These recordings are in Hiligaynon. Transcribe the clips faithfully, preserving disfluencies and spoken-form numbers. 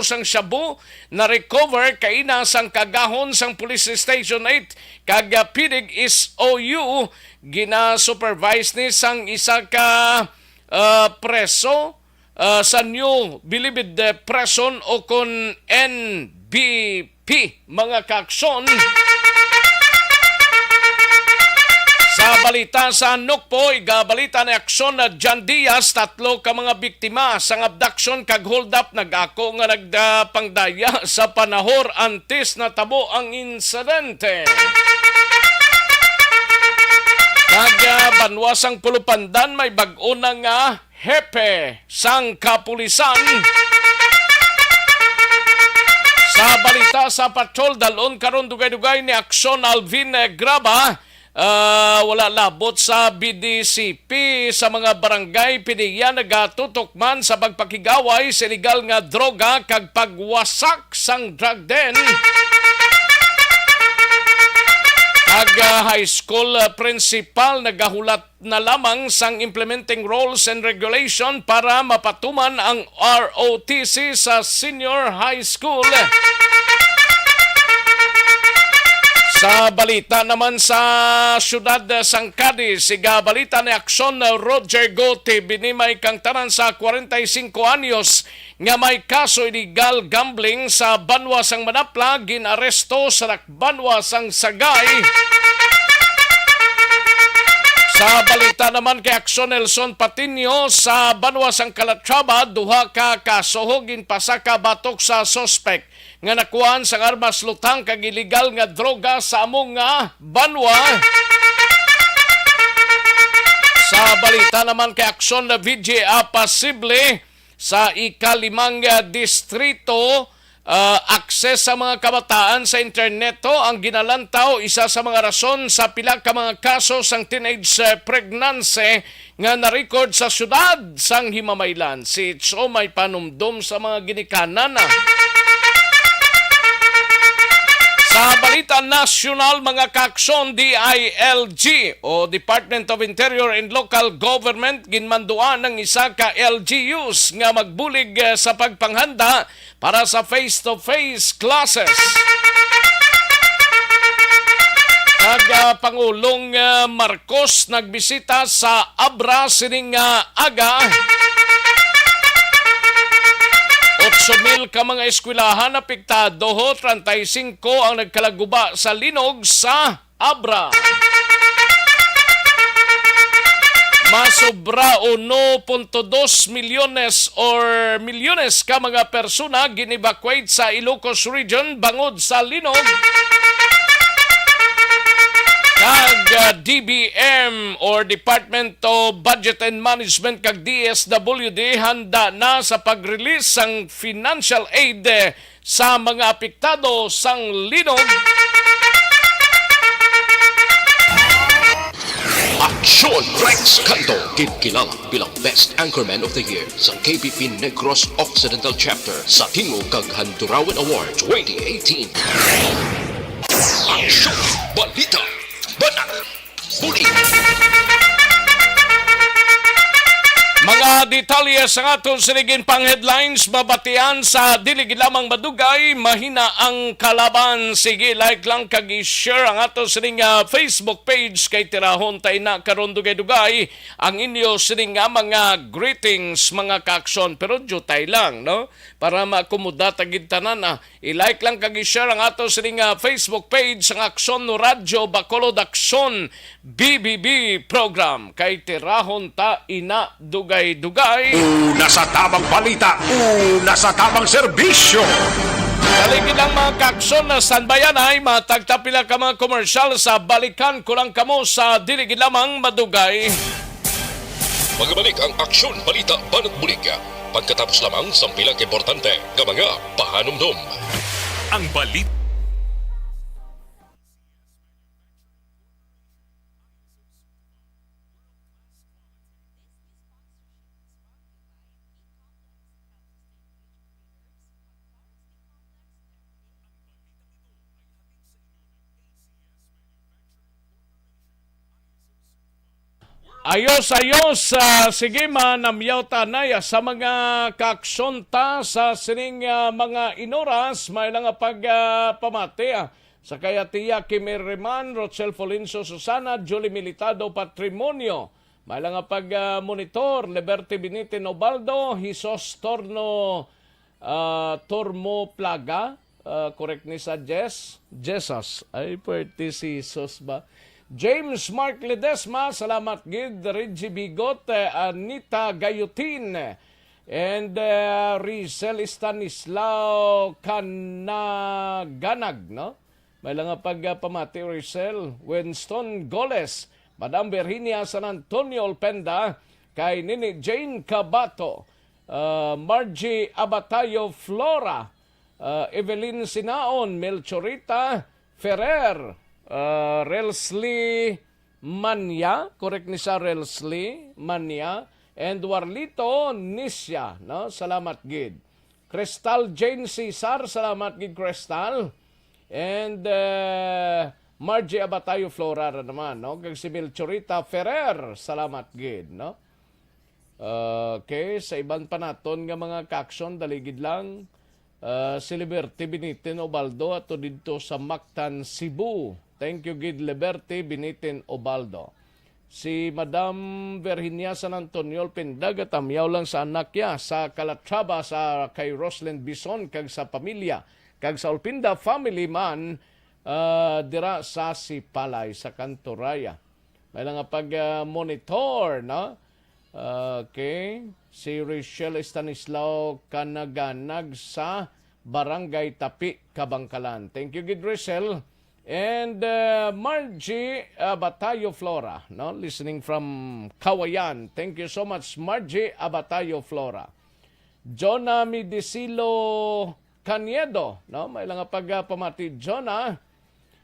sang shabu na-recover kaina sang kagahon sang Police Station eight kag, ah, Pidig S O U. Gina-supervise ni sang isa ka, ah, preso, ah, sa New Bilibid, eh, Prison o kon N B P, mga kaaksyon. Sa balita sa Nukpo, igabalita ni Aksyon na John Diaz, tatlo ka mga biktima sang abduction kag hold up nag-ako nga nagpangdaya sa panahor antes natabo ang insidente. Kag, ah, banwa sang Pulupandan, may bag-o na nga hepe sang kapulisan. Sa balita sa patrol, dalon karon dugay-dugay ni Aksyon Alvin, eh, Graba. Ah, wala labot sa B D C P sa mga barangay, piniya nagatutok man sa pagpakig-away sa iligal nga droga kag pagwasak sang drug den. Kag, ah, high school, ah, principal nagahulat na lamang sang implementing rules and regulation para mapatuman ang R O T C sa senior high school. Sa balita naman sa siyudad sang Cadiz, igabalita ni Aksyon Roger Gote, binimay kang tanan sa kwarenta y singko anyos nga may kaso illegal gambling sa banwa sang Manapla, gin-aresto sa banwa sang Sagay. Sa balita naman kay Aksyon Nelson Patiño, sa banwa sang Calatrava, duha ka kaso ginpasaka batok sa suspek nga nakuhaan sang armas, lutang kag iligal nga droga sa amo nga banwa. Sa balita naman kay Aksyon V G A, pasible sa ikalimang, ah, distrito, ah, akses sa mga kabataan sa internet to ang ginalantaw, isa sa mga rason sa pila ka mga kaso sang teenage, ah, pregnancy nga na-record sa siyudad sang Himamaylan. Si H O may panumdom sa mga ginikanan, ah. Sa balita nasyonal, mga kaaksyon, D I L G o Department of Interior and Local Government, ginmanduan ang isa ka L G Us nga magbulig, eh, sa pagpanghanda para sa face-to-face classes. Kag, ah, Pangulong, ah, Marcos nagbisita sa Abra sining, ah, aga. Otso mil ka mga eskwelahan apektado, ho, treinta y cinco ang nagkalaguba sa linog sa Abra. Masobra uno punto dos milyones or milyones ka mga persona gin-evacuate sa Ilocos Region bangod sa linog. Kag, ah, D B M or Department of Budget and Management kag D S W D handa na sa pag-release sang financial aid, eh, sa mga apektado sang linog. Aksyon Rex Canto, ginkilala bilang Best Anchorman of the Year sa K B P Negros Occidental Chapter sa Tingog kag Handurawan Award twenty eighteen. Aksyon, balita, banat, Buli. Mga detalye sa aton sining pang headlines, mabatian sa dili gid lamang madugay, mahina ang kalaban. Sige, like lang kag i-share ang ato sining, ah, Facebook page kay tirahon ta ina karon dugay-dugay ang inyo sining nga mga greetings, mga kaaksyon. Pero jutay lang, no? Para maakomoda ta gid tanan, ah. I-like lang kag i-share ang ato sining, ah, Facebook page sang Aksyon Radyo Bacolod, Aksyon B B B program, kay tirahon ta ina dugay-dugay. Una sa tamang balita, una sa tamang serbisyo. Dali gid lang, mga kaaksyon, na standbyan ay matagta pila ka mga komersyal, sa balikan ko lang kamo sa dili gid lamang madugay. Magabalik ang Aksyon Balita Banat Bulig pagkatapos lamang sang pila ka importante nga mga pahanumdom. Ang balit. Ayos, ayos. Ah, sige, manamyaw ta anay, ah, sa mga kaaksyon ta sa sining, ah, mga inoras. May lang nga pag, ah, pamati, ah, sa kay Atiya Kimi Riman, Rochelle Folencio Susana, Julie Militado Patrimonio. May lang nga pag, ah, monitor, Liberty Binitin Obaldo, Jesus Torno, ah, Tormo Plaga, ah, correct ni sa Jess, Jesus. Ay, pwerte si Jesus ba? James Mark Ledesma, salamat gid. Reggie Bigot, eh, Anita Gayutin, and, eh, Rizel Stanislao Canaganag, no? May lang nga pag, ah, pamati, Rizel. Winston Goles, Madam Virginia San Antonio Olpenda, kay Nini Jane Cabato, ah, Margie Abatayo Flora, ah, Evelyn Sinaon, Melchorita Ferrer, ah, Relsley Mania, correct ni sa Relsley Mania, and Warlito Nisya, no? Salamat gid. Crystal Jane Cesar, salamat gid, Crystal. And, eh, Margie Abatayo Flora ra naman, no? Kag si Melchorita Ferrer, salamat gid, no? Okay, sa iban pa naton nga mga kaaksyon, dali gid lang. Ah, si Liberty Binitin Obaldo ato didto sa Mactan, Cebu. Thank you gid, Liberty Binitin Obaldo. Si Madam Virginia San Antonio Olpenda, gatamyaw lang sa anak niya sa Calatrava, sa kay Roslyn Bison kag sa pamilya, kag sa Olpenda family man, ah, dira sa Sipalay, sa Kanto Raya. May lang nga pag, ah, monitor, no? Okay. Si Rachel Estanislao Kanaganag sa Barangay Tapi, Kabangkalan. Thank you gid, Rachel. And, uh, Margie, uh, Batayo Flora, no? Listening from Kawayan. Thank you so much, Margie Abatayo Flora. Jonah Midisilo Caniedo, no? May lang nga pag, uh, pamati, Jonah.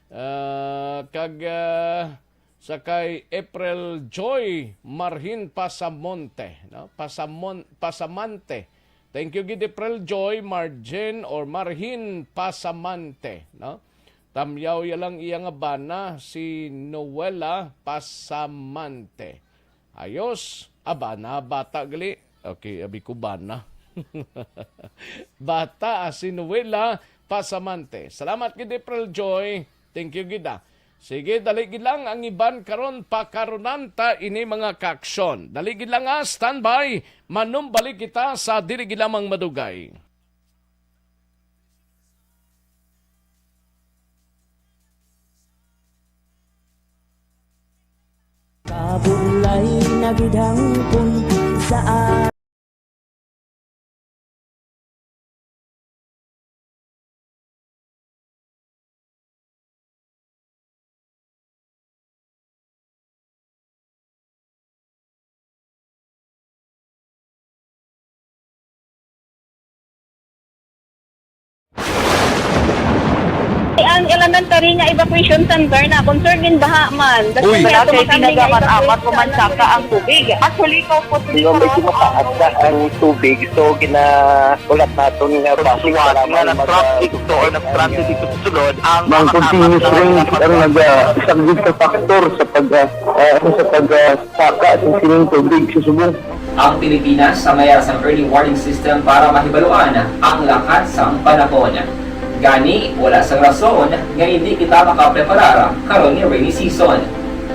Uh, kag, uh, sa kay April Joy Marhin Pasamonte, no? Pasamon-, Pasamante. Thank you gid, April Joy Margin or Marhin Pasamante, no? Tamyaw ya lang iya nga bana, si Noela Pasamante. Ayos. Ah, bana, bata gali. Okay, abi ko bana. Bata, ah, si Noela Pasamante. Salamat gid, April Joy. Thank you gid, ah. Sige, dali gid lang ang iban karon, pakarunan ta ini, mga kaaksyon. Dali gid lang, ah, standby. Manumbalik kita sa dili gid lamang madugay. Kabulay na gid hangpon sa Ang elementary nga evacuation center na concern din baha man. Uy. Wala kay pinagamat-amat ko man saka ang tubig. Actually, ko po. Di ba, medyo mataas na ang tubig, so gina-, ulat naton nga base nga nag-traffic to or nag-transit dito sa sulod, ang mga continuous rain ang naga-, isang gid ka factor sa pag, ah, ah, sa pag, ah, saka sa sining tubig sa subong. Ang Pilipinas sa mayas ang early warning system para mahibaluan ang lakat sang panahon. Gani, wala sang rason nga hindi kita makapreparar karon nga rainy season.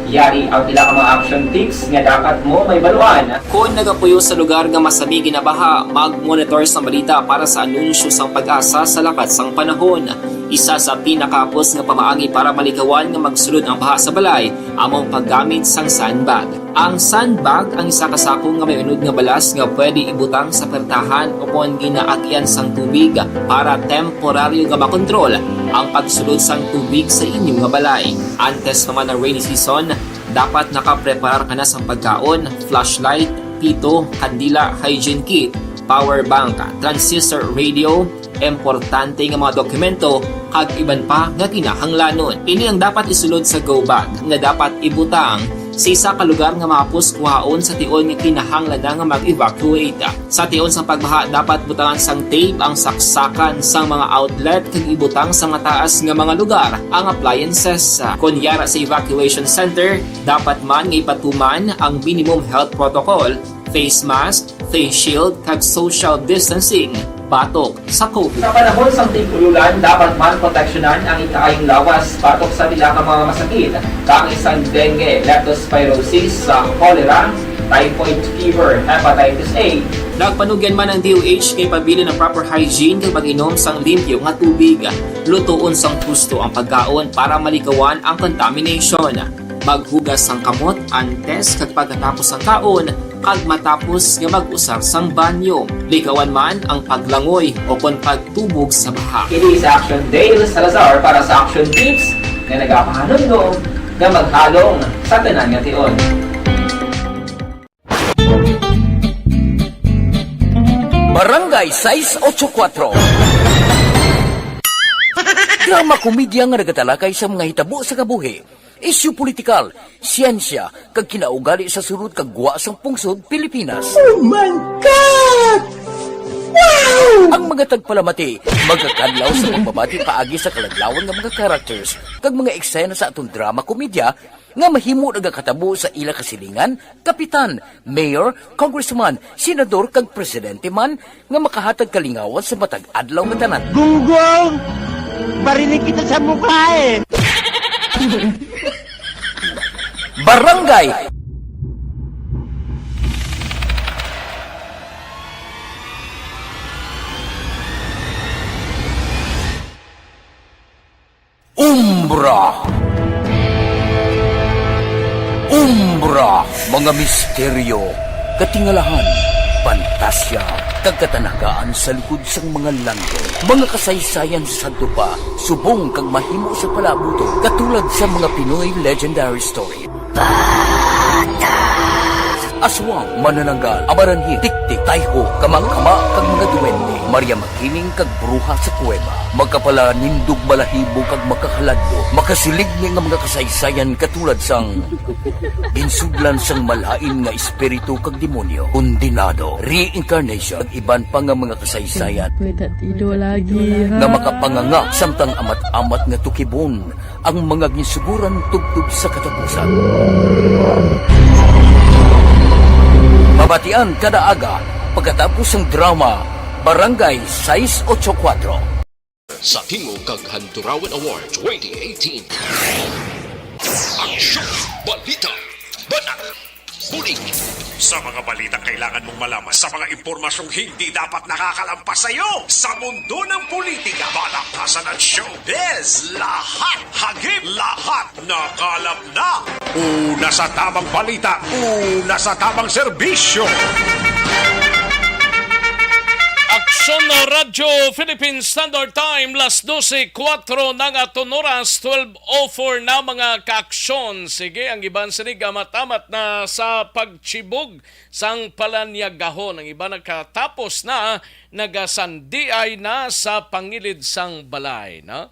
Yari ang pila ka mga action tips nga dapat mo mahibaluan. Kon nagapuyo sa lugar nga masami ginabaha, mag-monitor sang balita para sa anunsyo sang PAGASA sa lakat sang panahon. Isa sa pinakahapos nga pamaagi para malikawan nga magsulod ang baha sa balay amo ang paggamit sang sandbag. Ang sandbag ang isa ka sako nga may unod nga balas nga pwede ibutang sa pertahan ukon ginaagyan sang tubig para temporaryo nga makontrol ang pagsulod sang tubig sa inyo nga balay. Antes pa man ang rainy season, dapat nakapreparar ka na sang pagkaon, flashlight, pito, kandila, hygiene kit, power bank, transistor radio, importante nga mga dokumento, kag iban pa nga kinahanglanon. Ini ang dapat isulod sa go bag nga dapat ibutang sa isa ka lugar nga mahapos kuhaon sa tion nga kinahanglan na nga mag-evacuate. Sa tion sang pagbaha, dapat butangan sang tape ang saksakan sang mga outlet kag ibutang sa mataas nga mga lugar ang appliances. Kon yara sa evacuation center, dapat man nga ipatuman ang minimum health protocol, face mask, face shield, kag social distancing batok sa COVID. Sa panahon sang tig-ululan, dapat man proteksyonan ang ikaayong lawas batok sa pila ka mga masakit, kaangay sang dengue, leptospirosis, sa cholera, typhoid fever, hepatitis A. Nagpanugyan man ang D O H nga ipabilin ang proper hygiene kag pag-inom sang limpyo nga tubig. Lutoon sang husto ang pagkaon para malikawan ang contamination. Maghugas sang kamot antes kag pagkatapos sang kaon, kag matapos nga mag-usar sang banyo. Likawan man ang paglangoy o kon pagtubog sa baha. Ini si Action Dale Salazar para sa Action Tips nga nagapahanumdom nga maghalong sa tanan nga tion. Barangay sais ocho kuwatro. Drama komedya nga nagatalakay sa mga hitabo sa kabuhi, isyu politikal, siyensya, kag kinaugali sa sulod kag gwa sang pungsod Pilipinas. Oh my God! Wow! Ang mga tagpalamati magakadlaw sa pagbabati paagi sa kaladlawan nga mga characters kag mga eksena sa aton drama komedya nga mahimo nagakatabo sa ila kasilingan, kapitan, mayor, congressman, senador, kag presidente man nga makahatag kalingawan sa matag adlaw nga tanan. Gunggong! Barinig kita sa mukha eh! Barangay Umbra. Umbra, mga misteryo, katingalahan, pantasya, kag katanagaan sa likod sang mga langit. Mga kasaysayan sa sadto pa, subong kag mahimo sa palabuton, katulad sa mga Pinoy legendary story. Aswang, manananggal, amaranhit, tiktik, tayho, kamakama, kag mga duwende, Maria Makiling kag bruha sa kuweba, makapalanindog balahibo kag makahaladlo, makasiligni nga mga kasaysayan katulad sang ginsudlan sang malain nga espiritu kag demonyo, kondenado, reincarnation, kag iban pa nga mga kasaysayan May tatido lagi, ha? nga makapanganga samtang amat-amat nga tukibon ang mga ginsuguran tubtob sa katapusan. Mabatian kada aga pagkatapos sang drama Barangay sais ocho kuwatro. Sa Tingog kag Handurawan Award twenty eighteen. Aksyon! Balita! Bana! Bulig! Sa mga balitang kailangan mong malaman, sa mga impormasyong hindi dapat nakakalampas sa iyo, sa mundo ng politika, balaktasan at showbiz, lahat hagip, lahat nakalap na. Una sa tamang balita, una sa tamang serbisyo. Aksyon na Radyo Philippine Standard Time, las dose kuwatro na nga aton oras, twelve oh four na, mga kaaksyon. Sige, ang iban sini gamat-amat na sa pagtibog sang palanyagahon. Ang iban nakatapos na, nagasandiay na sa pangilid sang balay, no?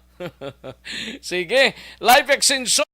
Sige, live extension.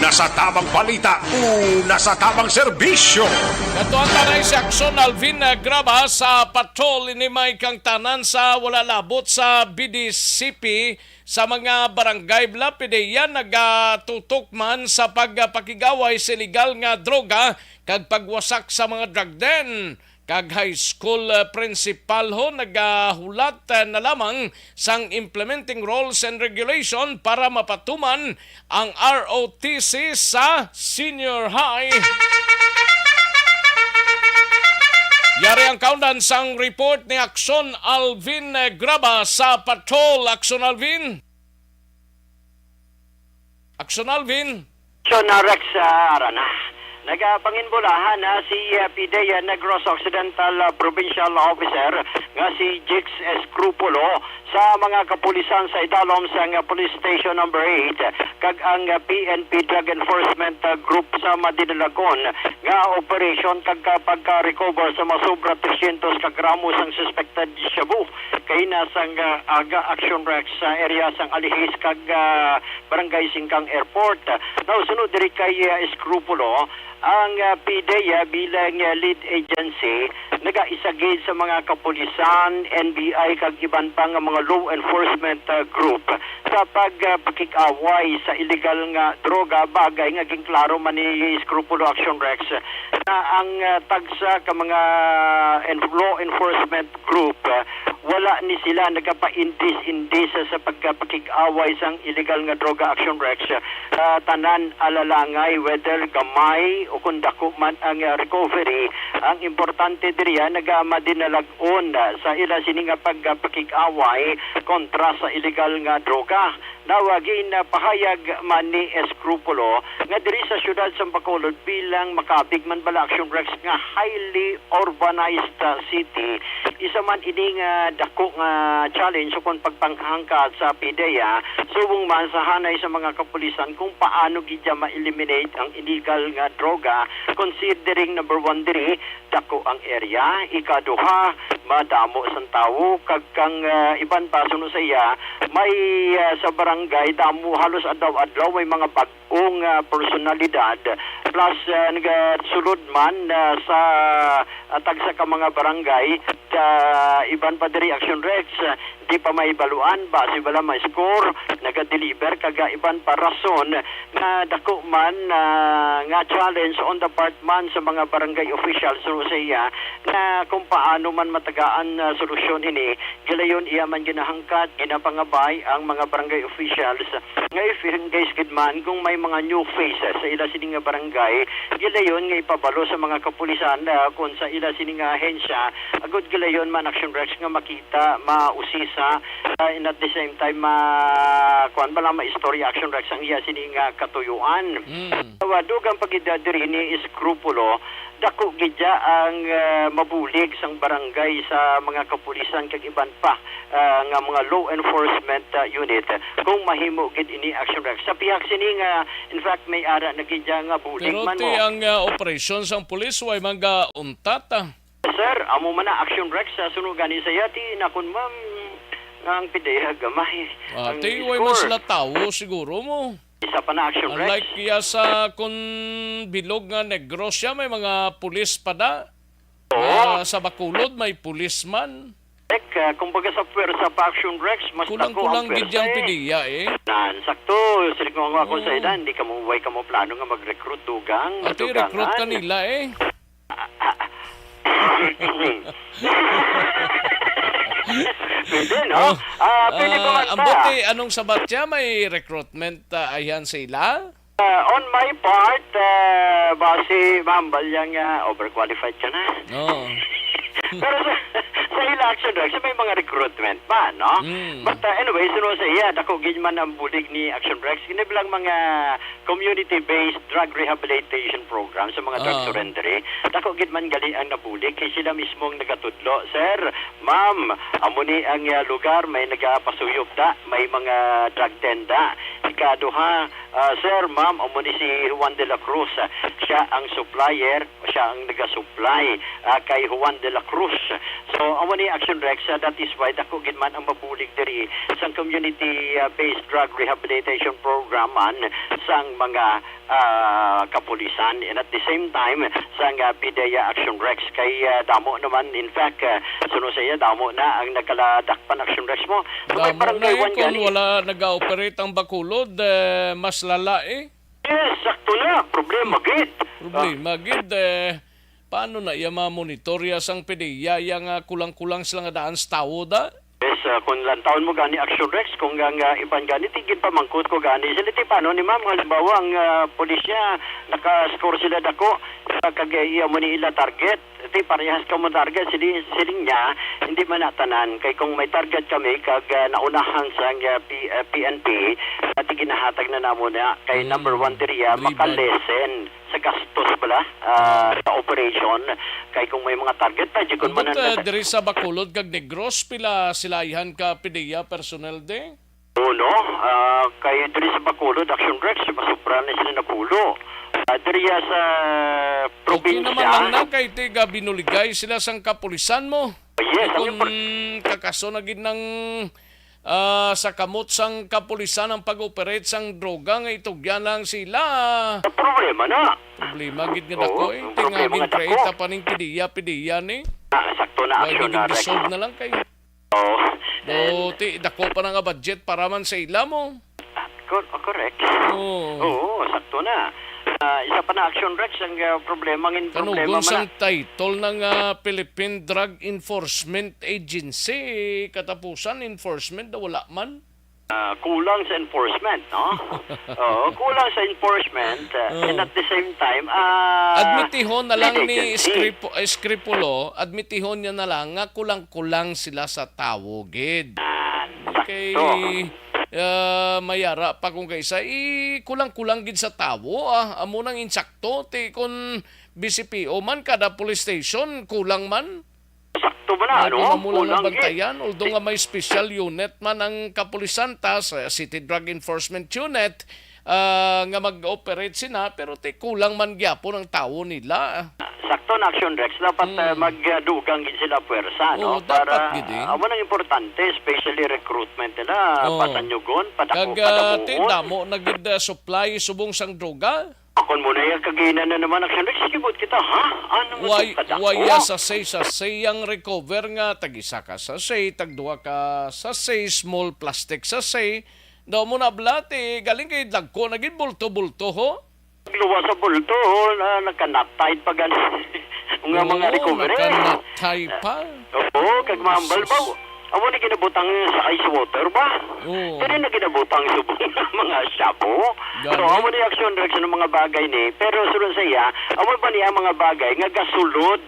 Sa tamang balita, una sa tamang serbisyo. Katuan tanay si Action Alvin, eh, Graba sa patrol ini may kangtanan sa wala labot sa B D C P sa mga barangay. Bala, pidiya nagatutok man sa pagpakig-away sa iligal nga droga kag pagwasak sa mga drug den. Kag high school, uh, principal ho nagahulat, uh, na lamang sang implementing rules and regulation para mapatuman ang R O T C sa senior high. Yari ang kaundan sang report ni Action Alvin, uh, Graba sa Patrol. Action Alvin. Action Alvin. Action Rex, ah, Arana. Nagapanginbulahan na si, ah, Pidea Negros Occidental, ah, Provincial Officer nga si Jix Escrupulo sa mga kapulisan sa idalom sang, ah, Police Station Number Eight kag ang, ah, P N P Drug Enforcement, ah, Group sa Madinalagon nga operation kag, ah, pagka-recover sa masobra trescientos ka gramo sang suspected shabu kaina sang, ah, aga Action Rex sa area sang Alihis kag, ah, Barangay Singkang Airport. Now, sunod diri kay, ah, Escrupulo, ang, ah, P D E A bilang, ah, lead agency nagaisa gid sa mga kapulisan, N B I kag iban pa nga mga law enforcement, ah, group sa pag, ah, pakig-away sa illegal nga droga, bagay nga ginklaro man ni Escrupulo Action Rex na ang, ah, tagsa ka mga en-, law enforcement group, ah, wala ni sila nagapaindis-indis sa pagkapakig-away sang illegal nga droga Action Rex. Ah, tanan alalangay, whether gamay o kung dako man ang, ah, recovery, ang importante diriya nagamadinalag-on, ah, sa ila sini nga pagpakig-away kontra sa illegal nga droga. Now, ah, ginapahayag man ni Escrupulo nga diri sa siyudad sa Bacolod bilang makabig man bala Action Rex nga highly urbanized, ah, city, isa man ini nga dako nga challenge ukon pagpanghangkat sa P D E A, subong man sa hanay sa mga kapulisan kung paano gid ma-eliminate ang illegal nga droga, considering number one diri, dako ang area, ikaduha, madamo sang tawo, kag kang, ah, iban pa suno sa iya, may, ah, sa barangay damo halos adlaw-adlaw may mga bag-ong, ah, personalidad, plus, ah, nagasulod man, ah, sa, ah, tagsa ka mga barangay, ah, iban pa diri Action Rex, ah, di pa mahibaluan basi bala ma-score, naga-deliver kag, ah, iban pa rason nga dako man, ah, nga challenge on the part man sa mga barangay officials suno sa iya nga kung paano man matagaan, ah, solusyon ini. Gilayon iya man ginahangkat, ginapangabay ang mga barangay officials nga if in case gid man kung may mga new faces sa ila sini nga barangay, gilayon nga ipabalo sa mga kapulisan, ah, kung sa ila sini nga ahensya, agud gilayon man Action Rex nga makita, mausisa, ah, and at the same time, ma-, kuwan ba lang, ma-istorya Action Rex ang iya sini nga katuyuan. Mm. Wa, dugang pa gid diri ni Escrupulo, dako gid ya ang, ah, mabulig sang barangay sa mga kapulisan kag iban pa, ah, nga mga law enforcement, ah, unit kung mahimo gid ini Action Rex. Sa pihak sini nga, in fact, may ara na gid ya nga bulig. Pero man ti mo ang, ah, operasyon sang pulis, way man gauntat, ah. Sir, amo man na Action Rex sa suno gani sa yati, nakon ma'am, nga ang P D E A gamay. Ah, ang ti, way man score. Sila tawo, siguro mo. Isa pa na Action Rex. Unlike iya sa kun bilog nga Negros siya, may mga pulis pa da. Oo. Ah, sa Bacolod, may pulis man. Ek, ah, kumbaga sa pwersa pa Action Rex, mas dako ang pwersa. Kulang-kulang gid yang eh. P D E A eh. Nan, sakto. Siling ko nga ako sa ila, hindi ka mo, way ka mo plano nga mag-recruit, dugang, ati, recruit madugangan. Ka nila eh. Pwede, no? Oh, ah, pwede ba man ang ta? Buti, anong sabat siya? May recruitment, ah, ayan sa ila? Ah, on my part, ah, basi mahambal yang, ah, overqualified ka na. Oo. Pero sa, sa ila Action Rex, may mga recruitment pa, no? Mm. But, ah, anyway, suno sa iya, dako gid man ang bulig ni Action Rex. Kini bilang mga community-based drug rehabilitation program sa mga drug surrendery. Ah. Dako gid man gali ang nabulig kay sila mismo ang nagatudlo, "Sir, ma'am, amo ni ang, ah, lugar, may nagapasuyop da, may mga drug den da." Ikaduha, Ah, sir, ma'am, amo ni si Juan de la Cruz. Ah, siya ang supplier, siya ang nagasupply, ah, kay Juan de la Cruz. So, amo ni Action Rex, ah, that is why dako gid man ang mabulig diri sang community, ah, based drug rehabilitation program man sang mga, ah, kapulisan. And at the same time, sang, ah, PDEA Action Rex kay, ah, damo naman. In fact, ah, suno sa iya, damo na ang nagkaladak pan Action Rex mo. Kung may Damo na barangay eh, one kung gani. Wala nag-ooperate ang Bacolod, eh, mas lala eh. Yes, sakto na. Problema gid. Problema gid eh. Paano na iya mamonitorya sang PDEA ya nga kulang-kulang sila nga daan sa tawo da? Yes, ah, kung lantawon mo gani Action Rex, kung ang, ah, iban gani, tigid pamangkot ko gani. Sila ti paano ni ma'am, halimbawa ang, ah, pulisya, naka-score sila dako, ah, kag iya mo ni ila target. Ti parehas ka mo target, sili-, siling niya, hindi man na tanan. Kay kung may target kami, kag, ah, naunahan sa, ah, P-, ah, P N P, ah, ti ginahatag na namo na. Kay Mm, number one diri, ah, very bad. Maka-lessen sa gastos bala, ah, sa operation. Kay kung may mga target, pwede kun Ambot, man ah, ang diri sa Bacolod kag Negros, pila sila ayhan ka PDEA personnel de? Oo, no? Ah, kay diri sa Bacolod, Action Rex, masubra na sila napulo. Ah, diri sa Okay probinsya. Naman lang na kay tiga binuligay sila sang kapulisan mo. Yes, ang Kung impor- kakaso na gid nang, ah, sa kamot sang kapulisan ang pag-operate sang droga nga itugyan lang sila. Ang problema na. Problema gid nga Oo, dako eh. Ang Tingagin problema nga dako. Create pa ning PDEA, PDEA ni. Ah, sakto na Why action naging na, Rex. Dissolve na lang kay Oh, Do, ti, dako pa na nga budget para man sa ila mo. Ah, cor-, oh, correct. Oo. Oo, sakto na. Ah, isa pa na action, Rex, ang, ah, problema ngin-, problema Kanugos man ang na. Title ng, ah, Philippine Drug Enforcement Agency. Katapusan, enforcement na wala man. Ah, kulang sa enforcement, no? Oo, kulang sa enforcement, ah, Oh. and at the same time, ah, Admitihon na lang ni lead agency. Scripo-, Scripolo, admitihon niya na lang nga kulang-kulang sila sa tawo, gid. Ah, Kay, sakto. Ah, mayara pa kung kaisa, i-, kulang-kulang gid sa tawo, ah. Amo nang insakto, ti, kun B C P O man, kada police station, kulang man. Sakto ba na, Ay, ano? Kung amo lang ang Kulang gid. Bantayan, although nga may special unit man ang kapulisan ta sa City Drug Enforcement Unit, ah, nga mag-operate sina, pero ti kulang man gyapon ang tawo nila. Sakto na action, Rex. Dapat, Mm. ah, magdugang gid sila puwersa, Oo, no? Dapat Para, gid, eh. ah, amo nang importante, especially recruitment nila, Oo. Patanyugon, padako, Kag, ah, ti padamuon. Damo na gid, ah, supply subong sang droga. Akon mo na yung kagina na naman, action, Rex. Sige, buot kita, ha? Ano mo Way, kadako? Waya sa say, sa say ang recover nga tag-isa ka sa say, tag-duha ka sa say, small plastic sa say. Daw mo na blat, eh, galing kay dagko na gid bulto-bulto, ho? Luwa sa bulto, ho, na nagkanatay pa gani. Nga mga Oo, recovery. Nagkanatay pa. Oo, kag mahambal ba? Sus. Amo ni ginabutang sa ice water ba? Oo. Dili na ginabutang subong nga mga shabu. Gani. So, amo ni action, Rex, ng mga bagay ni. Pero sulod sa iya, amo ba niya ang mga bagay nga gasulod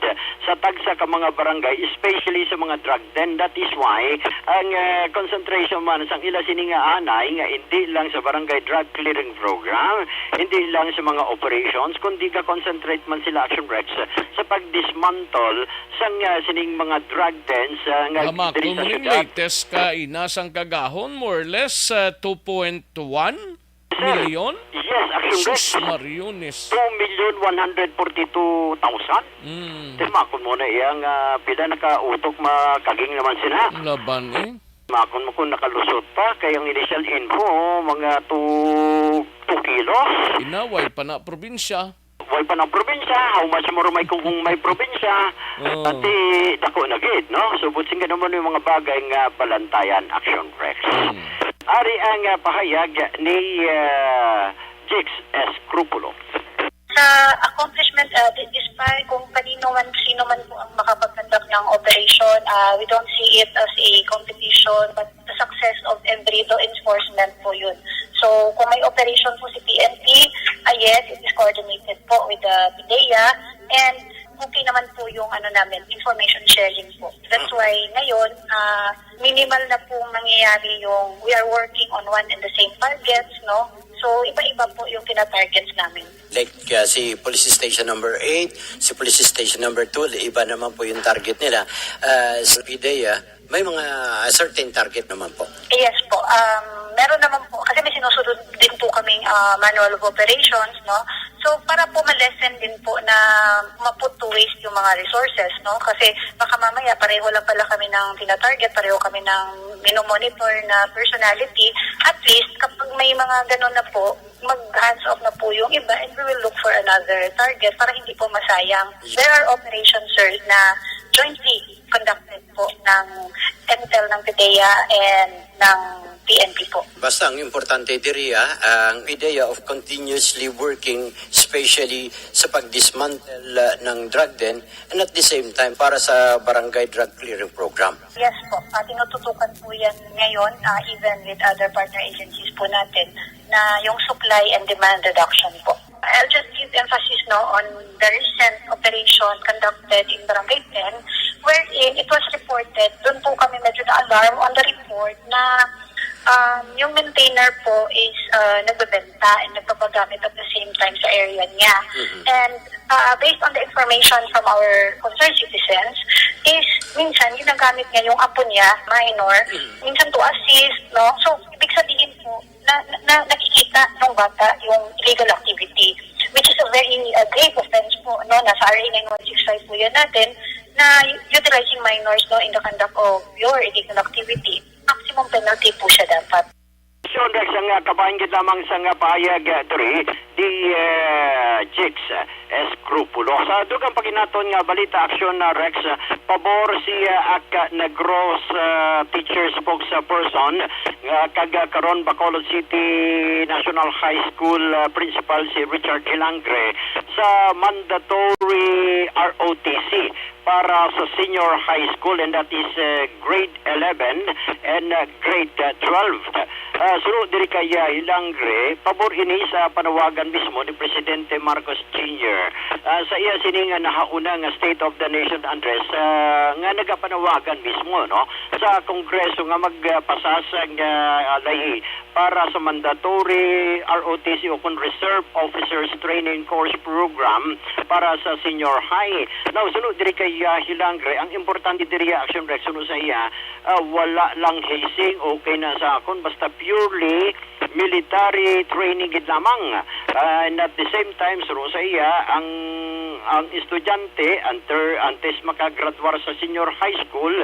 sa tagsa ka mga barangay, especially sa mga drug den. That is why ang, eh, concentration man sang ila sini nga anay nga hindi lang sa Barangay Drug Clearing Program, hindi lang sa mga operations, kundi ga-concentrate man sila, Action Rex, sa pag-dismantle sang, ah, sining mga drug dens, ah, nga Hamakon diri sa mo ning syudad. Latest ka ina sang kagahon, more or less, ah, two point one Sir, million? Yes, Action Rex. Sus, Mariones. Two million one hundred forty-two thousand. Mm. Ti makon mo na iyang, ah, pila nakautok makaging naman sina. Ang laban, eh. Makon mo kung nakalusot pa, kay ang initial info, mga two, two kilos. Inaway pa na probinsya. Way pa ng probinsya, how much more may kung, kung may probinsya, Oh. Pati dako na gid, no? So, buot sing ganun mo yung mga bagay nga palantayan, Action Rex. Hmm. Ari ang, ah, pahayag ni, ah, Jigs Escrupulo. Sa accomplishment, ah, di-, despite kung kanino man, sino man po ang makapag-conduct ng operation, ah, we don't see it as a competition, but the success of every law enforcement po yun. So, kung may operation po si P N P, ah, yes, it is coordinated po with the PDEA, and okay naman po yung ano namin, information sharing po. That's why ngayon, ah, minimal na pong nangyayari yung we are working on one and the same targets, no? So, iba-iba po yung tinatargets namin. Like, uh, si Police Station Number Eight, si Police Station Number Two, iba naman po yung target nila. Uh, sa PDEA, may mga certain target naman po. Yes po. Um, meron naman po, kasi may Sunod din po kaming, ah, manual of operations, no? So, para po ma-lessen din po na ma-put to waste yung mga resources, no? Kasi baka mamaya pareho lang pala kami ng tina-target, pareho kami ng minomonitor na personality. At least, kapag may mga ganun na po, mag-hands off na po yung iba and we will look for another target para hindi po masayang. There are operations, sir, na jointly conducted po ng Intel ng PDEA and ng P N P po. Basta ang importante diri, ah, ang PDEA of continuously working, especially sa pag-dismantle, ah, ng drug den, and at the same time para sa barangay drug clearing program. Yes po. Ah, tinututukan po yan ngayon, ah, even with other partner agencies po natin, na yung supply and demand reduction po. I'll just give emphasis, no, on the recent operation conducted in Barangay ten, wherein it was reported, doon po kami medyo na-alarm on the report na, um, yung maintainer po is, uh, nagbebenta and nagpapagamit at the same time sa area niya. Mhm. And, uh, based on the information from our concerned citizens, is minsan ginagamit niya yung apo niya, minor, Mhm. minsan to assist, no? So, ibig sabihin po, na, na, na nakikita ng bata yung illegal activity, which is a very, uh, grave offense po, no? Nasa R A nine one six five po yan natin, na utilizing minors, no, in the conduct of your illegal activity. Maximum penalty po siya dapat. Sean Rex, ang, ah, kabahin gid lamang sa nga pahayag, ah, diri di, eh, Jigs, eh, Escrupulo. Sa dugang paginaton nga balita, aksyon na Rex, eh, pabor si, eh, Ak Negros, eh, teacher spokesperson, nga kag, eh, karon Bacolod City National High School, eh, principal si Richard Hilangre sa mandatory R O T C para sa senior high school, and that is, eh, grade eleven and, eh, grade, eh, twelve. Ah, suno diri kay, ah, Hilangre, pabor ini sa panawagan mismo ni Presidente Marcos Junior, ah, sa iya sini nga nahauna nga State of the Nation Address, ah, nga nagapanawagan mismo, no, sa Kongreso nga magpasa sang, ah, lay para sa mandatory R O T C o kon Reserve Officers Training Course Program para sa senior high. Now, suno diri kay, ah, Hilangre, ang importante diri, ah, Action Rex, suno sa iya, ah, wala lang hazing, okay na sa akon, basta purely military training gid lamang. Ah, and at the same time, suno sa iya, ang, ang estudyante, anter-, antes makagradwar sa senior high school,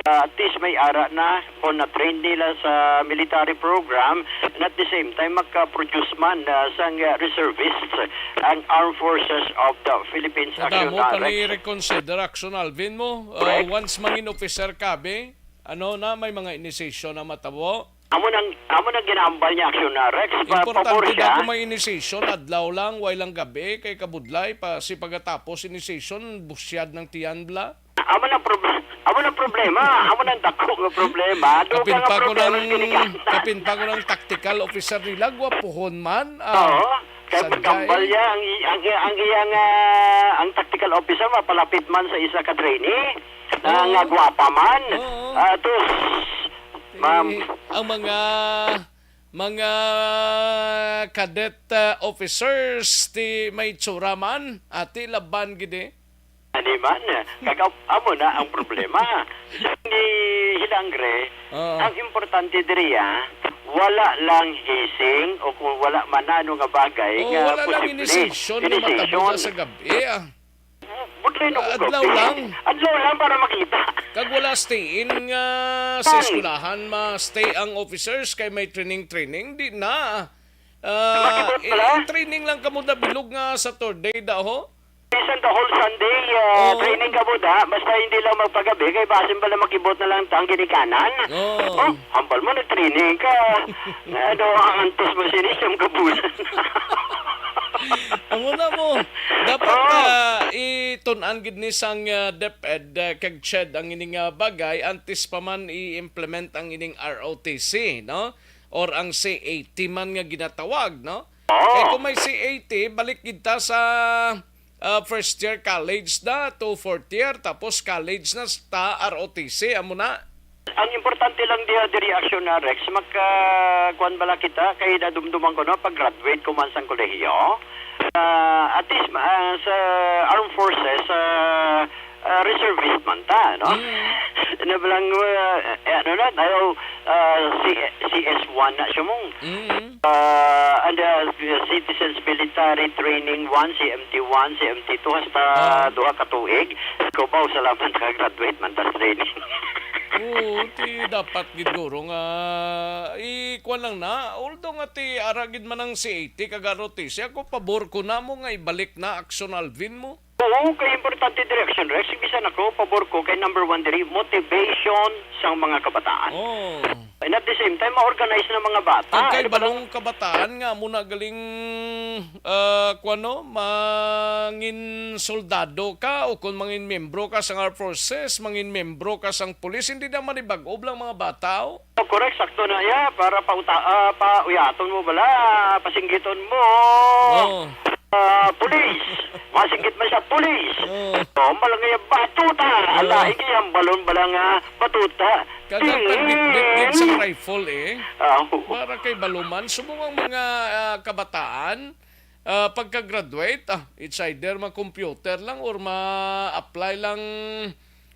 ah, at least may ara na kung na-train nila sa military program, and at the same time, maka-produce man, ah, sang, ah, reservists ang Armed Forces of the Philippines. Action Kadamo pa ni Rex. Reconsider action, Alvin, mo. Ah, Correct. Once mangin officer ka, be, ano na, may mga initiation na matabo? Amo nang, amo nang ginahambal niya, Action na Rex. Pa-, Importante pabor daw siya. Kung may initiation, adlaw lang, way lang gabi, kay kabudlay, pa, si pagkatapos initiation, busyad ng tiyan, bla? Amo na prob-, amo na problema, amo na dako nga problema. Dugang Kapin nga pa ko problema ng, sa Diligan. Kapin pa ko ng tactical officer nila, gwapuhon man. Ah, Oo. Kay Sanjay. Gambal niya, ang, i-, ang, ang iyang, ah, ang tactical officer mapalapit man sa isa ka trainee na Oo. nga gwapa man. Oo. Ah, tus, ma'am. Eh, ang mga, mga cadet, ah, officers, ti may tsura man, ati laban gid eh. Ani man, kag am-, amo na ang problema. Ni Hilangre, Oo. ang importante diri, ah, wala lang hazing o kung wala man ano nga bagay Oo, nga wala lang posible. Initiation nga matabo Initiation. Na sa gabi, ah. Butlay na Ah, ko adlaw gabi. Lang. Adlaw lang para makita. Kag wala stay-in nga sa Ay. Eskwelahan, ma-stay ang officers kay may training-training, di na. Ah, Makibot i-, pala? I-training lang kamo na bilog nga Saturday daw, ho? Bisan the whole Sunday, ah, Oo. Training ka mo da, basta hindi lang magpagabi, kay basin pala makibot na lang tang ginikanan. Oo. Oh, hambal mo, nag-training ka. Ano, ang antos mo, sinis, siyam ka bulan. Amo na mo. Dapat, Oo. Ah, itun-an gid ni sang, ah, DepEd, ah, kag CHED ang ining, ah, bagay, antes pa man i-implement ang ining R O T C, no? Or ang C A T man nga ginatawag, no? Oo. Kay kung may C A T, balik gid ta sa ah, first year college na to fourth year, tapos college na ta, R O T C, amo na. Ang importante lang diha diri, Action na Rex, maka-, kuwan bala kita, kay nadumduman ko, no, pag-graduate ko man sang kolehiyo. Ah, at least, ah, sa armed forces, ah, Ah, reservist man ta, no? Mm. Na balang, ah, eh, ano na, tayo, ah, C-, C S one na siya mong. Mm. Ah, and, ah, Citizens Military Training one, C M T one, C M T two, hasta Ah. duha ka tuig. Ikaw ba, salamat, naka-graduate man ta sa training. Oo, ti dapat gid, guro, nga i-, kuwan lang na. Although nga ti ara gid man ang C A T kag R O T C, ako pabor ko namo nga ibalik na Action Alvin mo. Oo, kay importante diri, Action Rex, bisan ako, pabor ko kay number one diri, motivation sang mga kabataan. Oh. And at the same time, ma-organize na mga bata. Kag kay Ano ba lang balong kabataan nga mo na galing, ah, kuwano, mangin soldado ka o kung mangin miyembro ka sang armed forces, mangin miyembro ka sang pulis, hindi na manibag-ob lang mga bata, oh. Oh, correct, sakto na iya para pauta-, ah, pauyaton mo bala, pasinggiton mo. Oh. Ah, pulis. Masinggit man siya, pulis. Oh. Oh, malang iya batuta. Oh. Ala, hindi ang balon bala nga batuta. Kag ang Tingin. pagbitbit gid sa rifle, eh. Ah, oo. Para kay baluman, subong ang mga, ah, kabataan, ah, pagka-graduate, ah, it's either ma-computer lang or ma-apply lang,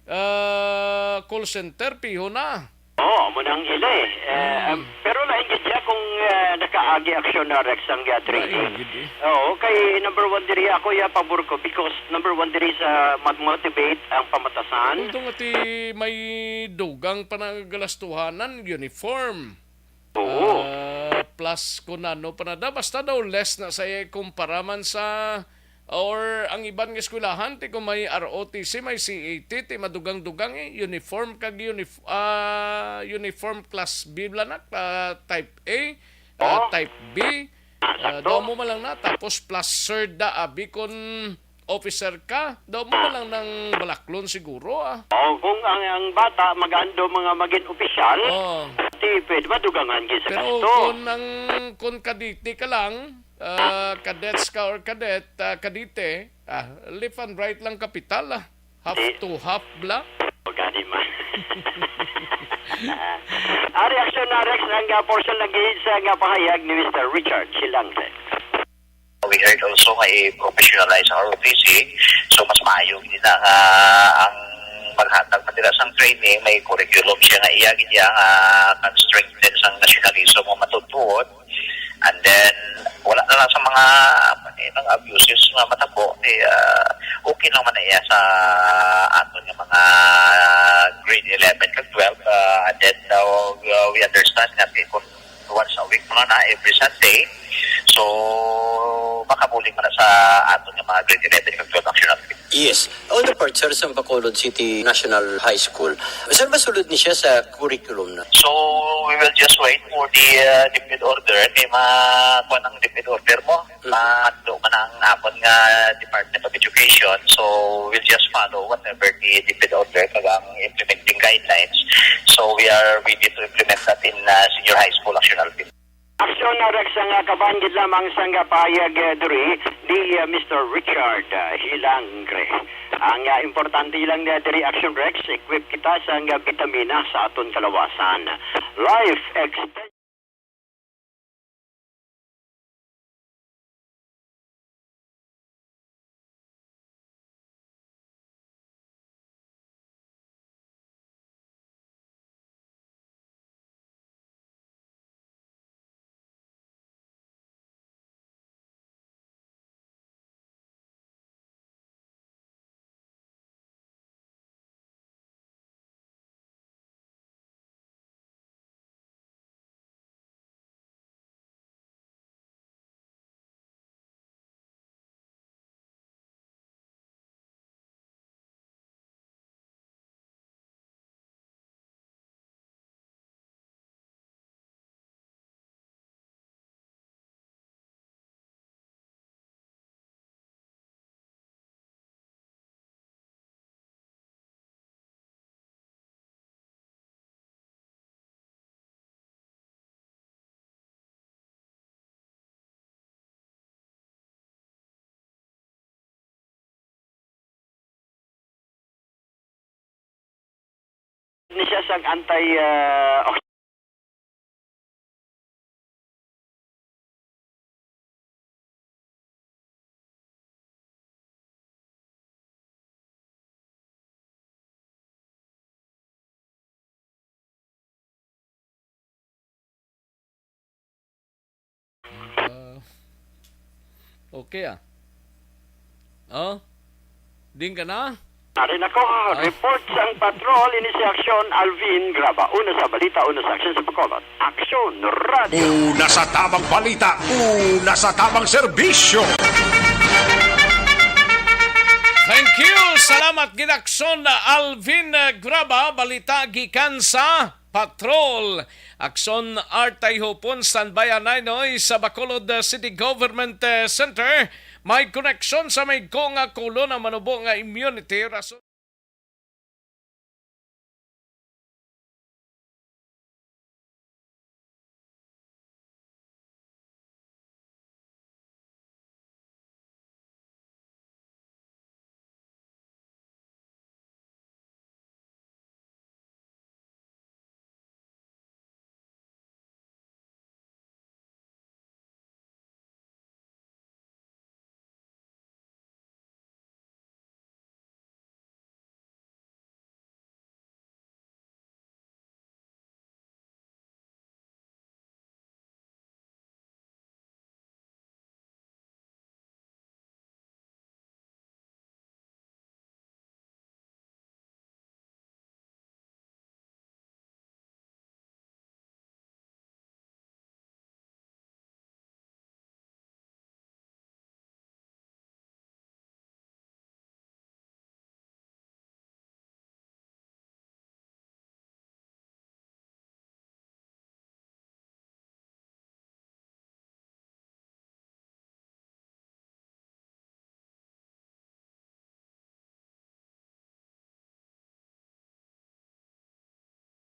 ah, call center, piho na. Oo, amo nang ili. Eh, Mm. um, pero lain gid siya kung, ah, nakaagi aksyon na Rex ang, ah, training. Lain gid, eh. Oo, kay number one diri ako, iya pabor ko because number one diri sa mag-motivate ang pamatasan. Although nga ti may dugang pa na galastuhanan, uniform. Oo. Ah, plus kung ano pa na da, basta daw less na sa iya kumpara man sa, or ang iban nga eskwelahan, ti kung may R O T C, may C A T, ti madugang-dugang, eh, uniform kag unif-, ah, uniform class B bala na, ah, type A, ah, Oh. type B. Ah, Ah, sakto. daw mo man lang na, tapos plus sir da, abi, kung officer ka, daw mo man lang nang balaklon siguro, ah. Oh, kung ang, ang bata mag-ando mga magin opisyal, Oh. di pwede madugangan gid sa Pero gasto. kung ang, kung kadete ka lang, ah, cadets ka or cadet, ah, kadete, ah, left and right lang kapital, ah. Half Di- to half bala. O, gani man. Ang reaksyon na, Rex, ang, ah, portion lagi sa nga pahayag ni Mister Richard Silangre. We heard also nga i-professionalize ang R O T C. So, mas maayo gid na nga ang maghatag man dira sang training, may curriculum siya nga iya gid iya nga kan-strengthen sang nationalism nga matutuon. And then, wala na lang sa mga, ano, eh, mga abuses nga matabo, eh, ah, okay lang man na iya sa aton nga mga grade eleven kag twelve. Ah, and then, uh, we understand nga, eh, kung once a week mo na, every Sunday. So, makabulig man na sa aton nga mga grade eleven kag twelve action activity. Yes. On the part, sir, sa Bacolod City National High School, sir, masulod ni siya sa curriculum na? So, we will just wait for the, uh, DepEd order. Kay ma-, kuwan ang DepEd order mo. Mhm. Matuo man ang aton nga Department of Education. So, we'll just follow whatever the DepEd order kag ang implementing guidelines. So, we are ready to implement that in, uh, senior high school, actually. Aksyon na, Rex, ang, ah, kaban gid lamang sang, ah, pahayag, eh, diri ni, ah, Mister Richard, ah, Hilangre. Ang, ah, importante lang niya diri, Action Rex, equip kita sang, ah, bitamina sa aton kalawasan. Life extension. Ni siya sang anti, ah, Okay, ah. Oh? Ding ka na? Ari na ko, ah, report sang patrol, ini si Aksyon Alvin Graba. Una sa balita, una sa aksyon sa Bacolod. Aksyon Radio. Una sa tamang balita, una sa tamang serbisyo. Thank you. Salamat, Ginaksyon Alvin Graba. Balita gikan sa Patrol. Aksyon Art Tayhupon, standby anay noy sa Bacolod, uh, City Government, uh, Center. May koneksyon sa may ko nga kulo na manubo nga immunity. Rason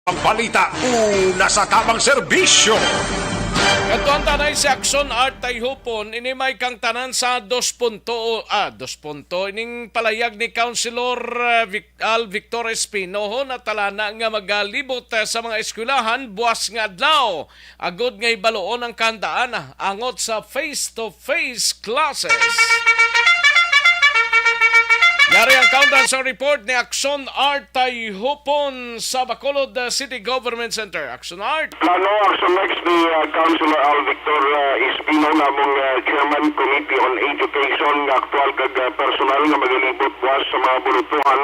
Ang balita, una sa tamang serbisyo. Kadtuan ta anay si Aksyon Art Tayhupon, ini may kangtanan sa dos punto, ah, dos punto. Ining palayag ni Councilor, ah, Vic-, Al Victor Espino, ho, natalana nga magalibot, ah, sa mga eskwelahan buwas nga adlaw. Agod nga hibaluon ang kahandaan, ah, angot sa face-to-face classes. Yari ang countdown sa report ni Aksyon Art Tayhupon sa Bacolod, uh, City Government Center. Aksyon Art. Plano, Aksyon Rex, ni, uh, Councilor Al Victor, uh, Espino, namong, uh, Chairman Committee on Education, nga aktual kag, uh, personal nga magalibot buwas sa mga bulutuhan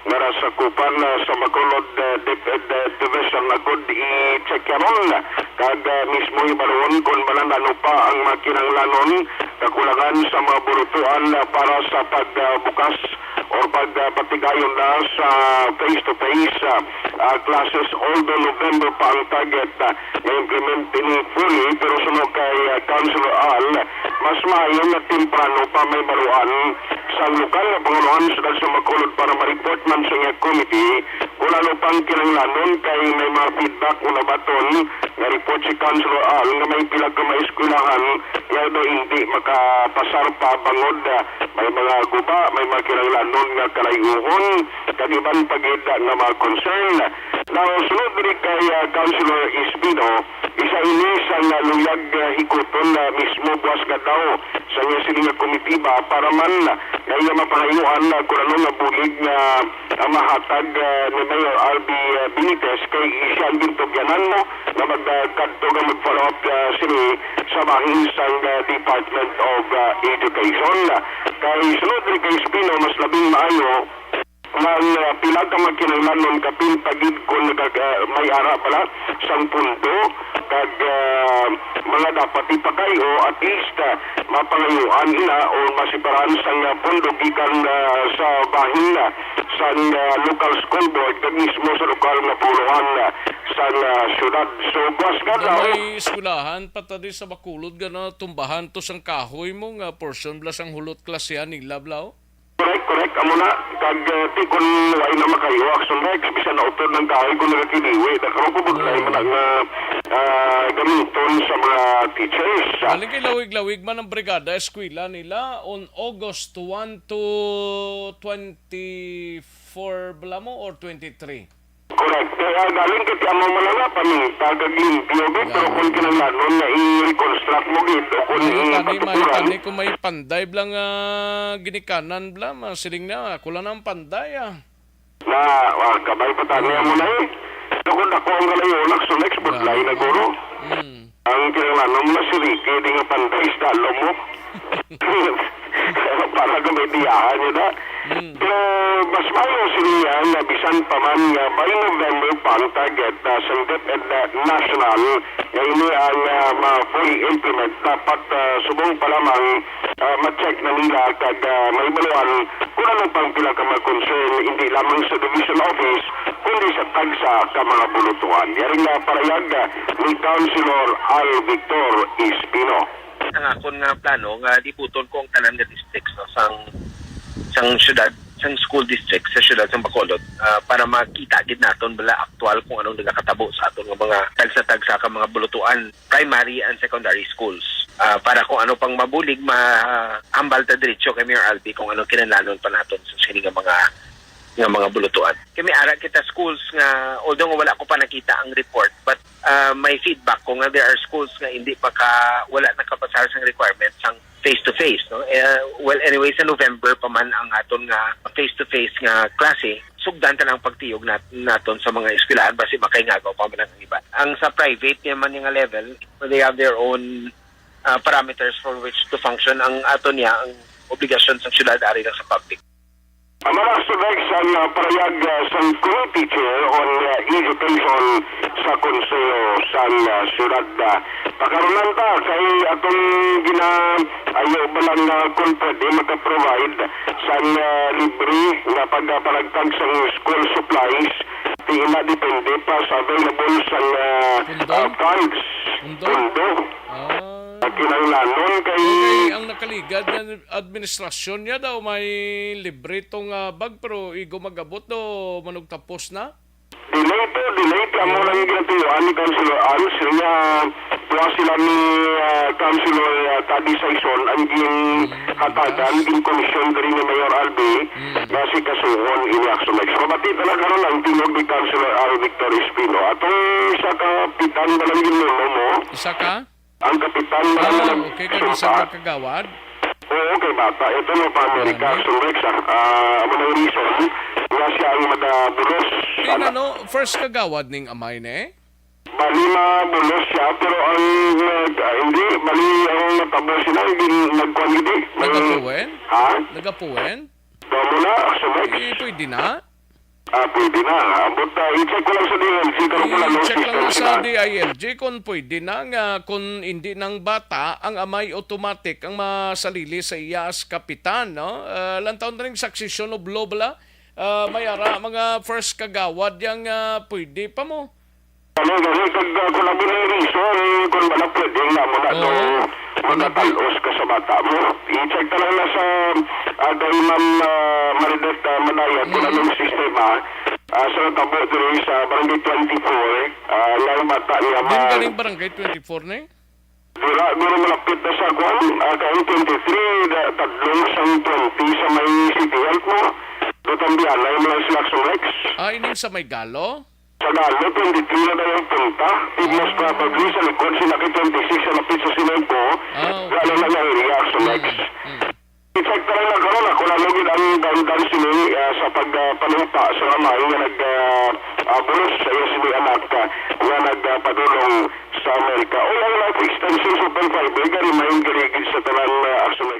nga nasakupan, uh, sa Bacolod, uh, Dep-, uh, Division, agud i-check yaron. Kag, ah, mismo hibaluon kon manan-ano pa ang mga kinahanglanon, kakulangan sa mga bulutuan, ah, para sa pagbukas or pag, ah, patigayon na sa face-to-face, ah, ah, classes, although November pa ang target, ah, na implement ini fully, pero suno kay, ah, Councilor Al, mas maayo nga temprano pa mahibaluan sang lokal nga pangulohan sa Bacolod para ma-report man sa iya committee kung ano pang kinahanglanon, kay may mga feedback o nabaton nga report si Councilor Al nga may pila ka mga eskwelahan nga daw hindi makapasar pa bangod, ah, may mga guba, may mga kinahanglanon nga kalayuhon, kag iban pa gid nga mga concern. Now, sunod diri kay, ah, Councilor Espino, isa ini sa nga luyag, ah, hikuton na mismo buwas nga daw sa iya sini nga komitiba para man nga iya mapangayuan, ah, kung ano nga bulig nga, ah, mahatag, ah, ni Mayor R B, ah, Benitez kay siya ang gintugyanan mo nga mag, ah, kadto nga mag-follow up, ah, sini sa bahin sang, ah, Department of, ah, Education. Kay sunod ni kay Espino, mas labing maayo nga ang, ah, pila ka mga kinahanglanon kapin pa gid kon nagag-, ah, may ara bala sang pundo kag, ah, mga dapat ipakayo, at least, ah, mapangayuan ina o masiparaan sang, ah, pundo gikan, ah, sa bahin, ah, sang, ah, local school board kag mismo sa lokal nga pulohan, ah, sang, ah, syudad. So, buwas nga daw. May eskwelahan pa ta di sa Bacolod nga natumbahan to sang kahoy mo nga portion bala sang hulot klasehan nila bala, oh. Correct, correct. Amo na. Kag, eh, ti kun wala na makayo, Action Rex, bisan nautod ng kahoy kung nagakiliwi, na karon ko budlay man ang, ah, ah, gamiton sa mga teachers. Galing kay lawig-lawig man ang brigada, eskwela nila on August one to twenty-four bala mo or twenty-three? Correct. Kaya galing kay ti amo man na paminta kag limpyo gid, pero kung kinahanglanon nga i-reconstruct mo gid o kung i-patukuran. Maayo tani, maayo tani kung may panday bala nga ginikanan bala, masiling na, ako lang ang panday, ah. Na, ah, kabay pa tani amo na eh. Pero kung dako ang kalayo, Action Rex, budlay na guro. Mm. Ang kinahanglan mo si Ricky, di nga panday sa dalo mo. Para ka may biyahan niya na. Mm. Pero mas maayo sini nga bisan pa man nga by November pa ang target, ah, sang DepEd, ah, National, nga ini ang, ah, ma-fully implement. Dapat, ah, subong pa lamang, ah, ma-check na nila kag, ah, mahibaluan kung ano pang pila ka mga concern, hindi lamang sa Division Office, kundi sa tagsa ka mga bulutuan. Yari nga parayag, ah, ni Councilor Al Victor Espino. Ang akon nga plano nga libuton ko ang tanan nga districts, no, sang, sang syudad, sang school district sa syudad sang Bacolod, ah, para makita gid naton bala aktual kung anong nagakatabo sa aton nga mga tagsa-tagsa ka mga bulutuan, primary and secondary schools. Ah, para kung ano pang mabulig, mahambal ta diretso kay Mayor Albi kung anong kinahanglanon pa naton sa sini nga mga, nga mga bulutuan. Kay may ara kita schools nga, although nga wala ko pa nakita ang report, but, ah, may feedback ko nga there are schools nga hindi pa ka, wala nakapasar sang requirements sang face-to-face, no? Eh, well, anyway, sa November pa man ang aton nga face-to-face nga klase, sugdan ta lang pagtiyog nat-, naton sa mga eskwelahan, basi makaingagaw pa man ang iba. Ang sa private naman nga level, they have their own, ah, parameters for which to function. Ang ato niya, ang obligasyon sa syudad ari lang sa public. Ang mga subjects ang, ah, parayag, ah, sang Committee Chair on, ah, Education sa Konseho sang, ah, Syudad. Ah, pakaronan ta kay atong gina-, ayo ba lang nga kung pwede maka-provide sang, ah, libre nga pagpanagtag sang school supplies, di na depende pa sa available sang, ah, Pundo? ah, funds. Pundo? Pundo. Ah. Ang kinahanglanon kay Okay, ang nakaligad nga administrasyon niya daw may libre tong, ah, bag, pero igo mag-abot do manugtapos na? Delay to, delay. Kamo lang yung ginatuloan ni Councilor Al. Sila nga tuwa sila ni, ah, Councilor, ah, Taddy Saison ang ginhatagan, ginkomisyon diri ni Mayor Albi Mm. nga si Kasuhon ini action. Mabati talaga karon ang tingog ni Councilor Al Victor Espino. Atong sa kapitan ba lang ginlulo mo? Isa ka? Ang kapitan na Ah, naman okay, kay bisag sumpa. Magkagawad. Oo, kay bata. Ito mo pa Amerika, Ano? Sumrex, ah. Ah, amo nang reason nga siya ang madabulos. Pina, no? First kagawad ning amay, ne? Bali, mabulos siya, pero ang nag-, ah, hindi, bali, ang natabo sila, hindi nagkuhan, hindi. Nagapuwen? Ha? Nagapuwen? Damo na, Sumrex. Eh, pwede na? Ah, pwede na. Ambot, ah, i-check ko lang sa D I L G, karon ko lang, no, I-check lang system sa sila. D I L G kung pwede na nga, kung hindi nang bata, ang amay automatic ang masalili sa iya as kapitan, no? Ah, lantawon na ning succession of law bala. Ah, may ara, mga first kagawad yang, ah, pwede pa mo. Ano, gani, kag, ah, kung ang mga reason, kung wala pwede nga mo na Oo. to, Kung nag- magkatalos ka sa bata mo. I-check na lang na sa, ah, kay Ma'am, ah, Maridet, ah, Manayat, kung Mm. anong sistema, ah, sa natabo diri sa Barangay twenty-four, ah, nga ang bata niya Din ma- galing Barangay twenty-four na eh? Dira, dira malapit na sa kwan, ah, kay twenty-three, da-, tadlong sang twenty sa may City Health mo. Doon tambihan na yung mga Slack Sulex. Ah, ining sa may Galo? Sa Galo, twenty-three na daw ang punta. Di most Ah. probably sa likod sila kay twenty-six sa lapit sa Sinuco. Ah, okay. Wala na nga area, so Mm, next. mm. I-check pa rin lang karon, ako lang gid ang dandan sini, ah, sa pag, ah, panumpa sa amay nga nag, ah, ah, bulos sa iya sini anak, ah, nga nag, ah, padulong sa Amerika. O ang life extension sa Open Fiber, ga-remind gid sa tanan, ah, action.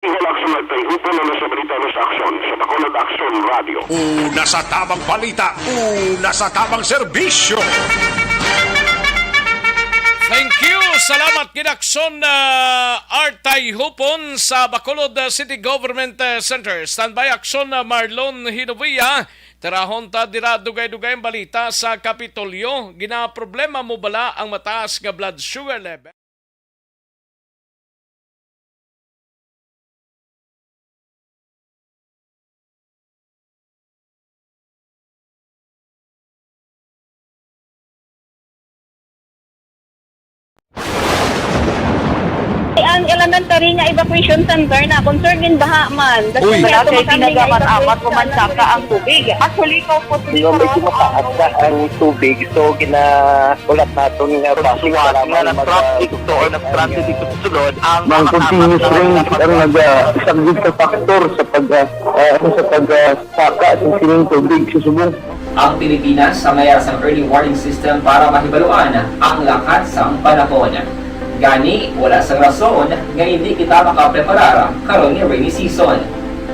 Wala sa magtay, upon na sa balita mo sa aksyon, sa Bacolod Aksyon Radio. Una sa tamang balita, una sa tamang serbisyo. Thank you. Salamat gid, Aksyon, ah, Artay Hupon sa Bacolod, ah, City Government, ah, Center. Standby, Aksyon, ah, Marlon Hinovia. Tirahon ta dira dugay-dugay ang balita sa Kapitolyo. Ginaproblema mo bala ang mataas nga blood sugar level? Ang elementary nga evacuation center na concern in baha man. Uy. Wala kay tinaga man amat human saka ang tubig. Actually, kaupod. Di ba, medyo mataas na ang tubig, so gina-, ulat naton nga basi nga nag-traffic to or nag-transit dito sa sulod ang mga continuous rain ang nagasaglit sa factor sa pag, ah, ah, ano, sa pag, ah, saka sa sining tubig sa subong. Ang Pilipinas sa mayar sang early warning system para mahibaluan ang lakat sang panahon. Gani, wala sang rason nga hindi kita makapreparar karon nga rainy season.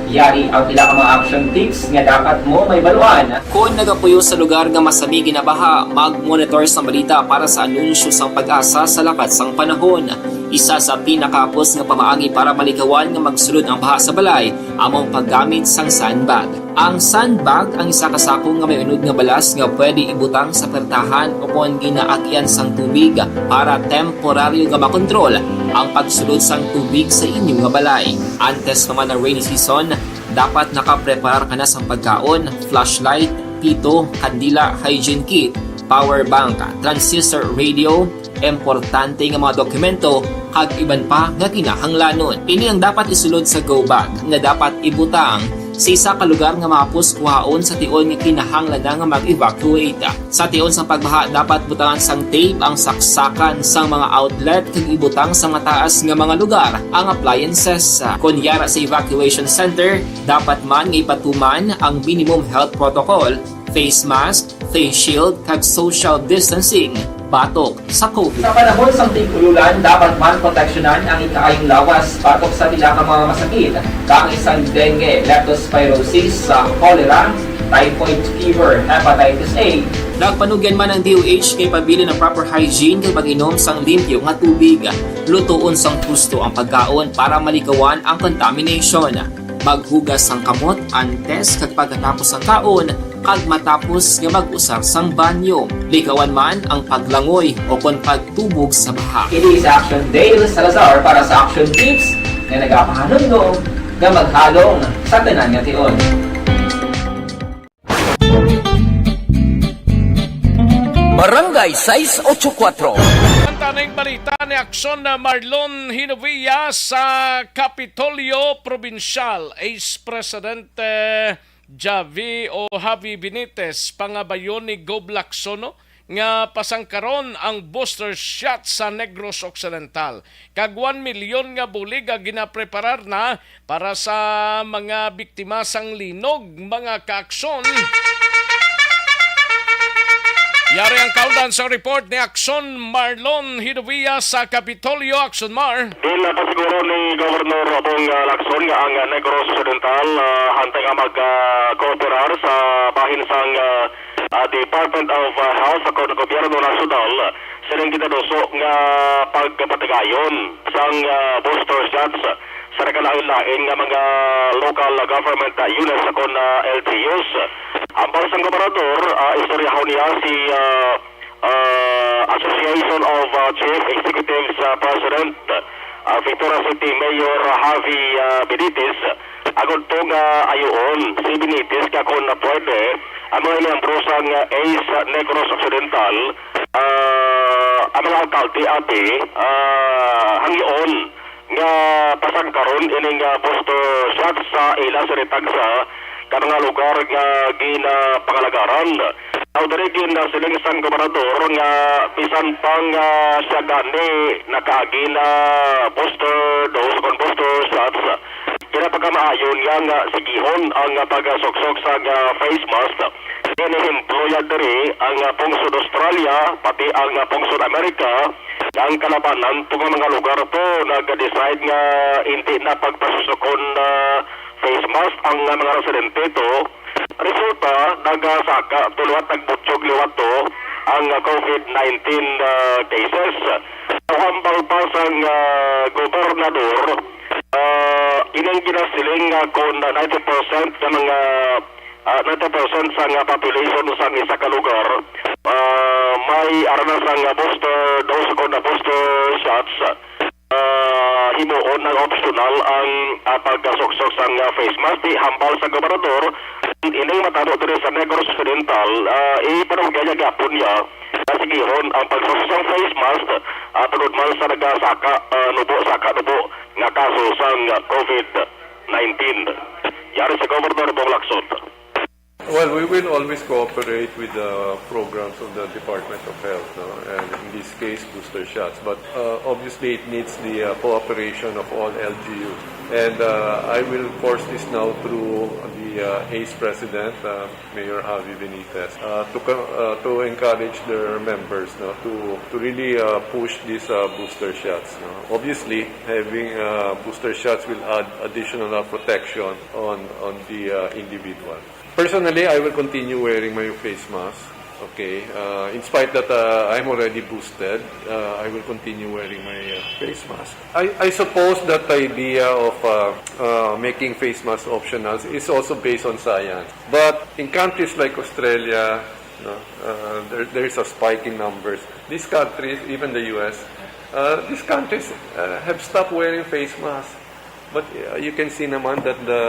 Yari ang pila ka mga action tips nga dapat mo mahibaluan. Kon nagapuyo sa lugar nga masami ginabaha, mag-monitor sang balita para sa anunsyo sang PAGASA sa lakat sang panahon. Isa sa pinakahapos nga pamaagi para malikawan nga magsulod ang baha sa balay amo ang paggamit sang sandbag. Ang sandbag ang isa ka sako nga may unod nga balas nga pwede ibutang sa pertahan o kon ginaagian sang tubig para temporaryo nga makontrol ang pagsulod sang tubig sa inyo nga balay. Antes pa man ang rainy season, dapat nakapreparar ka na sang pagkaon, flashlight, pito, kandila, hygiene kit, power bank, transistor radio, importante nga mga dokumento, kag iban pa nga kinahanglanon. Ini ang dapat isulod sa go bag nga dapat ibutang sa isa ka lugar nga mahapos kuhaon sa tion nga kinahanglan na nga mag-evacuate. Sa tion sang pagbaha, dapat butangan sang tape ang saksakan sang mga outlet kag ibutang sa mataas nga mga lugar ang appliances. Kon yara sa evacuation center, dapat man nga ipatuman ang minimum health protocol, face mask, face shield, kag social distancing batok sa COVID. Sa panahon sang tig-ululan, dapat man proteksyonan ang ikaayong lawas batok sa pila ka mga masakit, kaangay sang dengue, leptospirosis, sa cholera, typhoid fever, hepatitis A. Nagpanugyan man ang D O H nga ipabilin ang proper hygiene kag pag-inom sang limpyo nga tubig. Lutoon sang husto ang pagkaon para malikawan ang contamination. Maghugas sang kamot antes kag pagkatapos sang kaon kag matapos nga mag-usar sang banyo. Likawan man ang paglangoy o kon pagtubog sa baha. Ini si Action Dale Salazar para sa Action Tips nga nagapahanumdom nga maghalong sa tanan nga tion. Barangay sais ocho kuatro. Ang tanang balita ni Aksyon na Marlon Hinovia sa Kapitolyo Probinsyal, Ace Presidente Javi o Javi Benitez, pangabayon ni Gob Lacson, no, nga pasangkaron ang booster shot sa Negros Occidental. Kag one milyon nga bulig ang ginapreparar na para sa mga biktima sang linog, mga kaaksyon. Yari ang kaundan sa report ni Aksyon Marlon Hidovia sa Kapitolyo. Aksyon Mar. Diin na pasiguro ni Governor Bong, ah, Lacson nga ang, ah, Negros Occidental, ah, hantay nga mag, ah, kooperar sa bahin sang, ah, ah, Department of, ah, Health sa Gobyerno Nasyonal sining ginaduso nga pagpatigayon sang, ah, booster shots sa nagkalain-lain nga mga local government, ah, units kon, ah, L G Us. Ang bawat sang gobernador, ah, istoryahon niya si, ah, ah, Association of, ah, Chief Executives, ah, President, ah, Victoria City Mayor Javi, ah, Benitez, agud to nga ayuon si Benitez nga kon pwede, ang mga miyembro sang, ah, Ace Negros Occidental, ah, ang mga alkalde abi, ah, hangyoon nga pasangkaron ining, ah, booster shot sa ila sini tagsa ka mga lugar nga ginapangalagaran. Daw diri ginasiling sang gobernador nga bisan pa nga siya gani nakaagi na booster dose kon booster shots, ginapagkamaayo niya nga sigihon ang pagsuksok sang face mask. Inehemplo ya diri ang pungsod Australia, pati ang pungsod Amerika, nga ang kalabanan to nga mga lugar to nag-decide nga hindi na pagpasusukon na face mask ang mga residente to. Resulta, nagasaka to liwat, nagbutyog liwat to ang, ah, COVID nineteen, ah, cases. Hambal pa sang, ah, gobernador, ah, ining ginasiling nga kon ninety percent nga mga, ah, ninety percent sang, ah, population sang isa ka lugar, ah, may ara na sang, ah, booster dose o na booster shots, ah, himuon ang optional ang, ah, pagkasuksok sang, ah, face mask. Di hambal sa gobernador, ining matabo diri sa Negros Occidental, ah, ipanugyan niya gihapon niya nga sigihon ang pagsuksok sang face mask, ah, tungod man sa nagasaka, ah, nubo, saka nubo nga kaso sang, ah, COVID nineteen. Yari sa Gobernador Bong Lacson. Well, we will always cooperate with the programs of the Department of Health, no? And in this case, booster shots. But uh, obviously, it needs the uh, cooperation of all L G Us. And uh, I will force this now through the uh, ACE President, uh, Mayor Javi Benitez, uh, to, co- uh, to encourage their members, no, to, to really uh, push these uh, booster shots. No? Obviously, having uh, booster shots will add additional uh, protection on, on the uh, individual. Personally, I will continue wearing my face mask. Okay, uh, in spite that uh, I'm already boosted, uh, I will continue wearing my uh, face mask. I, I suppose that the idea of uh, uh, making face masks optional is also based on science. But in countries like Australia, no, uh, there, there is a spike in numbers. These countries, even the U S, uh, these countries uh, have stopped wearing face masks. But uh, you can see naman that the,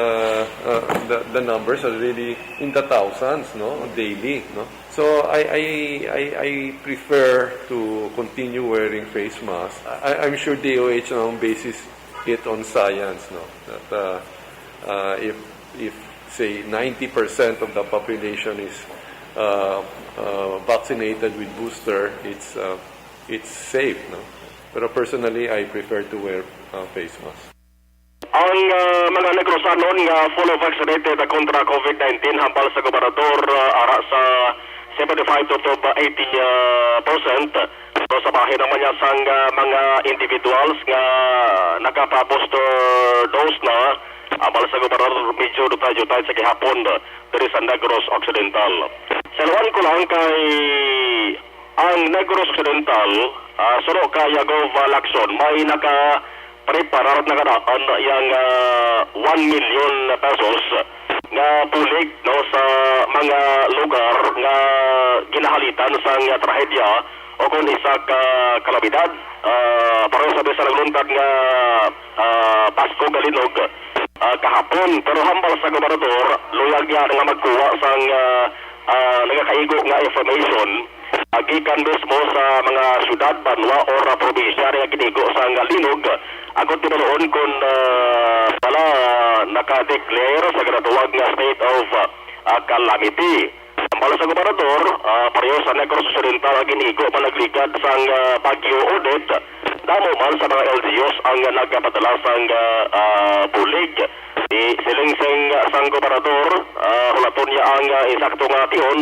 uh, the the numbers are really in the thousands, no, daily, no. So I I I, I prefer to continue wearing face masks. I, I'm sure D O H naman bases it on science, no. That uh, uh, if if say ninety percent of the population is uh, uh, vaccinated with booster, it's uh, it's safe, no. Pero personally, I prefer to wear uh, face mask. Ang, ah, mga Negrosanon nga fully vaccinated kontra COVID nineteen hambal sa gobernador, ah, ara sa seventy-five to, to eighty, ah, percent. Pero sa bahin naman niya sang, ah, mga individuals nga nakapa-booster dose na, hambal sa gobernador, medyo dutay-dutay sa gihapon diri sa Negros Occidental. Sa luwan ko lang kay ang Negros Occidental, ah, suno kay Gov Lacson, may naka preparar na kadaan yang, ah, one million pesos nga bulig, no, sa mga lugar nga ginahalitan sang, ah, trahedya o kon isa ka kalamidad. Ah, pareho sa bisan nagluntad nga, ah, Pasko nga linog, ah, kahapon. Pero hambal sa gobernador, luyag niya nga magkuha sang, ah, ah, nagakaigo nga information, ah, gikan mismo sa mga syudad, banwa, or, ah, probinsya nga ginigo sang linog, agod tinuloon kon, ah, wala naka-declare sa ginatawag nga state of, ah, calamity. Hambal sa gobernador, ah, pareho sa Negros Occidental nga ginigo man nagligad sang, ah, Bagyo Odette, damo man sa mga L G Us ang nagapadala sang, ah, ah, bulig. Di siling sing sang gobernador, ah, hulaton niya ang, ah, insakto nga tion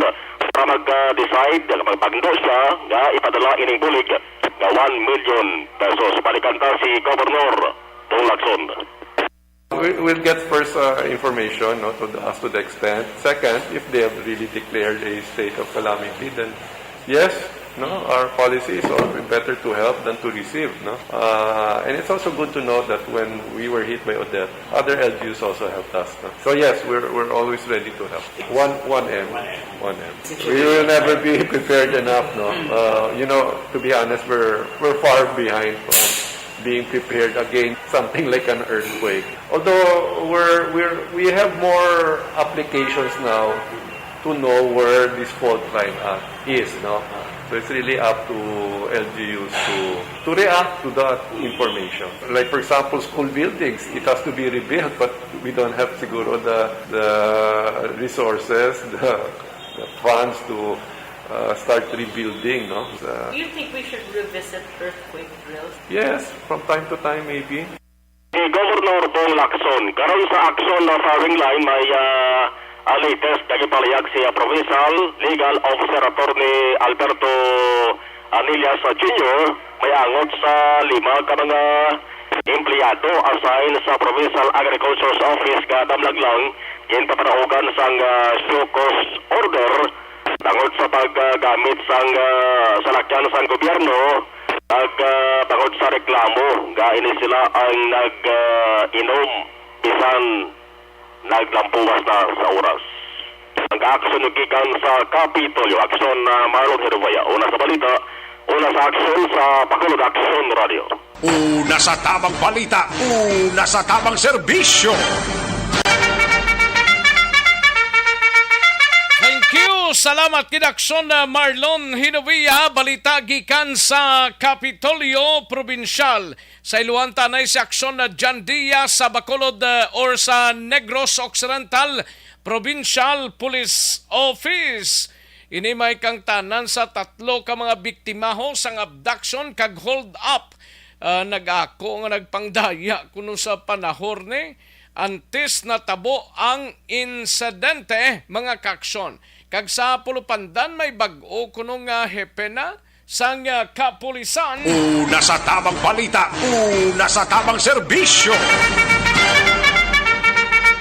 para mag-decide, magpangdo siya nga ipadala ining bulig nga one million pesos. Balikan ta si Governor Bong Lacson. We, we'll get first uh, information, no, to the, as to the extent. Second, if they have really declared a state of calamity, then yes, no, our policy is always better to help than to receive, no. Uh, and it's also good to know that when we were hit by Odette, other L G Us also helped us. No? So yes, we're we're always ready to help. One one M, one M. We will never be prepared enough, no. Uh, you know, to be honest, we're we're far behind from being prepared against something like an earthquake. Although we're, we're, we have more applications now to know where this fault line at is, no? So it's really up to L G Us to, to react to that information. Like, for example, school buildings, it has to be rebuilt, but we don't have siguro the, the resources, the, the funds to uh, start rebuilding, no? Sa- Do you think we should revisit earthquake drills? Yes, from time to time maybe. Si Governor Bong Lacson, karon sa aksyon na firing line may, ah, ah, latest nga gipalihag si, ah, Provincial Legal Officer Attorney Alberto Anillas, ah, Junior, may angot sa lima ka mga empleyado assigned sa Provincial Agriculture's Office nga damlag lang ginpapanaugan sang, ah, show cause order Tungod sa paggamit sang, ah, salakyan sang gobyerno, ag, ah, tungod sa reklamo nga ini sila ang nag, ah, inom bisan naglampuwas na sa oras. Ang aksyon gikan sa Kapitolyo, aksyon na Marlon Hervaya. Una sa balita, una sa aksyon sa Bacolod Aksyon Radio. Una sa tamang balita, una sa tamang serbisyo. Thank you. Salamat kid aksyon na Marlon Hinovia. Balita gikan sa Kapitolyo Probinsyal. Sa iluhan ta anay si aksyon na John Diaz sa Bacolod, uh, or sa Negros Occidental Provincial Police Office. Ini may kangtanan sa tatlo ka mga biktimaho sang abduction kag hold up. Ah, nag-ako nga nagpangdaya kuno sa panahor ni antes natabo ang insidente, mga kaaksyon. Kag sa pulupandan may bag-o kuno nga hepe na sang, ah, kapulisan. Una sa tamang balita, una sa tamang serbisyo.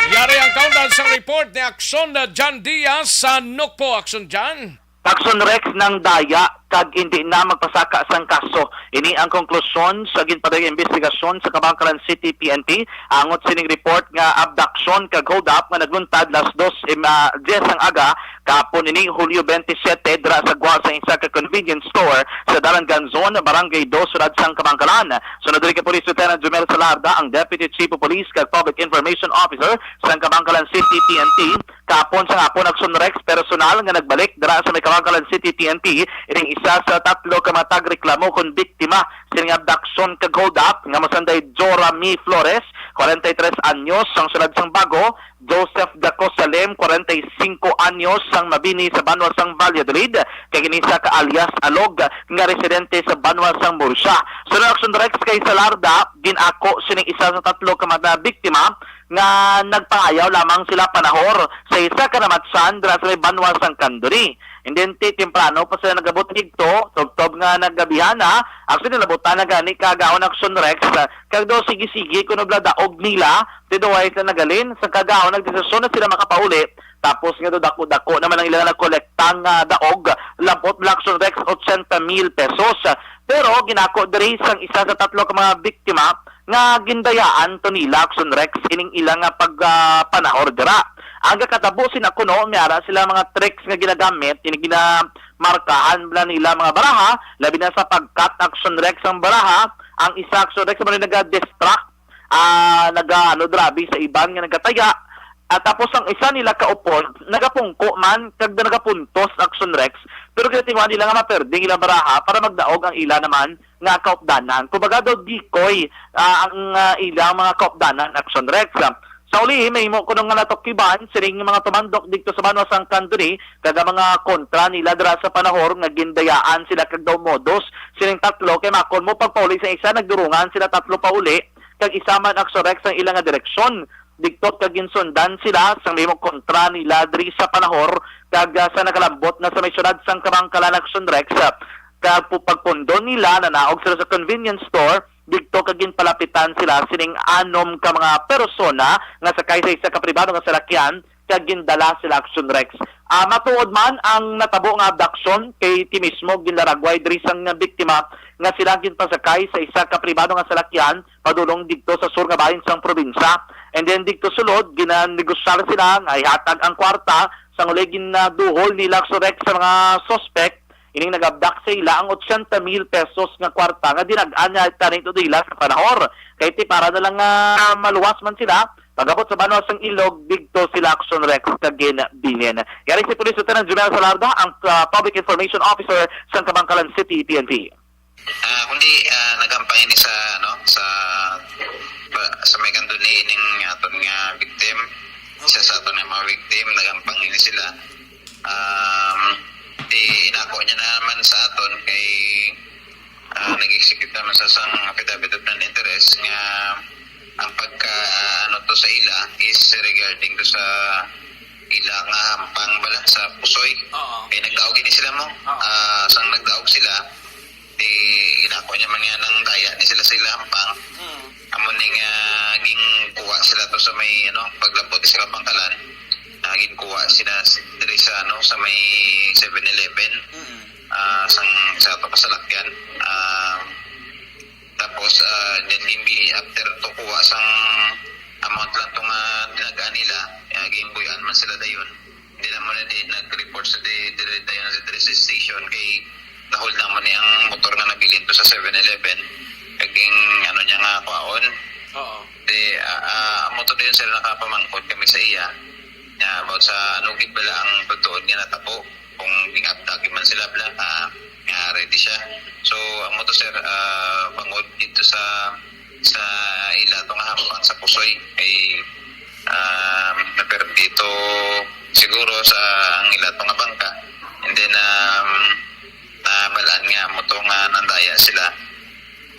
Yari ang kaundan sa report ni Aksyon na John Diaz sa Nukpo. Aksyon, John. Aksyon Rex, nangdaya kag indi na magpasaka sang kaso. Ini ang konklusyon sa ginpadayag nga imbestigasyon sa Kabankalan City P N P angot sining report nga abduction kag hold up nga nagluntad las dos, em, ah, diyes sang aga kahapon, ini Hulyo twenty-seven, dira sa gwa sa isa ka convenience store sa Dalan Ganzon, Barangay Dos, Siyudad sang Kabankalan. Sunod diri kay Police Lieutenant Jumel Salarda, ang Deputy Chief of Police kag Public Information Officer sang Kabankalan City P N P. Kahapon sang hapon, Aksyon Rex, personal nga nagbalik dira sa may Kabankalan City P N P ining isa sa tatlo ka mga tagreklamo kon biktima sining abduction kag hold up nga masanday Jorami Flores, kwarenta y tres anyos, sang siyudad sang Bago, Joseph Daco Salem, kwarenta y singko anyos, sang Mabini sa banwa sang Valladolid, kag ini isa ka alias Alog nga residente sa banwa sang Murcia. Sunod, Aksyon Rex, kay Salarda, gin-ako sining isa sa tatlo ka mga biktima nga nagpangayaw lamang sila panahor sa isa ka namatsan dira sa may banwa sang Candoni. And then, ti-, temprano pa sila nagabot didto, tubtob nga naggabihan na, actually, nilabutan na gani kag-ahon, Aksyon Rex, ah, kag daw sige-sige kuno bala daog nila, ti daw ay sila nagalin, sa kag-ahon nagdesisyon na sila makapauli, tapos nga daw dako-dako naman ang ilang nakolekta nga daog, labot bala, Aksyon Rex, ochenta mil pesos. Pero ginako diri sang isa sa tatlo ka mga biktima nga gindayaan to nila, Aksyon Rex, ining ila nga pag, ah, panahor dira. Ang kakatabo sina kuno, may ara sila mga tricks nga ginagamit, ini ginamarkahan bala nila mga baraha, labi na sa pagkat, Aksyon Rex, ang baraha, ang isa, Aksyon Rex, man naga-distract, ah, naga, ano, drabi sa iban nga nagataya. At tapos ang isa nila kaupod, nagapungko man, kag nagapuntos, Aksyon Rex, pero ginatinguha nila nga maperde ang ilang baraha para magdaog ang ila naman nga kaupdanan. Kumbaga daw decoy, ah, ang, ah, ilang mga kaupdanan, Aksyon Rex. Sa uli, mahimo kuno nga natukiban sining mga tumandok didto sa banwa sang Candoni, kag ang mga kontra nila dira sa panahor nga gindayaan sila kag daw modos sining tatlo kay makon mo pagpauli sa isa, nagdurungan sila tatlo pauli, kag isa man, Aksyon Rex, ang ila nga direksyon. Didto kag ginsundan sila sang mahimo kontra nila diri sa panahor, kag, ah, sa nakalambot na sa may siyudad sang Kabankalan, Aksyon Rex, ah, kag pu-, pagpundon nila, nanaog sila sa convenience store, didto kag ginpalapitan sila sining anom ka mga persona nga sakay sa isa ka pribado nga salakyan, kag gindala sila, Aksyon Rex. Ah, matuod man ang natabo nga abduction, kay ti mismo ginlaragway diri sang biktima nga sila ginpasakay sa isa ka pribado nga salakyan padulong didto sa sur nga bahin sang probinsya. And then didto sulod, ginanegosyar sila nga ihatag ang kwarta, sang uli ginaduhol nila, Aksyon Rex, sa mga suspect ining nag-abduct sa ila ang ochenta mil pesos nga kwarta nga dinag-an niya tani to nila sa panahor. Kay ti para na lang nga maluwas man sila, pag-abot sa banwa sang Ilog, didto sila, Aksyon Rex, kag ginbilin. Yari si Police Lieutenant Jumel Salarda, ang, ah, Public Information Officer sang Kabankalan City P N P. Ah, kundi, ah, nagampang ini sa, ano, sa, sa may Candoni ining aton nga victim. Isa sa aton nga mga victim, nagampang ini sila. Um, di inako niya naman sa aton kay, ah, nag-execute naman sa sang affidavit of non-interest nga ang pagka, ano to sa ila is regarding to sa ila nga hampang bala sa Pusoy. Oo. Eh, nagdaog ini sila mo. Oo. Ah, sang nagdaog sila, di inako niya man nga nang daya ni sila sa ila hampang. Mm. Amo ni nga ginkuha sila to sa may, ano, paglabot sa Kabankalan. Ah, ginkuha sila si-, diri sa, ano, sa may seven seven eleven, ah, sang sa ato kasalakyan. Ah, tapos, ah, then gimbi after to kuha sang amount lang to nga tinagaan nila, ah, ginbuy-an man sila dayon. Hindi na mo na di nag-report sa di, di dayon sa train station kay na-hold na mo ni ang motor nga nabilin to sa seven eleven. Kaging ano niya nga kwaon. Oo. Di, ah, ah, amo to dayon sila nakapamangkot kami sa iya. Nga about sa ano gid bala ang totoo nga natabo. Kung gin-abduct man sila bala, ah, nga ready siya. So, amo to, sir, ah, bangod dito sa, sa ila to nga hapang sa Pusoy, kay, um, na-perdi to siguro sa ang ila to nga bangka. And then, um, nabalaan nga amo to nga nandaya sila.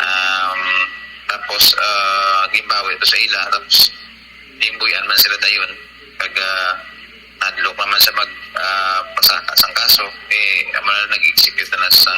Um, tapos, ah, gimbawi to sa ila, tapos gimbuy-an man sila dayon. Kag, ah, hadlok naman sa mag, ah, pasaka sang kaso, eh, amo na nag-execute na sang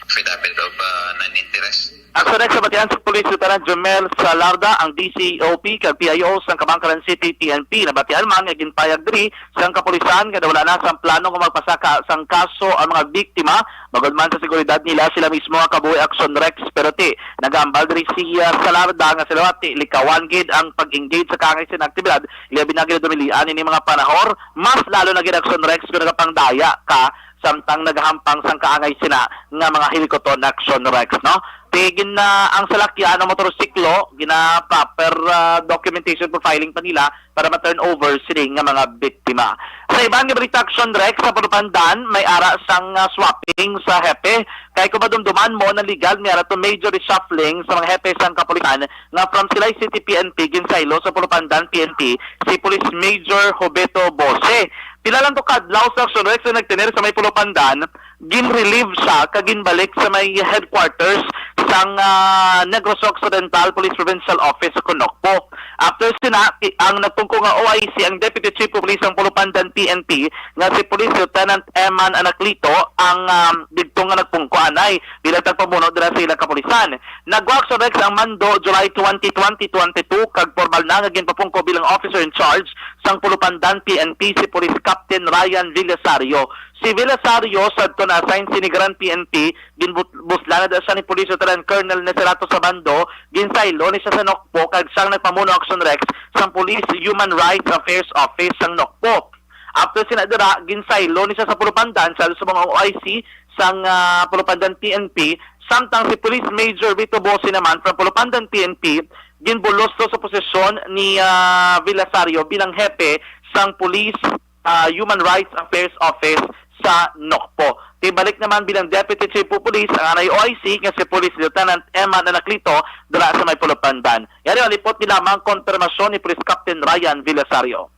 affidavit of, ah, non-interest. Aksyon sa batian si Police Lieutenant Jomel Salarda, ang D C O P kag P I O sang Kabankalan City P N P. Nabatian man nga ginpayag diri sang kapulisan nga wala na sang plano nga magpasaka sang kaso ang mga biktima, bangod man sa seguridad nila, sila mismo ang kabuhi Aksyon Rex. Pero ti, nagahambal diri si, ah, Salarda nga sila ti likawan gid ang pag-engage sa kaangay sina aktibidad, ilabi na gid dumilian ini mga panahon, mas lalo na gid Aksyon Rex kung nagapangdaya ka samtang nagahampang sang kaangay sina nga mga hilikoton Aksyon Rex, no? Ti gin, ah, ang salakyan o motorsiklo, gina proper, ah, documentation profiling pa nila para ma-turn over sini nga mga biktima. Sa iban nga balita, Aksyon Rex, sa Pulupandan, may ara sang, ah, swapping sa hepe. Kay kung madumduman mo, naligal may ara to major reshuffling sa mga hepe sang kapulisan nga from Silay City P N P ginsaylo sa Pulupandan P N P si Police Major Jovito Bose. Pila lang to ka adlaw sa Aksyon Rex nga nagtener sa may Pulupandan, ginrelieve siya kag ginbalik sa may headquarters sang, ah, Negros Occidental Police Provincial Office sa Nocpo. After sina, i-, ang nagpungko nga O I C, ang Deputy Chief of Police sang Pulupandan P N P nga si Police Lieutenant Eman Anaclito ang, um, didto nga nagpungko anay bilang tagpamuno dira sa ilang kapulisan. Nagwa Aksyon Rex ang mando July twenty, twenty twenty-two, kag formal na nga ginpapungko bilang officer in charge sang Pulupandan P N P si Police Captain Ryan Villasario. Si Villasario, sadto na-assign sini Grand P N P, ginbuslan na siya ni Police Lieutenant Colonel Necerato Sabando, ginsaylo ni siya sa Nocpo, kag siyang nagpamuno Aksyon Rex sang Police Human Rights Affairs Office sang Nocpo. After sina dira, ginsaylo ni siya sa Pulupandan, sa, sa mga O I C sang, ah, Pulupandan P N P, samtang si Police Major Vito Bose naman from Pulupandan P N P, ginbulos to sa posisyon ni, ah, Villasario bilang hepe sang Police, ah, Human Rights Affairs Office sa Nocpo. Tibalik naman bilang Deputy Chief of Police ang anay O I C nga si Police Lieutenant Eman Anaclito dira sa may Pulupandan. Yari ang lipot ni lamang konfirmasyon ni Police Captain Ryan Villasario.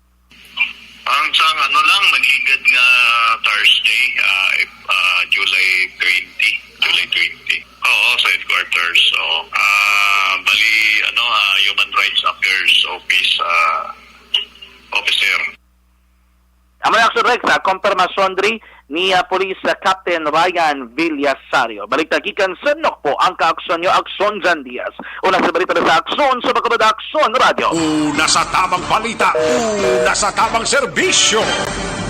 Ang sa ano lang, nagligad nga Thursday, ah, if, ah, July twenty, July twenty. Oo, sa headquarters. Oo. Ah, bali, ano, ah, Human Rights Affairs Office, ah, officer. Amo na, Aksyon Rex, ah, kompirmasyon diri ni, ah, Police, ah, Captain Ryan Villasario. Balik ta gikan sa Nocpo ang kaaksyon nyo, Aksyon Jan Diaz. Una sa balita na sa Aksyon, sa Bacolod Aksyon Radio. Una sa tamang balita, una sa tamang serbisyo.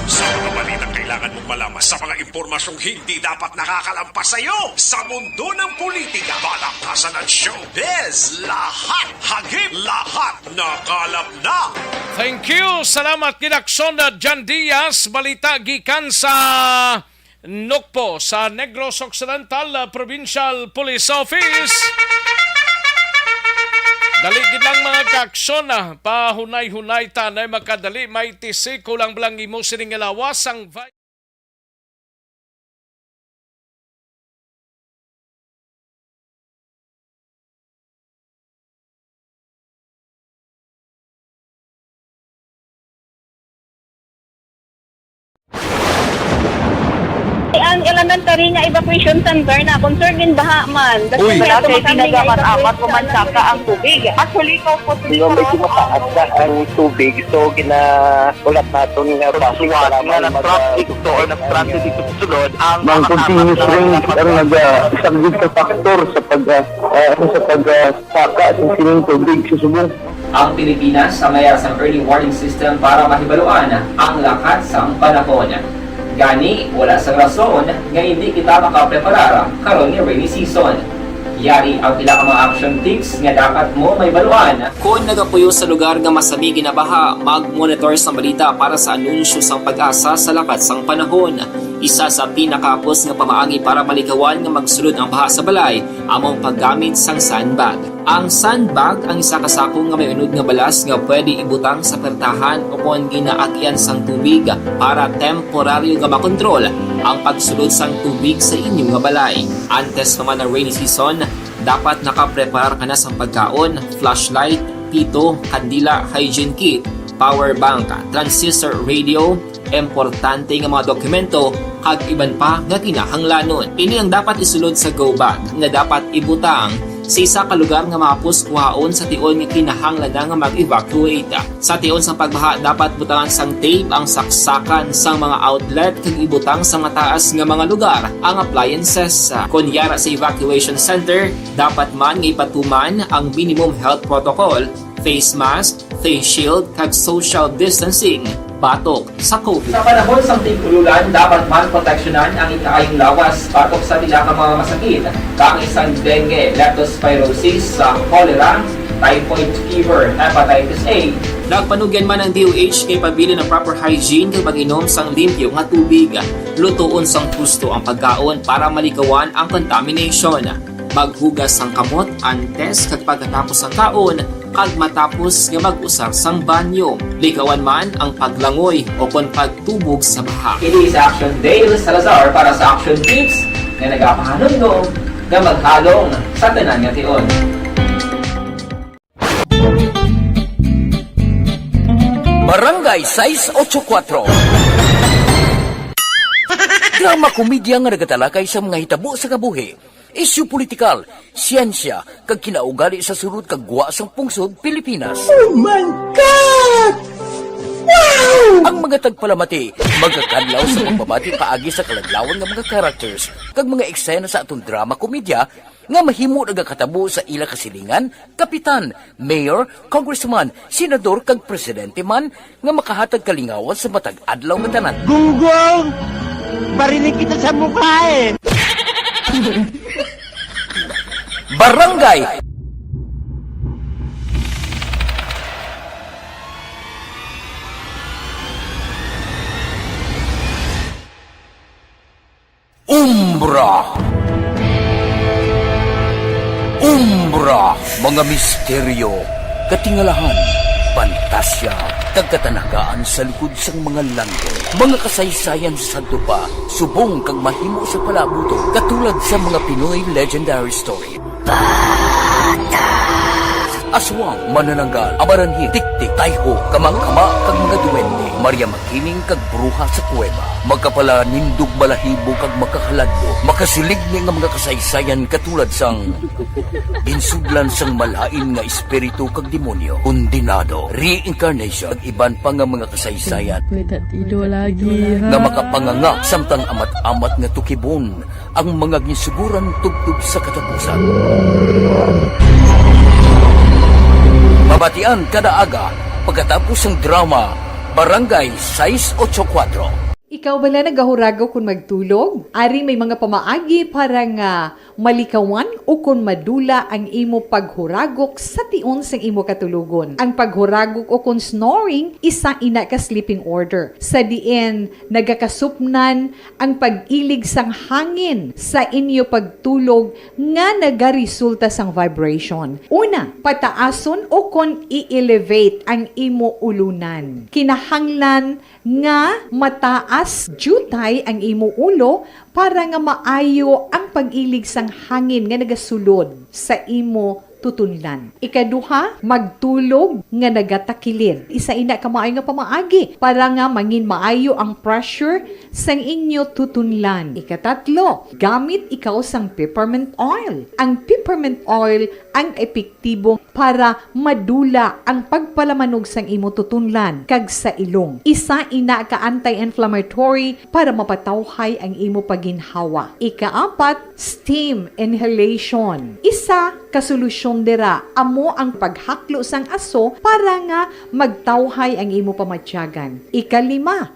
Sa mga balita kailangan mong malaman, sa mga impormasyong hindi dapat nakakalampas sa iyo, sa mundo ng politika, balakasan at showbiz, lahat hagip, lahat nakalap na. Thank you. Salamat gid, Aksyon Jan Diaz. Balita gikan sa Nocpo sa Negros Occidental, ah, Provincial Police Office. Dali gid lang, mga kaaksyon, ah, pahunay-hunay ta na makadali, may tisi ko lang bala ang imo sining nga lawas ang vi- Ang elementary nga evacuation center na concern din baha man. Uy. Wala kay tinaga man amat ko man saka ang tubig. Actually, ko po. Di ba may tumataas na ang tubig, so gina-, ulat naton nga basi nga nag-traffic to or nag-transit dito sa sulod ang mga continuous rain ang nag-, ah, isang big factor sa pag, ah, ah, ano, sa pag, ah, saka sa sining tubig sa subong. Ang Pilipinas sa mayar sang early warning system para mahibaluan ang lakat sang panahon. Gani, wala sang rason nga hindi kita makapreparar karon nga rainy season. Yari ang pila ka mga action tips nga dapat mo mahibaluan. Kon nagapuyo sa lugar nga masami ginabaha, mag-monitor sang balita para sa anunsyo sang PAGASA sa lakat sang panahon. Isa sa pinakahapos nga pamaagi para malikawan nga magsulod ang baha sa balay amo ang paggamit sang sandbag. Ang sandbag ang isa ka sako nga may unod nga balas nga pwede ibutang sa pertahan o kon ginaagian sang tubig para temporaryo nga makontrol ang pagsulod sang tubig sa inyo nga balay. Antes pa man ang rainy season, dapat nakapreparar ka na sang pagkaon, flashlight, pito, kandila, hygiene kit, power bank, transistor radio, importante nga mga dokumento, kag iban pa nga kinahanglanon. Ini ang dapat isulod sa go bag nga dapat ibutang sa isa ka lugar nga mahapos kuhaon sa tion nga kinahanglan na nga mag-evacuate. Sa tion sang pagbaha, dapat butangan sang tape ang saksakan sang mga outlet kag ibutang sa mataas nga mga lugar ang appliances. Kon yara sa evacuation center, dapat man nga ipatuman ang minimum health protocol, face mask, face shield, kag social distancing batok sa COVID. Sa panahon sang tig-ululan, dapat man proteksyonan ang ikaayong lawas batok sa pila ka mga masakit, kaangay sang dengue, leptospirosis, sa cholera, typhoid fever, hepatitis A. Nagpanugyan man ang D O H kay pabilin ang proper hygiene kag pag-inom sang limpyo nga tubig. Lutoon sang husto ang pagkaon para malikawan ang contamination. Maghugas sang kamot antes kag pagkatapos sang kaon kag matapos nga mag-usar sang banyo. Likawan man ang paglangoy o kon pagtubog sa baha. Ini si Action Dale Salazar para sa Action Tips nga nagapahanumdom nga maghalong sa tanan nga tion. Barangay sais ocho kuatro. Drama komedya nga nagatalakay sa mga hitabo sa kabuhi, isyu politikal, siyensya, kag kinaugali sa sulod kag gwa sang pungsod Pilipinas. Oh my God! Wow! Ang mga tagpalamati magakadlaw sa pagbabati paagi sa kaladlawan nga mga characters kag mga eksena sa aton drama komedya nga mahimo nagakatabo sa ila kasilingan, kapitan, mayor, congressman, senador, kag presidente man nga makahatag kalingawan sa matag adlaw nga tanan. Gunggong! Barinig kita sa mukha eh! Barangay Umbra. Umbra, mga misteryo, katingalahan, pantasya, kag katanagaan sa likod sang mga langgo. Mga kasaysayan sa sadto pa, subong kag mahimo sa palabuton, katulad sa mga Pinoy legendary story. Aswang, manananggal, amaranhit, tiktik, tayho, kamakama, kag mga duwende, Maria Makiling kag bruha sa kuweba, makapalanindog balahibo kag makahaladlo, makasiligni nga mga kasaysayan katulad sang ginsudlan sang malain nga espiritu kag demonyo, kondinado, reincarnation, kag iban pa nga mga kasaysayan May tatido lagi, ha? nga makapanganga samtang amat-amat nga tukibon ang mga ginsuguran tubtob sa katapusan. Mabatian kada aga pagkatapos sang drama Barangay sais ocho kuatro. Ikaw bala nagahuragok kon magtulog? Ari may mga pamaagi para nga malikawan ukon madula ang imo paghuragok sa tion sang imo katulogon. Ang paghuragok ukon snoring isa ina ka sleeping order, sa diin nagakasupnan ang pag-ilig sang hangin sa inyo pagtulog nga nagaresulta sang vibration. Una, pataason ukon i-elevate ang imo ulunan. Kinahanglan nga mataas diutay ang imo ulo para nga maayo ang pag-ilig sang hangin nga nagasulod sa imo tutunlan. Ikaduha, magtulog nga nagatakilid. Isa ina ka maayo nga pamaagi para nga mangin maayo ang pressure sang inyo tutunlan. Ikatatlo, gamit ikaw sang peppermint oil. Ang peppermint oil ang epektibo para madula ang pagpalamanog sang imo tutunlan kag sa ilong. Isa ina ka anti-inflammatory para mapatawhay ang imo pagginhawa. Ikaapat, steam inhalation. Isa ka solusyon dira amo ang paghaklo sang aso para nga magtawhay ang imo pamatyagan. Ikalima,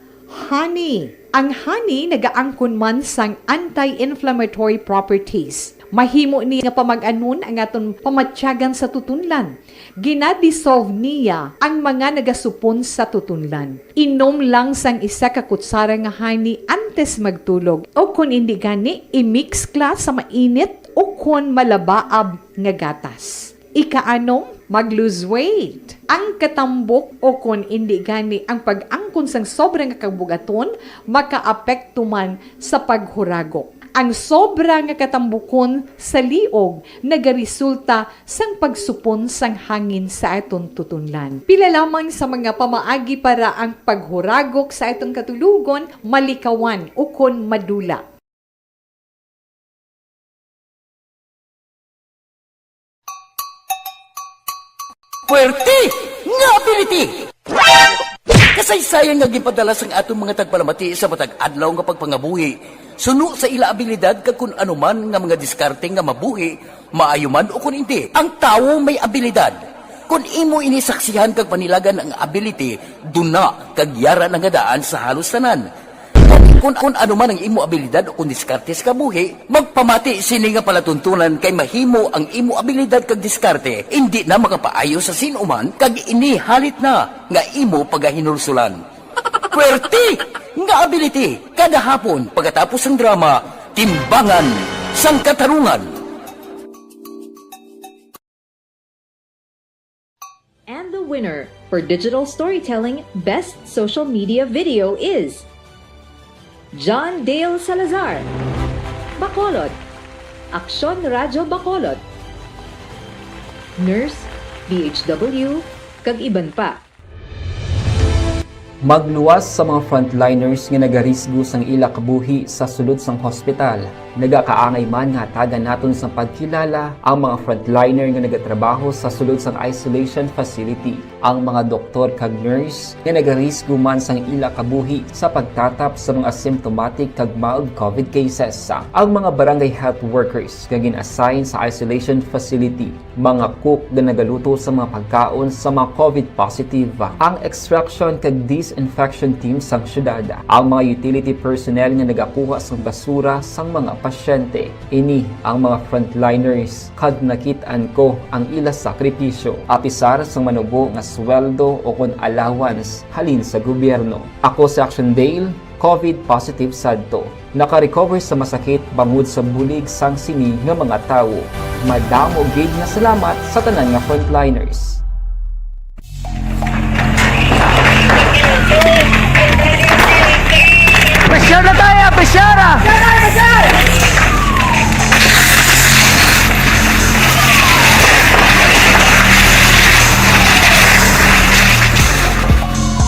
honey. Ang honey nagaangkon man sang anti-inflammatory properties. Mahimo ni nga pamag-anon ang aton pamatyagan sa tutunlan. Gina-dissolve niya ang mga nagasupon sa tutunlan. Inom lang sang isa ka kutsara nga honey antes magtulog, o kon indi gani, i-mix kla sa mainit o kon malabaab nga gatas. Ikaanom, mag-lose weight. Ang katambok o kon indi gani ang pag-angkon sang sobra nga kabug-aton makaapekto man sa paghuragok. Ang sobra nga katambukon sa liog nagaresulta sang pagsupon sang hangin sa aton tutunlan. Pila lamang sa mga pamaagi para ang paghuragok sa aton katulogon malikawan ukon madula. Puwerte nga ability! Kasaysayan nga ginpadala sang aton mga tagpalamati sa matag adlaw nga pagpangabuhi, suno sa ila abilidad kag kun ano man nga mga diskarte nga mabuhi, maayo man o kun indi, ang tawo may abilidad. Kon imo ini saksihan kag panilagan ang ability, duna kag yara na nga daan sa halos tanan. Kon, kon ano man ang imo abilidad o kon diskarte sa kabuhi, magpamati sini nga palatuntunan kay mahimo ang imo abilidad kag diskarte indi na makapaayo sa sin-o man kag ini halit na nga imo pagahinulsulan. Puwerte nga ability kada hapon pagkatapos sang drama, Timbangan sang Katarungan. And the winner for digital storytelling best social media video is John Dale Salazar, Bacolod, Aksyon Radyo Bacolod, Nurse, D H W, kag iban pa. Magluwas sa mga frontliners nga nagarisgo sang ila kabuhi sa sulod sang hospital. Nagakaangay man nga hatagan naton sang pagkilala ang mga frontliner nga nagatrabaho sa sulod sang isolation facility, ang mga doktor kag nurse nga nagarisgo man sang ila kabuhi sa pagtatap sa mga asymptomatic kag mild covid cases, ang mga barangay health workers nga gin-assign sa isolation facility, mga cook nga nagaluto sa mga pagkaon sa mga covid positive, ang extraction kag disinfection team sang syudad, ang mga utility personnel nga nagakuha sang basura sang mga pasyente. Ini ang mga frontliners, kag nakit-an ko ang ila sakripisyo, apisar sang manubo nga sweldo o kon allowance halin sa gobyerno. Ako si Action Dale, covid positive sadto. Naka-recover sa masakit bangod sa bulig sang sini nga mga tawo. Madamo gid nga salamat sa tanan nga frontliners. Pressure na tayo! Pressure!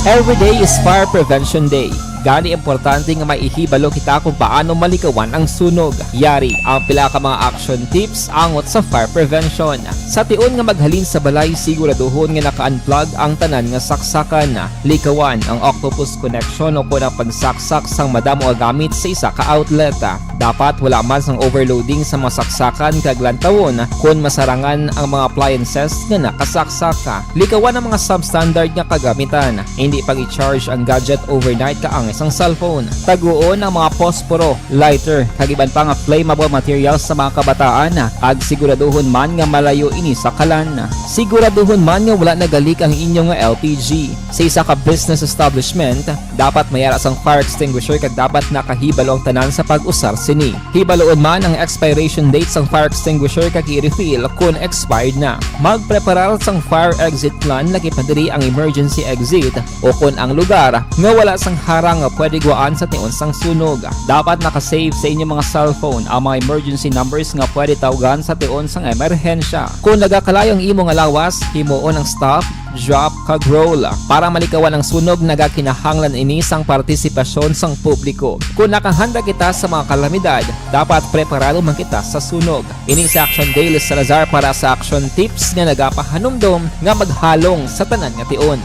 Every day is Fire Prevention Day. Gani, importante nga may ihibalo kita kung paano malikawan ang sunog. Yari ang pila ka mga action tips angot sa fire prevention. Sa tion nga maghalin sa balay, siguraduhon nga naka-unplug ang tanan nga saksakan. Likawan ang octopus connection o kon ang pagsaksak sang madamo nga gamit sa isa ka outlet. Dapat wala man sang overloading sa mga saksakan kag lantawon kon masarangan ang mga appliances nga nakasaksak. Likawan ang mga substandard nga kagamitan. Indi pag-i-charge ang gadget overnight kaangay sang cellphone. Taguon ang mga posporo, lighter, kag iban pa nga flammable materials sa mga kabataan, kag siguraduhon man nga malayo ini sa kalan. Siguraduhon man nga wala nagalik ang inyo nga L P G. Sa isa ka business establishment, dapat may ara sang fire extinguisher kag dapat nakahibalo ang tanan sa pag-usar sini. Hibaluon man ang expiration date sang fire extinguisher kag i-refill kon expired na. Magpreparar sang fire exit plan, lakip pa diri ang emergency exit o kon ang lugar nga wala sang harang nga pwede guwaan sa tion sang sunog. Dapat naka-save sa inyo mga cellphone ang mga emergency numbers nga pwede tawgan sa tion sang emerhensya. Kon nagakalayo ang imo nga lawas, himuon ang stop, drop, kag roll. Para malikawan ang sunog, nagakinahanglan ini sang partisipasyon sang publiko. Kon nakahanda kita sa mga kalamidad, dapat preparado man kita sa sunog. Ini si Action Dale Salazar para sa Action Tips nga nagapahanumdom nga maghalong sa tanan nga tion.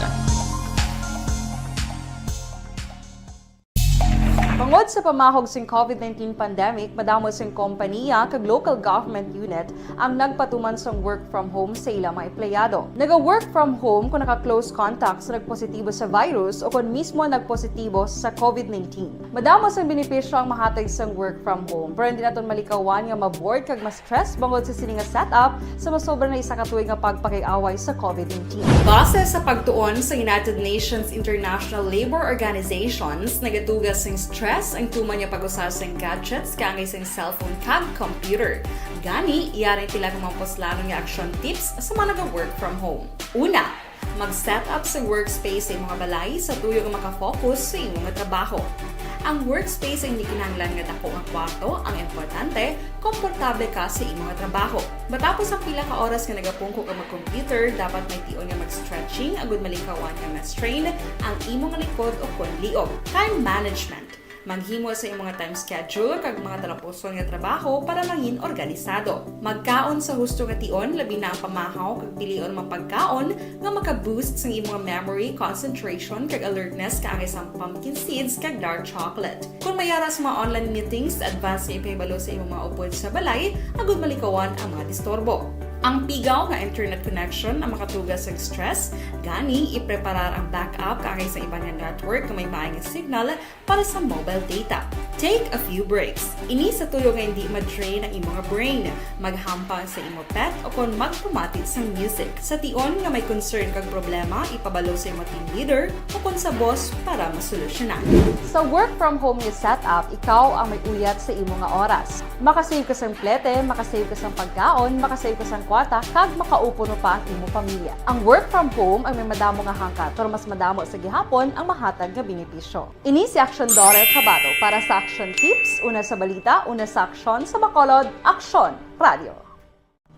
Tungod sa pamahog sing COVID nineteen pandemic, madamo sing kompaniya kag local government unit ang nagpatuman sang work from home sa ila mga empleyado. Naga-work from home kung naka-close contact sa nagpositibo sa virus o kon mismo nagpositibo sa COVID nineteen. Madamo sang benepisyo ang mahatag sang work from home, pero hindi naton malikawan nga ma-bored kag ma-stress bangod sa sini nga setup sa masobra na isa ka tuig nga pagpakig-away sa COVID nineteen. Base sa pagtuon sa United Nations International Labour Organizations, nagatuga sing stress ang tuman nga pag-usar sing gadgets kaangay sing cellphone kag computer. Gani, yari pila ka mga puslanon nga action tips sa mga naga-work from home. Una, mag-set up sa workspace sa imong balay sa tuyo nga makafocus sa imong trabaho. Ang workspace ay hindi kinahanglan nga dako nga kwarto, ang importante, komportable ka sa imong trabaho. Matapos ang pila ka oras nga nagapungko ka mag-computer, dapat may tion nga mag-stretching agud malikawan nga ma-strain ang imong likod o kon liog. Time management. Maghimo sa imong time schedule kag mga talapuson nga trabaho para mangin organisado. Magkaon sa husto nga tion, labi na ang pamahaw kag pilion mga pagkaon nga maka-boost sang imong memory, concentration, kag alertness kaangay sang pumpkin seeds kag dark chocolate. Kung may ara sa mga online meetings, advance nga ipahibalo sa imong mga upod sa balay agud malikawan ang mga disturbo. Ang pigaw nga internet connection ang makatuga sang stress, gani ipreparar ang backup kaangay sa iban nga network nga may maay nga signal para sa mobile data. Take a few breaks. Ini sa tuyo nga hindi ma-drain ang imong brain. Maghampang sa imo pet o kon magpamati sang music. Sa tion nga may concern kag problema, ipabalo sa imo team leader o kon sa boss para masolusyonan. Sa work from home nga setup, ikaw ang may uyat sa imo nga oras. Makasave ka sang plete, makasave ka sang pagkaon, makasave ka sang kwarta, kag makaupod pa ang imo pamilya. Ang work from home ang may madamo nga hangkat, pero mas madamo sa gihapon ang mahatag nga benepisyo. Ini si Action Dorel Chavado para sa Action Tips, una sa balita, una sa aksyon, sa Bacolod, Aksyon Radio.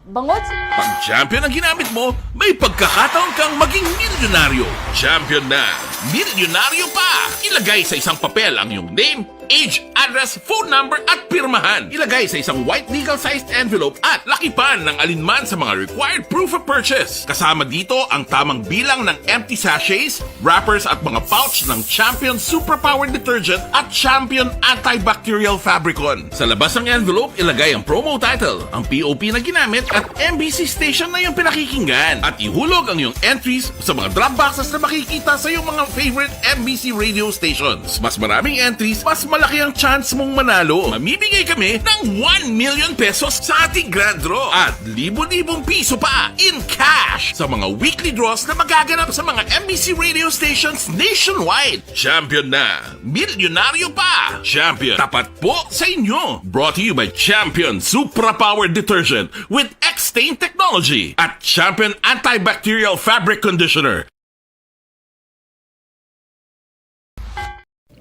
Bangod sa Pag champion ang ginamit mo, may pagkakataon kang maging milyonaryo. Champion na, milyonaryo pa! Ilagay sa isang papel ang iyong name, age, address, phone number, at pirmahan. Ilagay sa isang white legal-sized envelope at lakipan ng alinman sa mga required proof of purchase. Kasama dito ang tamang bilang ng empty sachets, wrappers, at mga pouch ng Champion Superpower Detergent at Champion Antibacterial Fabricon. Sa labas ng envelope, ilagay ang promo title, ang P O P na ginamit, at M B C station na iyong pinakikinggan. At ihulog ang iyong entries sa mga drop boxes na makikita sa iyong mga favorite M B C radio stations. Mas maraming entries, mas malaki ang chance mong manalo. Mamimigay kami ng one million pesos sa ating grand draw at libo-libong piso pa in cash sa mga weekly draws na magaganap sa mga M B C radio stations nationwide. Champion na! Milyonaryo pa! Champion, tapat po sa inyo! Brought to you by Champion Supra Power Detergent with X-Stain Technology at Champion Antibacterial Fabric Conditioner.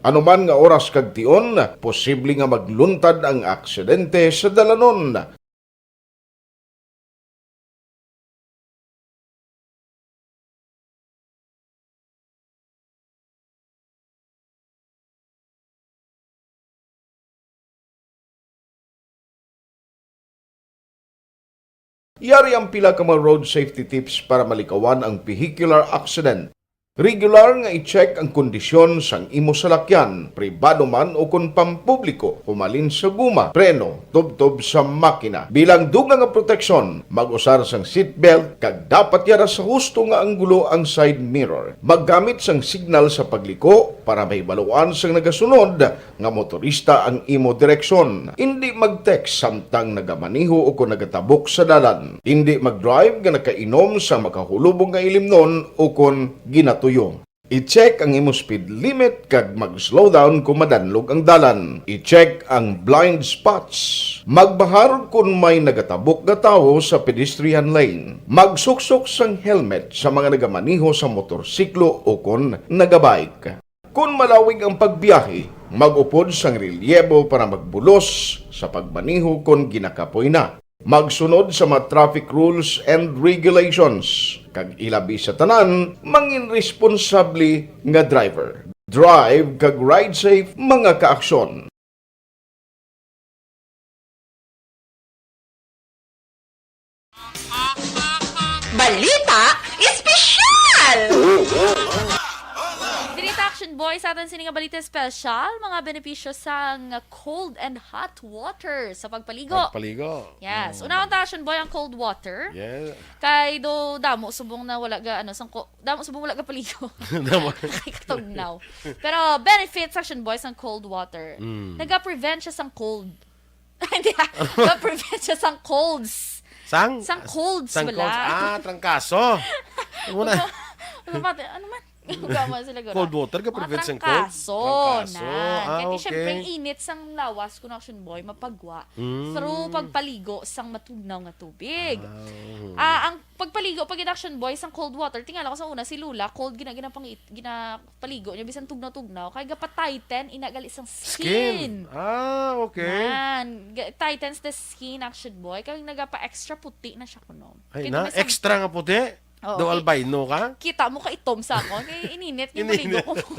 Anuman nga oras kag tion, posible nga magluntad ang aksidente sa dalanon. Yari ang pila ka mga road safety tips para malikawan ang vehicular accident. Regular nga i-check ang kondisyon sang imo salakyan, pribado man o kon pampubliko, humalin sa guma, preno, tubtob sa makina. Bilang dugang nga proteksyon, mag-usar sang seatbelt kag dapat yara sa husto nga anggulo ang side mirror. Maggamit sang signal sa pagliko para mahibaluan sang nagasunod nga motorista ang imo direksyon. Indi mag-text samtang nagamaneho o kon nagatabok sa dalan. Indi mag-drive nga nakainom sang makahulubong nga ilimnon o kon ginatuyo. I-check ang imo speed limit kag mag-slow down kon madanlog ang dalan. I-check ang blind spots. Magbahar kon may nagatabok nga tawo sa pedestrian lane. Magsuksok sang helmet sa mga nagamaneho sa motorsiklo o kon nagabike. Kon malawig ang pagbiyahe, mag-upod sang relyebo para magbulos sa pagmaneho kon ginakapoy na. Magsunod sa mga traffic rules and regulations, kag ilabi sa tanan, mangin responsable nga driver. Drive kag ride safe, mga kaaksyon. Balita Espesyal! Diri ta, Action Boy, sa aton sini nga balita special, mga benepisyo sang cold and hot water sa pagpaligo. Pagpaligo. Yes. Mm. Unahon ta, Action Boy, ang cold water. Yeah. Kay do damo subong na wala ga, ano, sang ko-, damo subong wala ga paligo. Damo. Kay katugnaw. Pero benefits, Action Boy, sang cold water. Mm. Naga-prevent siya sang cold. Hindi, ah. Ga-prevent siya sang colds. Sang? Sang colds, sang bala. Colds. Ah, trangkaso. Ano na? Ano ba? Ano man? Gama sila gura. Cold water ka prevent sang cold? Trangkaso. Trangkaso. Ah, kaya okay. Siyempre, ang init sang lawas, kun Action Boy, mapagwa through pagpaligo sang matugnaw nga tubig. Ah, oo. Ah, ang pagpaligo, pag Action Boy, sang cold water, tingala ko sa una, si Lola, cold, gina-, ginapangit-, gina-, paligo niya, bisan tugnaw-tugnaw, kay gapa-tighten, ina gali sang skin. Skin. Ah, okay. Nan, ga-, tightens the skin, Action Boy. Kay nagapa-extra puti na siya kuno. Ay, kay na, extra nga puti? Oo, do kay albino ka? Kita mo ka itom sa akon. Kay ininit nga ininit. Maligo ko.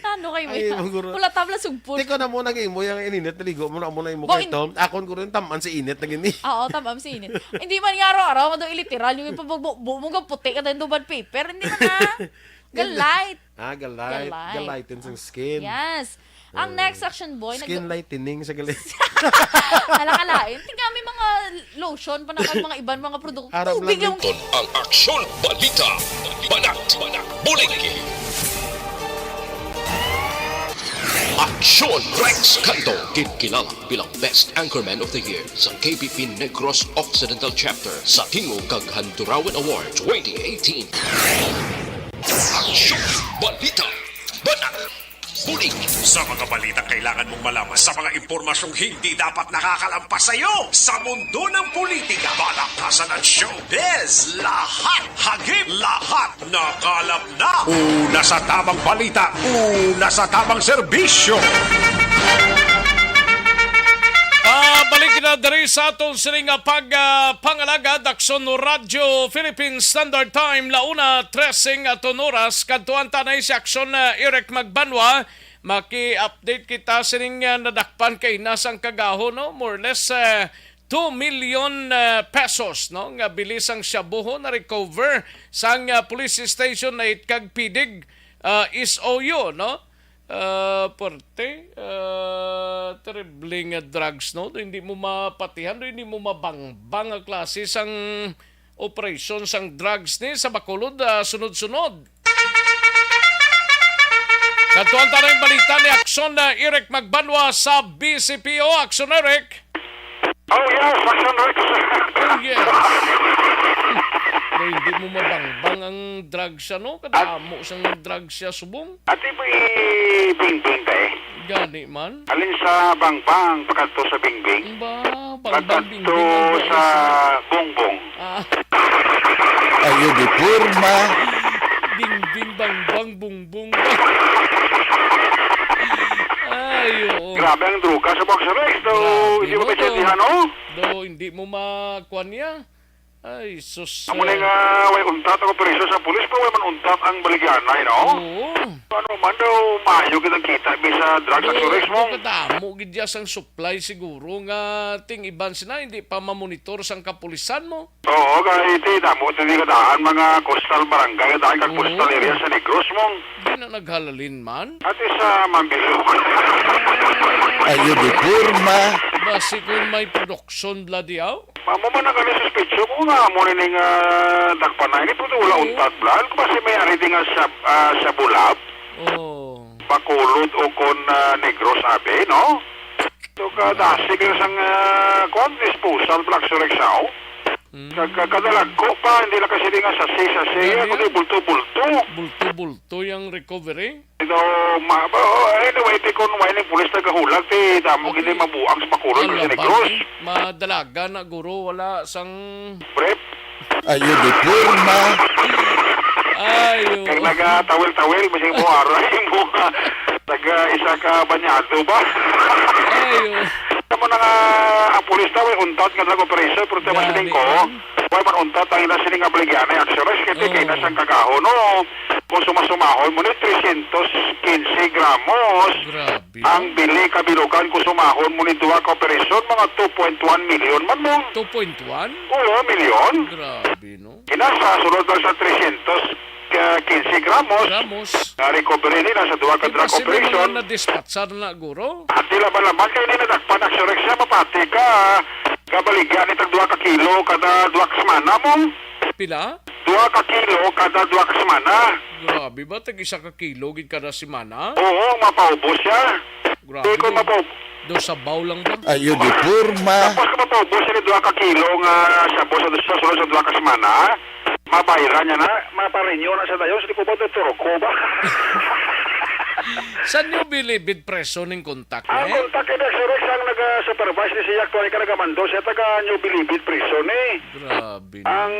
Ano kay mo? Ay, maguro. Wala tabla sugpon. Tiko na mo nag-imo yung ininit, naligo mo na mo na imo kay itom. Akon ko rin, taman si init na gini. Oo, taman si init. Hindi man nga araw-araw, mado iliteral, yung ipabugbo mo, puti ka tayo duban paper. Hindi man na. Ga-light. Ah, ga-light. Ga-light. Ga-lighten sang skin. Yes. Ang next, Action Boy, nag- Skin lightening sa gali. Hala ka lain. Tingnan, may mga lotion pa na kag mga iban mga produkto. Tubig lang. Ang Aksyon Balita. Banat. Buliki. Aksyon Rex Canto. Ginkilala bilang Best Anchorman of the Year sa K B P Negros Occidental Chapter sa Tingog kag Handurawan Award twenty eighteen. Aksyon! Balita! Banat! Bulig! Sa mga balitang kailangan mong malaman, sa mga impormasyong hindi dapat nakakalampas sa iyo, sa mundo ng politika, balakasan at showbiz, lahat hagip, lahat nakalap na. Una sa tamang balita, una sa tamang serbisyo. Ah, balik na diri sa aton sini nga pag, ah, pangalagad, Aksyon Radyo Philippine Standard Time, la una trese nga aton oras. Kadtuan ta na si Aksyon, ah, Eric Magbanwa. Maki-update kita sining, ah, nadakpan kay nasang kagahon, no? More or less, ah, two million, ah, pesos, no? Nga bili sang shabuho na recover sang, ah, police station na it kag pidig, ah, S O U, no? Ah, puwerte, ah, terrible nga drugs, no? Do hindi mo mapatihan, do hindi mo mabangbang nga klase sang operasyon sang drugs ni sa Bacolod, ah, sunod-sunod. Kadtuan ta na ang balita ni Aksyon na Eric Magbanwa sa B C P O. Aksyon, Eric. Oh, yes, Aksyon Rex. Oh, yes. Pero hindi mo mabangbang ang drugs, ano? Kadamo sang drugs siya subong. Ati mo i-bingbing ka eh. Gani man. Alin sa bangbang, pakadto sa bingbing? Ba, bangbang, bingbing, sa bangbang. Bongbong. Ah. Ayo, di porma. Bingbing, bangbang, bongbong. Ay, oo. Grabe ang droga sa Box Rex, no? Grabe, hindi mo no, maintindihan, no? Do, hindi mo makuan niya. Ay, sus, amo na eh. Nga, way untat ang operasyon sa pulis, pero way man untat ang baligyanay, no? Oo. Ano man daw, maayo kitang kita, bisa drug, do, sa turismo. Do, kadamo gid ya sang supply siguro nga ting iban sina, hindi pa mamonitor sang kapulisan mo. Oo, kay ti, damo ti di kadaan mga coastal barangay, kadaan kag coastal area sa Negros, mong. Di na naghalalin man? Ati sa Mambilog. Ayo, di porma. Basi kung may production bla diaw? Mamo man ang kami suspetso ko nga amo ni nga dakpan na ini, pero wala untat bla. Ano ko ba si may ari di nga sa, ah, sa Bulab? Oh. Bacolod o kon, ah, Negros abi, no? So, kadasig lang sang, ah, kuwan, disposal, Black Surex, aw. Mm. Kag, kag, kadalagko pa, hindi lang kasi di nga sasi-sasi, kundi bulto-bulto. Bulto-bulto yung recovery? Ito, ma-, ba, oh, anyway, ti kon why ning pulis nagahulag, ti damo gini mabuang sa Bacolod, sa Negros. Madalagan na, guro, wala sang brief. Ayo, di porma. Ayo. Kag nagatawil-tawil, basig mo aray mo, ah, taga isa ka banyado ba? Ayo. Tamo na nga, ang pulis daw, eh, untat nga drug operation, pero tama sining ko, way man untat ang ila sining nga baligyan ay aksyon, kay kay na sang kagaho, no? Kung sumasumahon mo ni trescientos quince gramos. Grabe. Ang bili kabilugan kung sumahon mo ni duha ka operasyon, mga two point one million man mo. Two point one? Oo, milyon. Grabe, no? Ina sa sulod lang sa trescientos ah, quince gramos. Gramos. Na-recovery nila sa duha ka Di ba drug si operation. Mga na-dispatchar na, guro? At di laban-laban kayo ni nadakpan, Action Rex, siya mapati ka, ah, kabaligyan itong duha ka kilo kada duha ka semana mo. Pila? Duha ka kilo kada duha ka semana. Grabe ba? Tag isa ka kilo gid kada semana? Oo, mapaubos siya. Grabe, Di ko do, mapaub- do sabaw lang ba? Ayo di porma. Tapos kung mapaubos siya ni duha ka kilo nga shabu sa, sa sunod sa duha ka semana, mabayran niya na, maparenew na sa dayon, sa di ko ba, Turko ba? Sa New Bilibid Preso ning kontak, Ang eh? Kontak kay Sir Rex ang naga-supervise ni siya, actually ka nagamando siya taga New Bilibid Prison, eh. Grabe na. Ang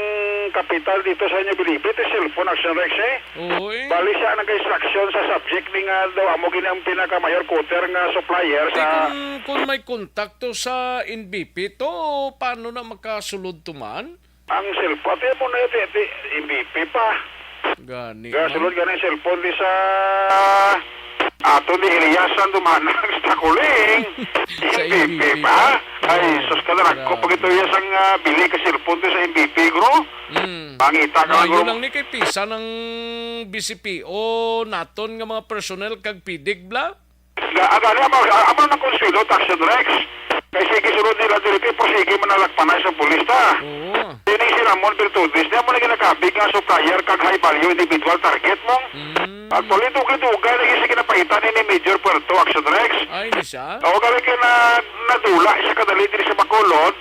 kapital dito sa New Bilibid is cellphone, Action Rex, eh. Oo, eh. Bali siya ang nag-instruction sa subject ni nga daw amo gini ang pinakamayor cutter nga supplier Di sa kung, kung may kontakto sa N B P to, paano na makasulod to man? Ang cellphone, ate mo na ito, ate, N B P pa. Gani Gasulod man. Gani cellphone di sa ato ni Eliasan dumanang sa Takuling. Sa N B P N B P pa? pa? Ay, Oo. Sus ka na, nagko Grabe. Pag ito iya sang, ah, bili ka cellphone to sa N B P, gro? Mm. Pangita ka, Mayo gro. Lang ni kay pisa ng B C P O naton nga mga personnel kag pidig, bla? Ga-, agani, amo, amo nang konsuelo, Action Rex. Kay sige, sunod nila diri, kay sige, manalakpanay sa pulis ta. Oo. Dini si Ramon Bertudes, niya mo na ginakabig nga supplier kag high value individual target mo. Mm. Actually, dugay-dugay lagi sa ginapaitan ni Major Puerto, Action Rex. Ay, ni siya? Oo, galing kay na, nadula siya kadali diri sa Bacolod.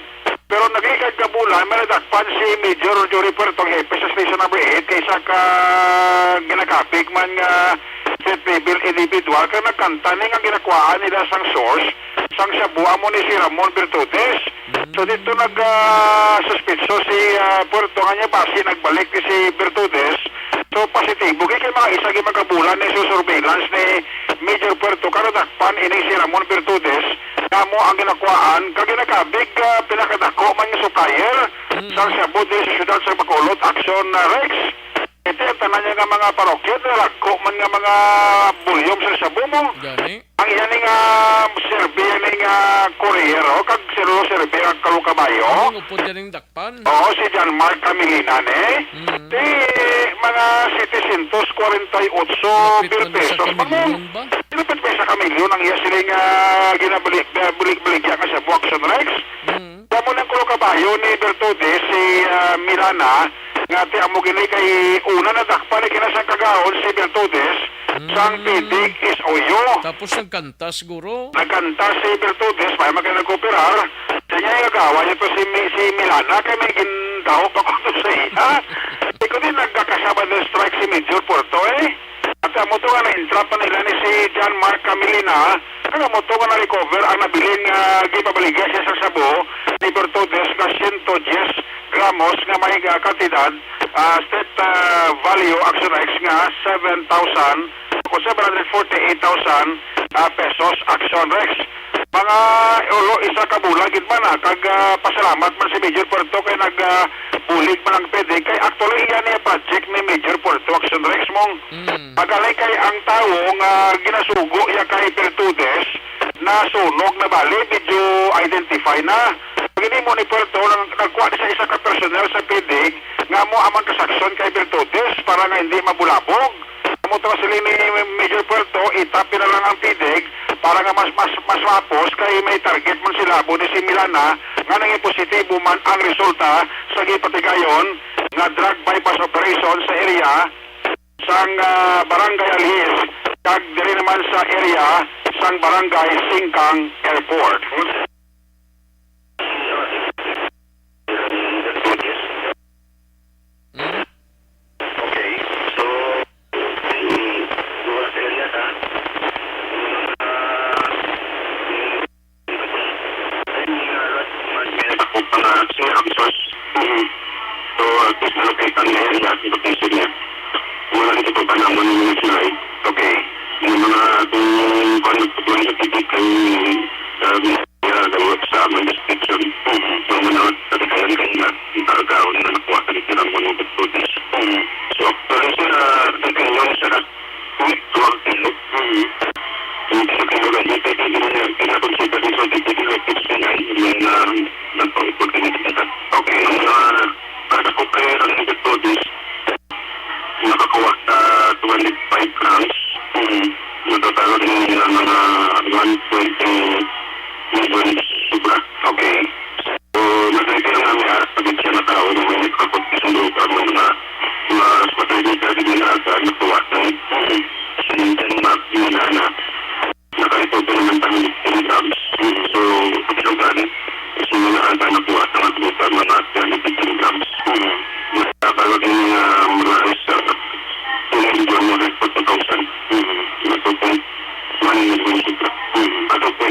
Pero naglikay ka bulan, may nadakpan si Major Jory Puerto, hepe sa Station Number Eight, kay isa ka ginakapig man nga street level individual, kay nagkanta ni nga ginakuhaan nila sang source, sang shabu amo ni si Ramon Bertudes. So, dito nag, ah, suspitso si, ah, Puerto nga niya basi nagbalik ni si Bertudes. So, positibo kay, kay mga isa gid magabulan ni sa surveillance ni Major Puerto, karon dakpan ini si Ramon Bertudes, kamo ang ginakuhaan, kag ginakabig, ah, pinakadako man nga supplier Mm. sang shabu diri sa siyudad sa Bacolod, Action, ah, Rex. Iti ang tanan niya nga mga parokya, nalagko man nga mga volume sa shabu mo. Gani? Ang iya ni nga survey ni nga courier, oh, kag siro survey ang Kalukabayo. Ang upod ganing dakpan. Oo, si John Mark Camilina, ne? Mm. Di mga setecientos kwarenta y ocho Lapit mil man sa pesos pa mo. Kamilyon ba? Lapit pa sa kamilyon ang iya siling, ah, ginabalik, balik, baligya nga shabu, Action Rex. Mm. Kamo nang Kalukabayo ni Bertudes, si, ah, Milana, nga ti amo gini kay una nadakpan ni kinasang kagahon si Bertudes, sang Mm. pidig is oyo. Tapos nagkanta siguro. Nagkanta si Bertudes, may mga nagkooperar. Sa niya, yung agawa niya to si Mi-, si Milana, kay may gindaho pa ko to sa iya. Di ko din nagkakasaba ng strike si Major Puerto, eh. At amo to nga na-entrap pa nila ni si John Mark Camilina, kag amo to nga na-recover ang nabilin nga gipabaligya siya sa shabu ni Bertudes nga siyento diyes gramos nga may, ah, kantidad, ah, state, ah, value, Action Rex, nga seven thousand o seven hundred forty-eight thousand, ah, pesos, Action Rex. Mga ulo, isa ka bulan gid man, ah, kag, ah, pasalamat man si Major Puerto kay nag, ah, bulig man ang pidig kay actually iya ni project ni Major Puerto, Action Rex, mong Mm. Agalay kay ang tawo nga ginasugo iya kay Bertudes nasunog na bali, medyo identify na. Pag ini mo ni Puerto, nang, nagkuha ni sa isa ka personnel sa pidig nga mo amang kasaksyon kay Bertudes para nga hindi mabulabog. Amo to sila ni Major Puerto, itapin na lang ang pidig para nga mas, mas, mas mapos kay may target man sila, amo ni si Milana, nga nangin positibo man ang resulta sa gipatigayon nga drug buy-bust operation sa area sang, ah, Barangay Aliz, kag diri naman sa area sang Barangay Singkang Airport. Mm. Okay. So, Ako pa nga, sir, ang source. Mhm. So, at least nalapit ang area, sa location niya. Wala nito pa naman yung slide. Okay. Yung mga, kung paano po yung sa titik, ay, ah, ginagawa sa mga description. Mhm. So, mga natatayan kayo na, yung tao na nakuha sa literang mga pagputis. Mhm. So, actually, sir, ah, nagkaroon siya na Wait, tuwag kilo. Mm. Hindi na kilo ganito, hindi na niya pinakonsider yung sa tigil ng fifty-nine, yung, ah, nagpangipon kami sa kanta. Okay, ang, ah, para ko kaya ang nagtutudis, nakakuha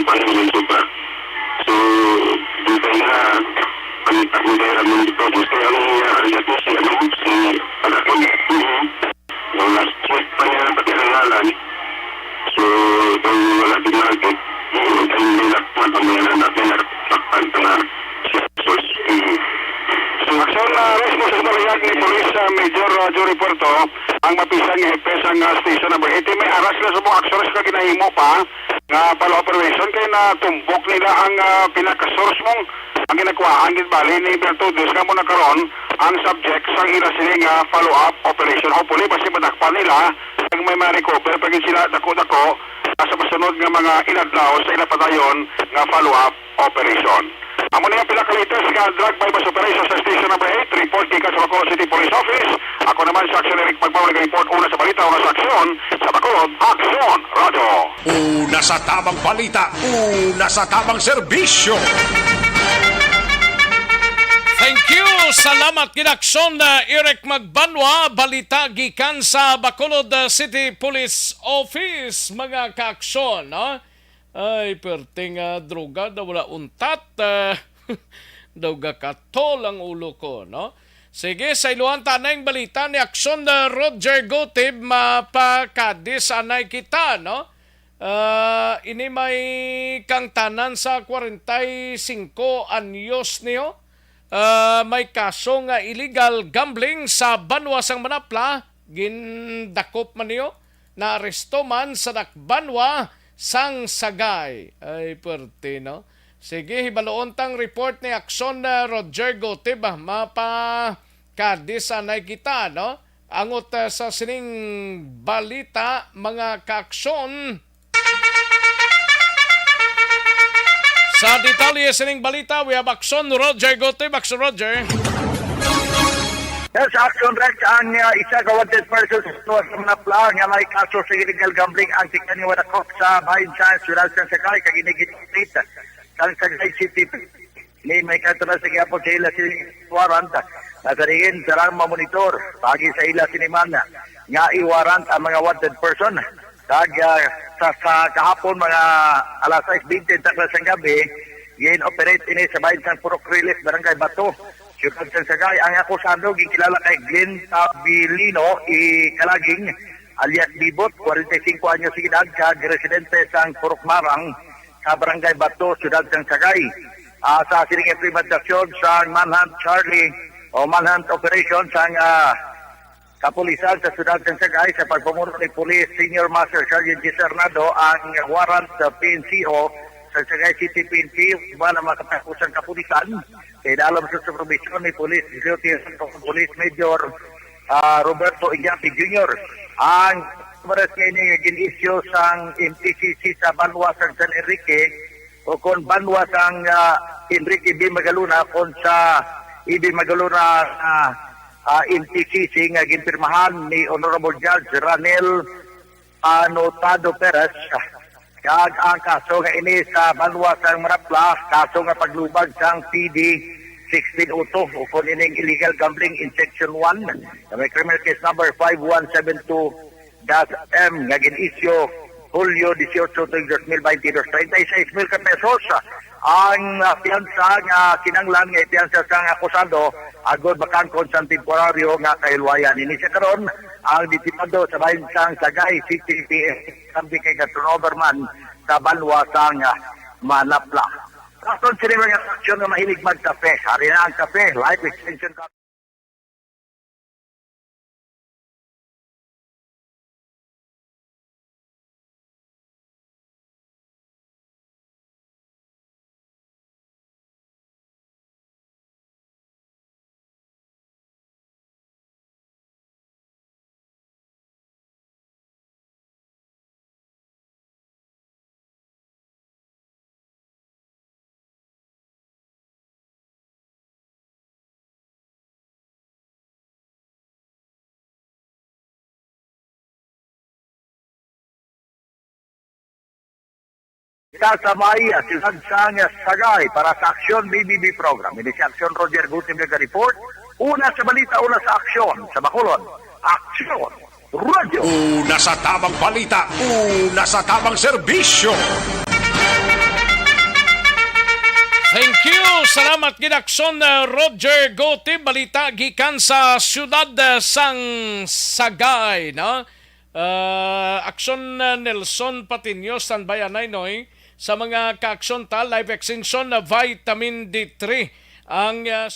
Paano yung suba? So, di ba na, ang, ang meron ng dito, gusto ang, ah, anak mo si, ano, si, anak mo, mhm. Yung last week pa niya, pati ang ngalan. So, kung wala din natin, mhm, ang nila, ang mga anak nila, sakpan pa na siya. So, mhm. So, aksyon na response sa balayag ni Police, ah, Major, ah, Jory Puerto, ang mapisang hepe sang, ah, station number eighty, may aras na sa mga aksyon sa ginahimo pa nga follow operation kay natumbok nila ang, ah, pinaka-source mong ang ginakuhaan gid bali ni Bertudos nga mo na karon ang subject sang ila sini nga follow-up operation. Hopefully, basi madakpan nila kag may ma-recover pa gid sila dako-dako, ah, sa masunod nga mga inadlaw sa ila padayon nga follow-up operation. Amo ni ang pinaka-latest nga drug buy-bust operation sa Station Number Eight. Report gikan sa Bacolod City Police Office. Ako naman si Aksyon Eric Magpao, nag-report una sa balita, una sa aksyon, sa Bacolod Aksyon Radio. Una sa tamang balita, una sa tamang serbisyo. Thank you. Salamat gid, Aksyon, uh, Eric Magbanwa. Balita gikan sa Bacolod, uh, City Police Office, mga kaaksyon, no? Ay, perting, ah, droga daw wala untat, ah, daw gakatol ang ulo ko, no? Sige, sa iluhan ta na yung balita ni Aksyon, ah, Roger Gutib, mapakadis anay kita, no? Ah, ini may kangtanan sa kwarenta y singko anyos niyo. Ah, may kaso nga illegal gambling sa banwa sang Manapla, gindakop man niyo, naaresto man sa dakbanwa sang Sagay. Ay, puwerte, no? Sige, hibaluon tang report ni Aksyon, ah, Roger Gutib, ah. Mapakadis anay kita, no? Angot, ah, sa sining balita, mga kaaksyon. Sa detalye sining balita, we have Aksyon Roger Gutib. Aksyon Roger. Yes, Aksyon Rex, ang, uh, isa ka wanted person sa Tuwas sa Manapla nga may kaso sa illegal gambling ang tikang nga wadakop sa bahin sa siyudad sa Sagay, kag inigit sa Sagay City. Ni may kato na sa gihapon sa ila si warrant. Nasa diin, sarang mamonitor. Pagi sa ila siniman nga i-warrant ang mga wanted person. Kag, ah, sa, sa kahapon, mga alas sais bente takna sang gabi, gin-operate ini sa bahin sang Purok Relief, Barangay Bato, Siyudad sang Sagay. Ang akusado ginkilala kay Glenn Tabilino, ikalaging, alias Bibot, kwarenta y singko anyos sa edad, kag residente sang Purok Marang sa Barangay Bato, Siyudad sang Sagay. Ah, sa sining implementasyon sang Manhunt Charlie o Manhunt Operation sang, ah, Kapulisan sa Siyudad sang Sagay sa pagpamuno ni Police Senior Master Sergeant Jis Arnado ang warrant sa P N C O sa Sagay City P N P, uban ang mga katapusang kapulisan sa idalom sa supervision ni Police Lieutenant Police Major, ah, Roberto Iñaki Junior. Ang warrant nga ini nga gin-issue sang M T C C sa banwa sang San Enrique, o kon banwa sang, ah, Enrique B. Magalona, kon sa E B Magalona, ah, ah, M T C C nga ginpirmahan ni Honorable Judge Ranel Anotado Perez. Kag ang kaso nga ini sa banwa sang Manapla, kaso nga paglubag sang P D sixteen oh two, o kon ining illegal gambling in Section one, nga may criminal case number five one seven two dash M nga gin-issue Hulyo dieciocho tuig dos mil baintidos, treinta y seis mil ka pesos ang, ah, piyansa nga kinahanglan nga ipiyansa sang akusado agod makangkon sang temporaryo nga kahilwayan. Ini siya karon ang detenido sa bahin sang Sagay City P N P, kay ga-turnover man sa banwa sang, ah, Manapla. Aton sini mga aksyon nga mahilig magkape. Ari na ang kape, life extension. Kita sa may, ah, siyudad sang Sagay para sa Aksyon B B B program. Ini si Aksyon Roger Gutim, nag-report. Una sa balita, una sa aksyon. Sa Bacolod, Aksyon Radio. Una sa tamang balita, una sa tamang serbisyo. Salamat gid, Aksyon, uh, Roger Gotib. Balita gikan sa siyudad, uh, sang Sagay, no? Uh, Aksyon, uh, Nelson Patinio, standby anay, Noy. Sa mga kaaksyon ta, live extension na vitamin D three. Ang, uh,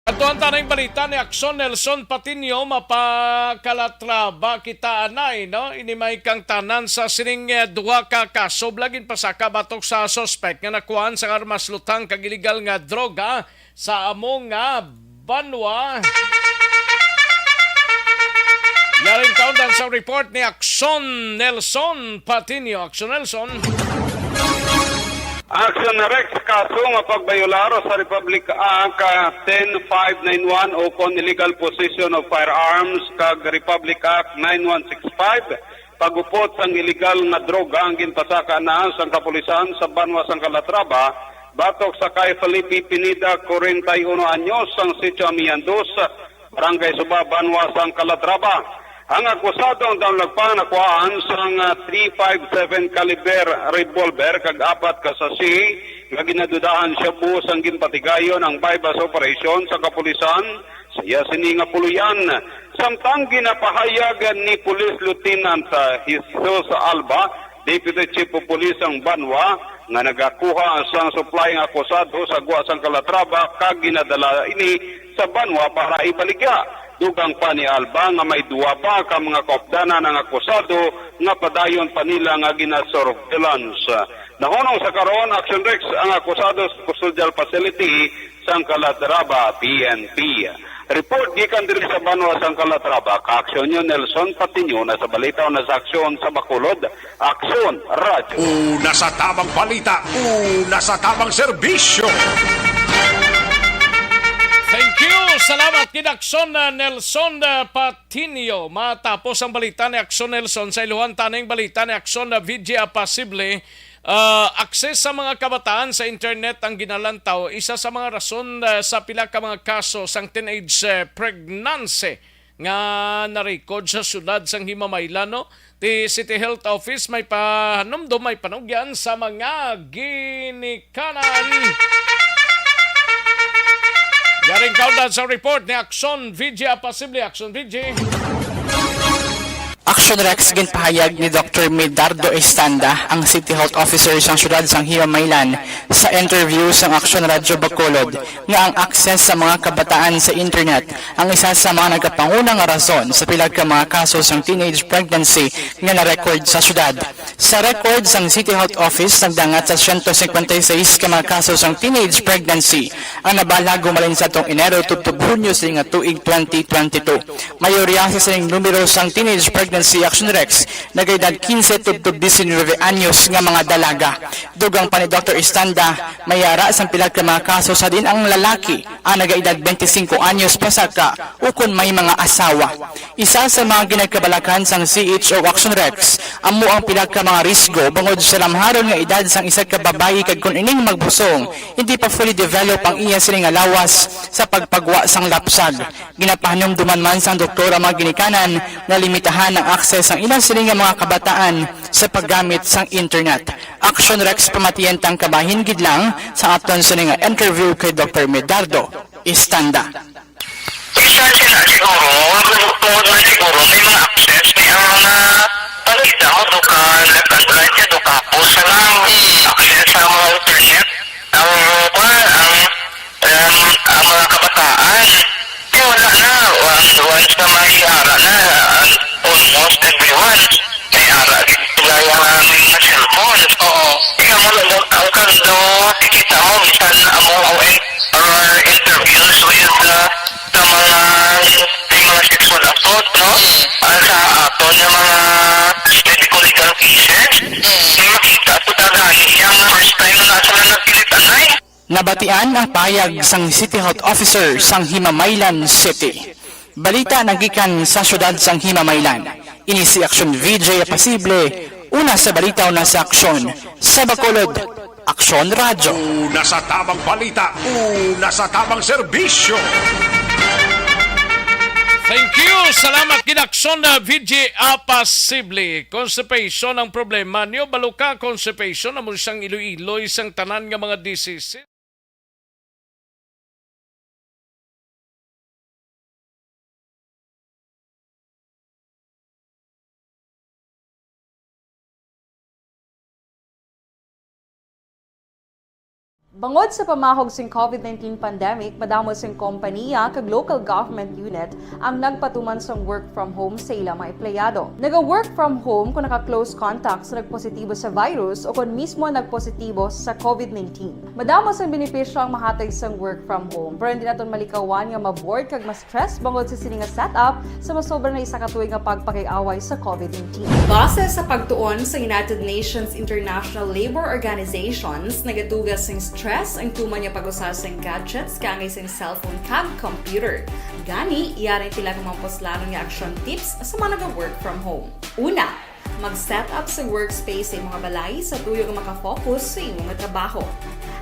Adto ang tanang balita ni Aksyon Nelson Patinio, mapakalatraba kita anay, no? Ini may kang tanan sa sining, eh, duha ka kaso, bala ginpasaka batok sa suspek nga nakuhaan sang armas lutang kag iligal nga droga sa amo nga banwa. Yaring kaundan sa report ni Aksyon Nelson Patinio. Aksyon Nelson. Action Rex, kaso nga pagbayolar sa Republic Act, ah, ten five nine one o kon illegal possession of firearms kag Republic Act nine one six five, pag-upot sang illegal nga droga ang ginpasaka na sang kapulisan sa banwa sang Calatrava batok sa kay Felipe Pineda, forty-one anyos, sang Sitio Amihan dos, Barangay Suba, banwa sang Calatrava. Ang akusado ang taon nagpanakuhaan sang, ah, three five seven caliber revolver kag apat ka sachet nga ginadudahan shabu sang ginpatigayon ang buy-bust operation sa kapulisan sa iya sini nga puloy-an. Samtang ginapahayag ni Police Lieutenant, ah, Jesus Alba, Deputy Chief of Police sang banwa, nga nagakuha sang supply ang akusado sa gwa sang Calatrava kag ginadala ini sa banwa para ibaligya. Dugang pa ni Alba nga may duwa pa ka mga kaupdanan ang akusado nga padayon pa nila nga ginasurveillance. Nahunong sa karon, Action Rex, ang akusado sa custodial facility sang Calatrava P N P. Report gikan diri sa banwa sang Calatrava, ka-aksyon niyo Nelson Patiño, na sa balita o na sa aksyon sa Bacolod, Aksyon Radyo. Una sa tamang balita, una sa tamang serbisyo. Thank you. Salamat gid, Aksyon, uh, Nelson, uh, Patiño. Matapos ang balita ni Aksyon Nelson, sa iluhan taning balita ni Aksyon, uh, V G Apasible. Ah, access sa mga kabataan sa internet ang ginalantaw, isa sa mga rason, ah, sa pila ka mga kaso sang teenage, eh, pregnancy nga na-record sa siyudad sang Himamaylan, no? Ti City Health Office may pahanumdom, may panugyan sa mga ginikanan. Yaring kaundan sa report ni Aksyon V G Apasible. Aksyon V G. Action Rex, ginpahayag ni Doktor Medardo Estanda, ang City Health Officer sang siyudad sang Himamaylan, sa interview sang Action Radyo Bacolod, nga ang access sa mga kabataan sa internet ang isa sa mga nagapanguna nga rason sa pila ka mga kaso sang teenage pregnancy nga na-record sa siyudad. Sa record sang City Health Office, nagdangat sa siyento cincuenta y seis ka mga kaso sang teenage pregnancy ang nabalag humalin sa atong Enero tubtob Hunyo sini nga tuig twenty twenty-two. Mayorya sa sining numero sang teenage pregnancy si Action Rex, nagaedad quince tubtob diecinueve anyos nga mga dalaga. Dugang pa ni Doktor Estanda, may ara sang pila ka mga kaso sa diin ang lalaki ang nagaedad twenty-cinco anyos pasaka ukon may mga asawa. Isa sa mga ginagkabalakan sang C H O Action Rex amo ang pila ka mga risgo bangod sa lamharon nga edad sang isa ka babayi kag kon ining magbusong, hindi pa fully develop ang iya sini nga lawas sa pagpagwa sang lapsag. Ginapahanumduman man sang doktor ang mga ginikanan nga limitahan ang access sang ilang sini nga mga kabataan sa paggamit sang internet. Action Rex, pamatian tang kabahin gid lang sa aton sini nga interview kay Doktor Medardo Estanda. Isa sila siguro, tungod man siguro, may mga access, may ang mga balita mo, do ka left and right, do ka post sa lang. Access sa mga internet. Ang, kuwan, ang, ang, ang mga kabataan, di wala na. Once, once na may ara na, ang, almost everyone, may ara gid sila yung, ah, may mga cellphone. Oo. Kaya mo, ang, ang kando, kikita mo, bisan among O N, our interviews with, ah, sa mga, sa mga sexual assault, no? Mm. Ah, sa aton nga mga medical legal cases, Mm. di makita sa daghan iyang first time na sila nagkilit anay. Nabatian ang pahayag sang City Health Officer sang Himamaylan City. Balita naggikan sa siyudad sang Himamaylan. Ini si Aksyon V J Apasible, una sa balita, una sa aksyon, sa Bacolod, Aksyon Radyo. Una sa tamang balita, una sa tamang serbisyo. Thank you. Salamat gid, Aksyon, na V J Apasible. Constipation ang problema niyo? Balo ka, constipation amo siyang iloy-iloy sang tanan nga mga diseases. Bangod sa pamahog sing COVID nineteen pandemic, madamo sing kompanya kag local government unit ang nagpatuman sang work from home sa ilang mga empleyado. Naga-work from home kung naka-close contact sa nagpositibo sa virus o kung mismo nagpositibo sa COVID nineteen. Madamo sang benepisyo ang mahatag sang work from home, pero hindi naton malikawan nga ma-bored kag ma-stress bangod sa sini nga setup sa masobra na isa ka tuig nga pagpakiaway sa COVID nineteen. Base sa pagtuon sa United Nations International Labour Organizations, nagatuga sing stress ang tuman nga pag-usa sing gadgets kaangay sing cellphone kag computer. Gani, yari ang pila ka mga puslanon nga action tips sa mga naga-work from home. Una, mag-set up sa workspace sa imong balay sa tuyo nga maka-focus sa imong trabaho.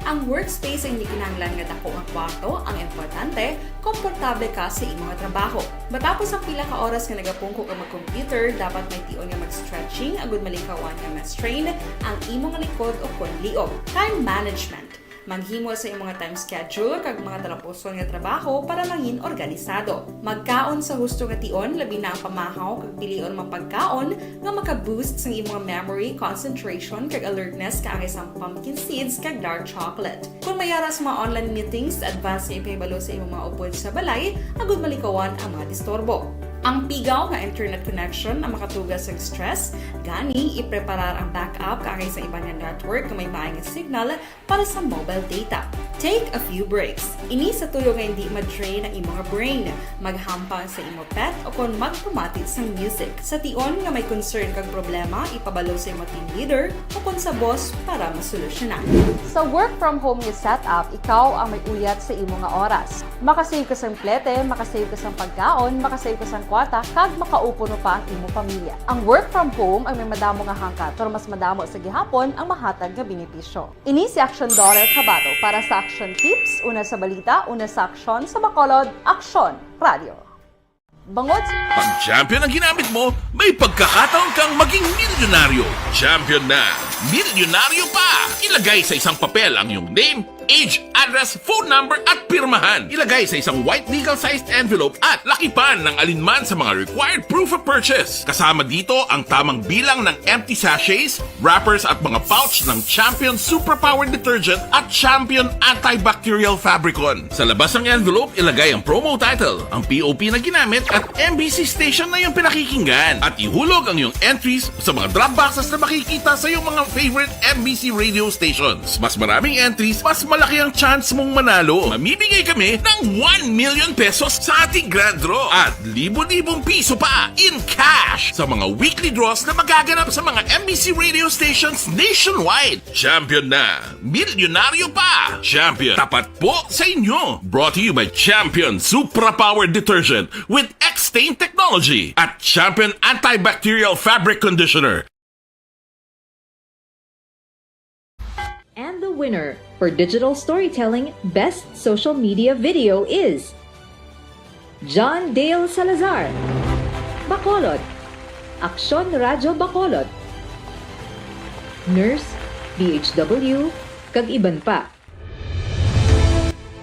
Ang workspace ay hindi kinahanglan nga dako nga kwarto, ang importante, komportable ka sa imong trabaho. Matapos ang pila ka oras nga nagapungko ka mag-computer, dapat may tion nga mag-stretching agud malikawan nga ma-strain ang imong likod o kon liog. Time management. Maghimo sa imong time schedule kag mga talapuson nga trabaho para mangin organisado. Magkaon sa husto nga tion, labi na ang pamahaw kag pilion mga pagkaon nga maka-boost sang imong memory, concentration, kag alertness, kaangay sang pumpkin seeds kag dark chocolate. Kung may ara sa mga online meetings, advance nga ipahibalo sa imong mga upod sa balay agud malikawan ang mga disturbo. Ang pigaw nga internet connection ang makatuga sang stress, gani ipreparar ang backup kaangay sa iban nga network nga may maay nga signal para sa mobile data. Take a few breaks. Ini sa tuyo nga hindi ma-drain ang imong brain. Maghampang sa imo pet o kon magpamati sang music. Sa tion nga may concern kag problema, ipabalo sa imo team leader o kon sa boss para masolusyonan. Sa work from home nga setup, ikaw ang may uyat sa imo nga oras. Makasave ka sang plete, makasave ka sang pagkaon, makasave ka sang kwarta, kag makaupod pa ang imo pamilya. Ang work from home ang may madamo nga hangkat, pero mas madamo sa gihapon ang mahatag nga benepisyo. Ini si Action Doral Cabato para sa Action Tips, una sa balita, una sa aksyon, sa Bacolod, Aksyon Radio. Bangod sa Pag champion ang ginamit mo, may pagkakataon kang maging milyonaryo. Champion na, milyonaryo pa! Ilagay sa isang papel ang iyong name, age, address, phone number, at pirmahan. Ilagay sa isang white legal-sized envelope at lakipan ng alinman sa mga required proof of purchase. Kasama dito ang tamang bilang ng empty sachets, wrappers, at mga pouch ng Champion Superpower Detergent at Champion Antibacterial Fabricon. Sa labas ng envelope, ilagay ang promo title, ang P O P na ginamit, at M B C station na iyong pinakikinggan. At ihulog ang iyong entries sa mga drop boxes na makikita sa iyong mga favorite M B C radio stations. Mas maraming entries, mas malaki ang chance mong manalo. Mamimigay kami ng one million pesos sa ating grand draw at libo-libong piso pa in cash sa mga weekly draws na magaganap sa mga M B C radio stations nationwide. Champion na! Milyonaryo pa! Champion, tapat po sa inyo! Brought to you by Champion Supra Power Detergent with X-Stain Technology at Champion Antibacterial Fabric Conditioner. And the winner for Digital Storytelling Best Social Media Video is John Dale Salazar, Bacolod, Aksyon Radyo Bacolod, Nurse, D H W, kag iban pa.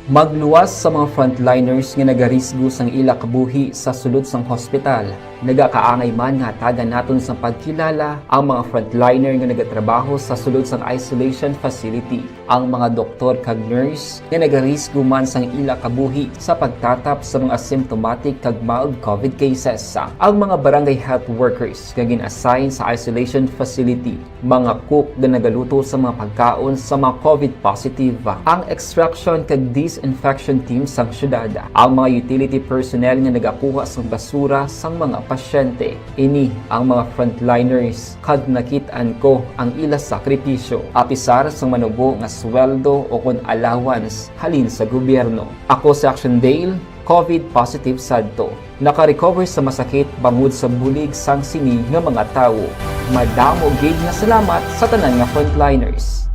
Magluwas sa mga frontliners nga nagarisgo sang ila kabuhi sa sulod sang hospital. Nagakaangay man nga hatagan naton sang pagkilala ang mga frontliner nga nagatrabaho sa sulod sang isolation facility, ang mga doktor kag nurse nga nagarisgo man sang ila kabuhi sa pagtatap sa mga asymptomatic kag mild COVID cases, ang mga barangay health workers nga gin-assign sa isolation facility, mga cook nga nagaluto sa mga pagkaon sa mga COVID positive, ang extraction kag disinfection team sang syudad, ang mga utility personnel nga nagakuha sang basura sang mga pasyente. Ini ang mga frontliners kag nakit-an ko ang ila sakripisyo, apisar sang manubo nga sweldo ukon allowance halin sa gobyerno. Ako si Action Dale, COVID positive sadto. Naka-recover sa masakit bangod sa bulig sang sini nga mga tawo. Madamo gid nga salamat sa tanan nga frontliners.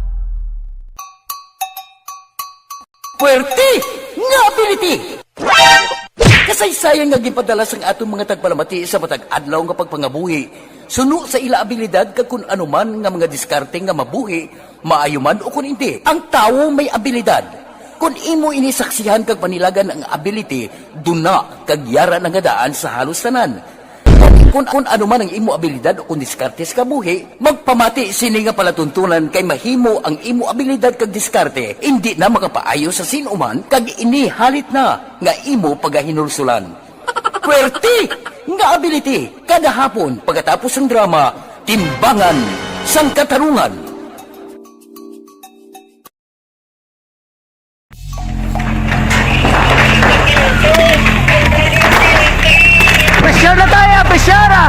Puwerte nga ability! Kasaysayan nga ginpadala sang aton mga tagpalamati sa matag adlaw nga pagpangabuhi suno sa ila abilidad kag kun ano man nga mga diskarte nga mabuhi, maayo man o kon indi, ang tawo may abilidad. Kon imo ini saksihan kag panilagan ang ability, duna kag yara na nga daan sa halos tanan. Kon, kon ano man ang imo abilidad o kon diskarte sa kabuhi, magpamati sini nga palatuntunan kay mahimo ang imo abilidad kag diskarte indi na makapaayo sa sin-o man kag ini halit na nga imo pagahinulsolan. Puwerte nga ability kada hapon pagkatapos sang drama, Timbangan sang Katarungan. Pressure na tayo! Pressure na!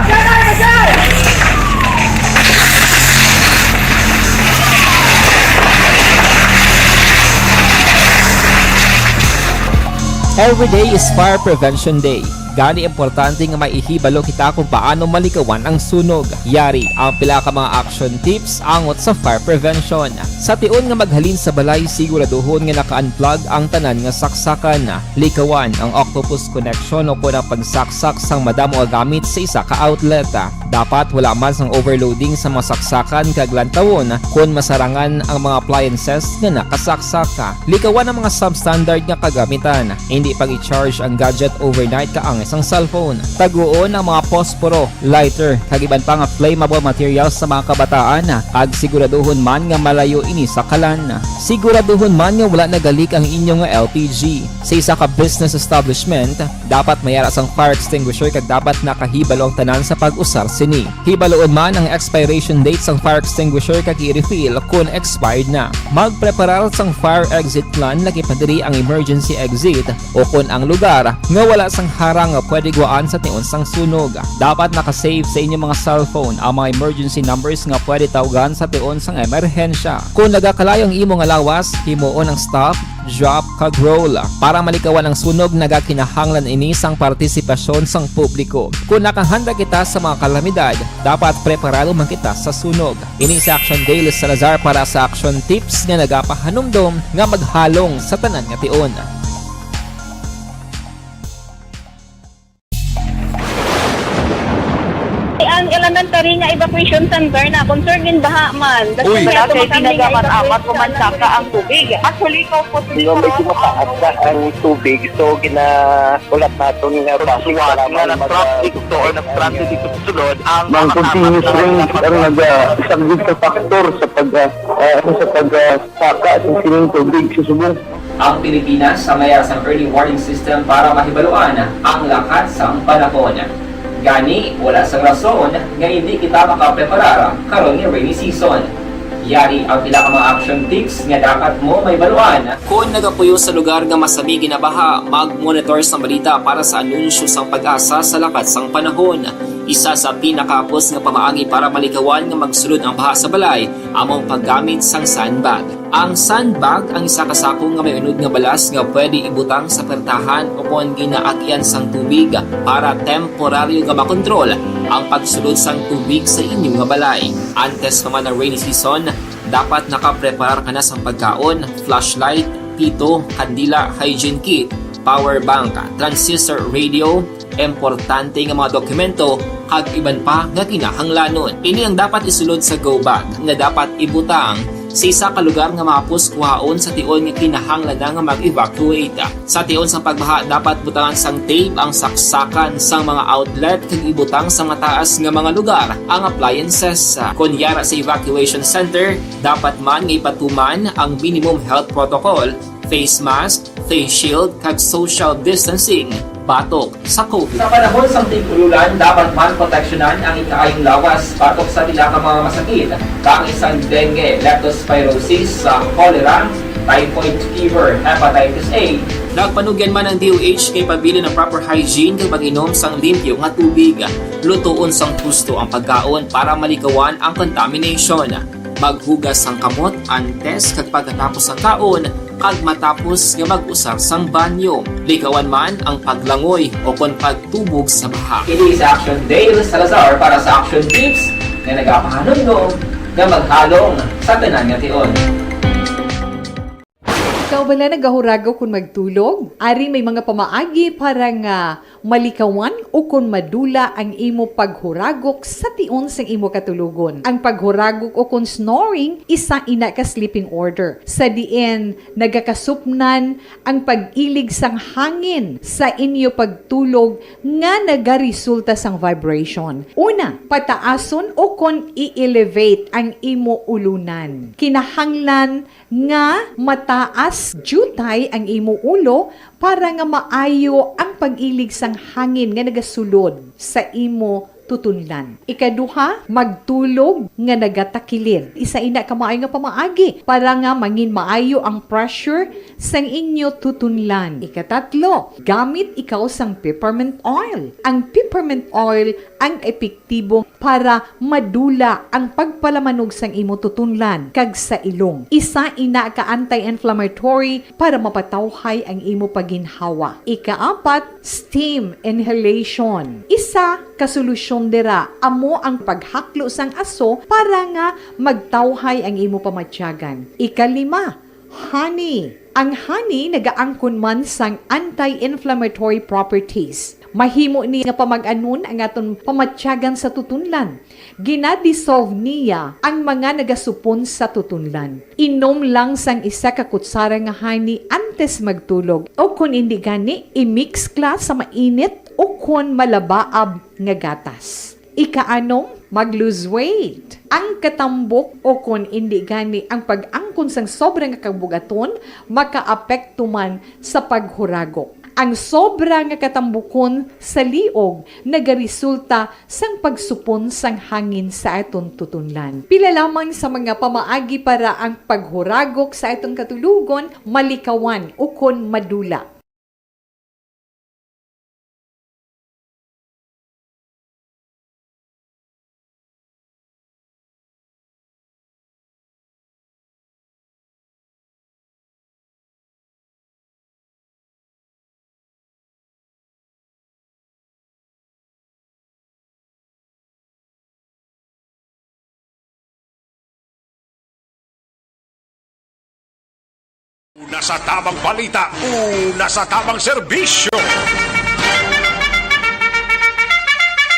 Every day is Fire Prevention Day. Gani importante nga may ihibalo kita kung paano malikawan ang sunog. Yari ang pila ka mga action tips angot sa fire prevention. Sa tion nga maghalin sa balay, siguraduhon nga naka-unplug ang tanan nga saksakan. Likawan ang octopus connection o kon ang pagsaksak sang madamo nga gamit sa isa ka outlet. Dapat wala man sang overloading sa mga saksakan kag lantawon kon masarangan ang mga appliances nga nakasaksak. Likawan ang mga substandard nga kagamitan. Indi pag-i-charge ang gadget overnight kaangay sang cellphone. Taguon ang mga posporo, lighter, kag iban pa nga flammable materials sa mga kabataan, kag siguraduhon man nga malayo ini sa kalan. Siguraduhon man nga wala nagalik ang inyo nga L P G. Sa isa ka business establishment, dapat may ara sang fire extinguisher kag dapat nakahibalo ang tanan sa pag-usar sini. Hibaluon man ang expiration date sang fire extinguisher kag i-refill kon expired na. Magpreparar sang fire exit plan, laki pa diri ang emergency exit o kon ang lugar nga wala sang harang nga pwede gwaan sa tion sang sunog. Dapat naka-save sa inyo mga cellphone ang mga emergency numbers nga pwede tawgan sa tion sang emerhensya. Kon nagakalayo ang imo nga lawas, himuon ang stop, drop, kag roll. Para malikawan ang sunog, nagakinahanglan ini sang partisipasyon sang publiko. Kon nakahanda kita sa mga kalamidad, dapat preparado man kita sa sunog. Ini si Action Dale Salazar para sa Action Tips nga nagapahanumdom nga maghalong sa tanan nga tion. Ang elementary nga evacuation center na concerned in baha man. Uy, wala kay pinagamat-amat ko man saka ang tubig. Actually, ko po. Di ba may tumataas na ang tubig, so ginahulat naton nga base nga nag-transit to or nag-transit dito sa sulod ang mga continuous rain ang nagasaglit sa factor sa pag ah, ah, sa pag ah, saka sa sining tubig sa subong. Ang Pilipinas ang may sang early warning system para mahibaluan ang lakat sang panahon. Gani, wala sang rason nga hindi kita makapreparar karon nga rainy season. Yari ang pila ka mga action tips nga dapat mo mahibaluan. Kon nagapuyo sa lugar nga masami ginabaha, mag-monitor sang balita para sa anunsyo sang PAGASA sa lakat sang panahon. Isa sa pinakahapos nga pamaagi para malikawan nga magsulod ang baha sa balay amo ang paggamit sang sandbag. Ang sandbag ang isa ka sako nga may unod nga balas nga pwede ibutang sa pertahan o kon ginaagian sang tubig para temporaryo nga makontrol ang pagsulod sang tubig sa inyo nga balay. Antes pa man ang rainy season, dapat nakapreparar ka na sang pagkaon, flashlight, pito, kandila, hygiene kit, power bank, transistor radio, importante nga mga dokumento, kag iban pa nga kinahanglanon. Ini ang dapat isulod sa go bag nga dapat ibutang sa isa ka lugar nga mahapos kuhaon sa tion nga kinahanglan na nga mag-evacuate. Sa tion sang pagbaha, dapat butangan sang tape ang saksakan sang mga outlet kag ibutang sa mataas nga mga lugar ang appliances. Kon yara sa evacuation center, dapat man nga ipatuman ang minimum health protocol, face mask, face shield, kag social distancing batok sa COVID. Sa panahon sang tig-ululan, dapat man proteksyonan ang ikaayong lawas batok sa pila ka mga masakit, kaangay sang dengue, leptospirosis, sa cholera, typhoid fever, hepatitis A. Nagpanugyan man ang D O H kay pabilin ang proper hygiene kag pag-inom sang limpyo nga tubig. Lutoon sang husto ang pagkaon para malikawan ang contamination. Maghugas sang kamot antes kag pagkatapos sang kaon, kag matapos nga mag-usar sang banyo. Likawan man ang paglangoy o kon pagtubog sa baha. Ini si Action Dale Salazar para sa Action Tips nga nagapahanumdom nga maghalong sa tanan nga tion. Ikaw bala nagahuragok kon magtulog? Ari may mga pamaagi para nga malikawan o kon madula ang imo paghuragok sa tion sang imo katulogon. Ang paghuragok o kon snoring, isa ina ka sleeping order, sa diin nagakasupnan ang pag-ilig sang hangin sa inyo pagtulog nga nagaresulta sang vibration. Una, pataason o kon i-elevate ang imo ulunan. Kinahanglan nga mataas diutay ang imo ulo para nga maayo ang pag-ilig sang hangin nga nagasulod sa imo tutunlan. Ikaduha, magtulog nga nagatakilid. Isa ina ka maayo nga pamaagi para nga mangin maayo ang pressure sang inyo tutunlan. Ikatatlo, gamit ikaw sang peppermint oil. Ang peppermint oil ang epektibo para madula ang pagpalamanog sang imo tutunlan kag sa ilong. Isa ina ka anti-inflammatory para mapatawhay ang imo pagginhawa. Ikaapat, steam inhalation. Isa ka solusyon dira amo ang paghaklo sang aso para nga magtawhay ang imo pamatyagan. Ikalima, honey. Ang honey nagaangkon man sang anti-inflammatory properties. Mahimo ni nga pamag-anon ang aton pamatyagan sa tutunlan. Ginadissolve niya ang mga nagasupon sa tutunlan. Inom lang sang isa ka kutsara nga honey antes magtulog, o kon indi gani, i-mix kla sa mainit o kon malabaab nga gatas. Ikaanom, mag-lose weight. Ang katambok o kon indi gani ang pag-angkon sang sobra nga kabugaton makaapekto man sa paghuragok. Ang sobra nga katambukon sa liog nagaresulta sang pagsupon sang hangin sa aton tutunlan. Pila lamang sa mga pamaagi para ang paghuragok sa aton katulogon malikawan ukon madula. Una sa tabang balita, una sa tabang serbisyo.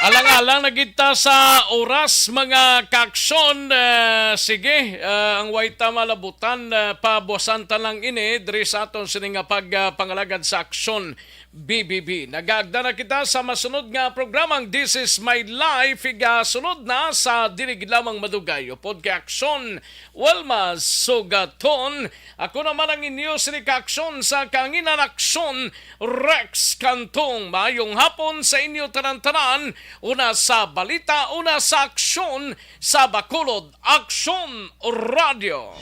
Alang-alang na gid ta sa oras, mga kaaksyon. Eh, sige, eh, ang way ta malabutan, eh, pabuasan ta lang ini diri sa aton sini nga pag, ah, pangalagad sa Aksyon B B B. Nagaagda na kita sa masunod nga programang This Is My Life. Igasunod na sa dili gid lamang madugay upod kay Aksyon Wilma Sugaton. Ako naman ang inyo sini kaaksyon sa kahanginan, Aksyon Rex Cantong. Maayong hapon sa inyo tanan-tanan. Una sa balita, una sa aksyon sa Bacolod Aksyon Radio.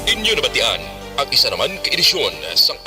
Inyo nabatian ang isa naman ka edisyon sang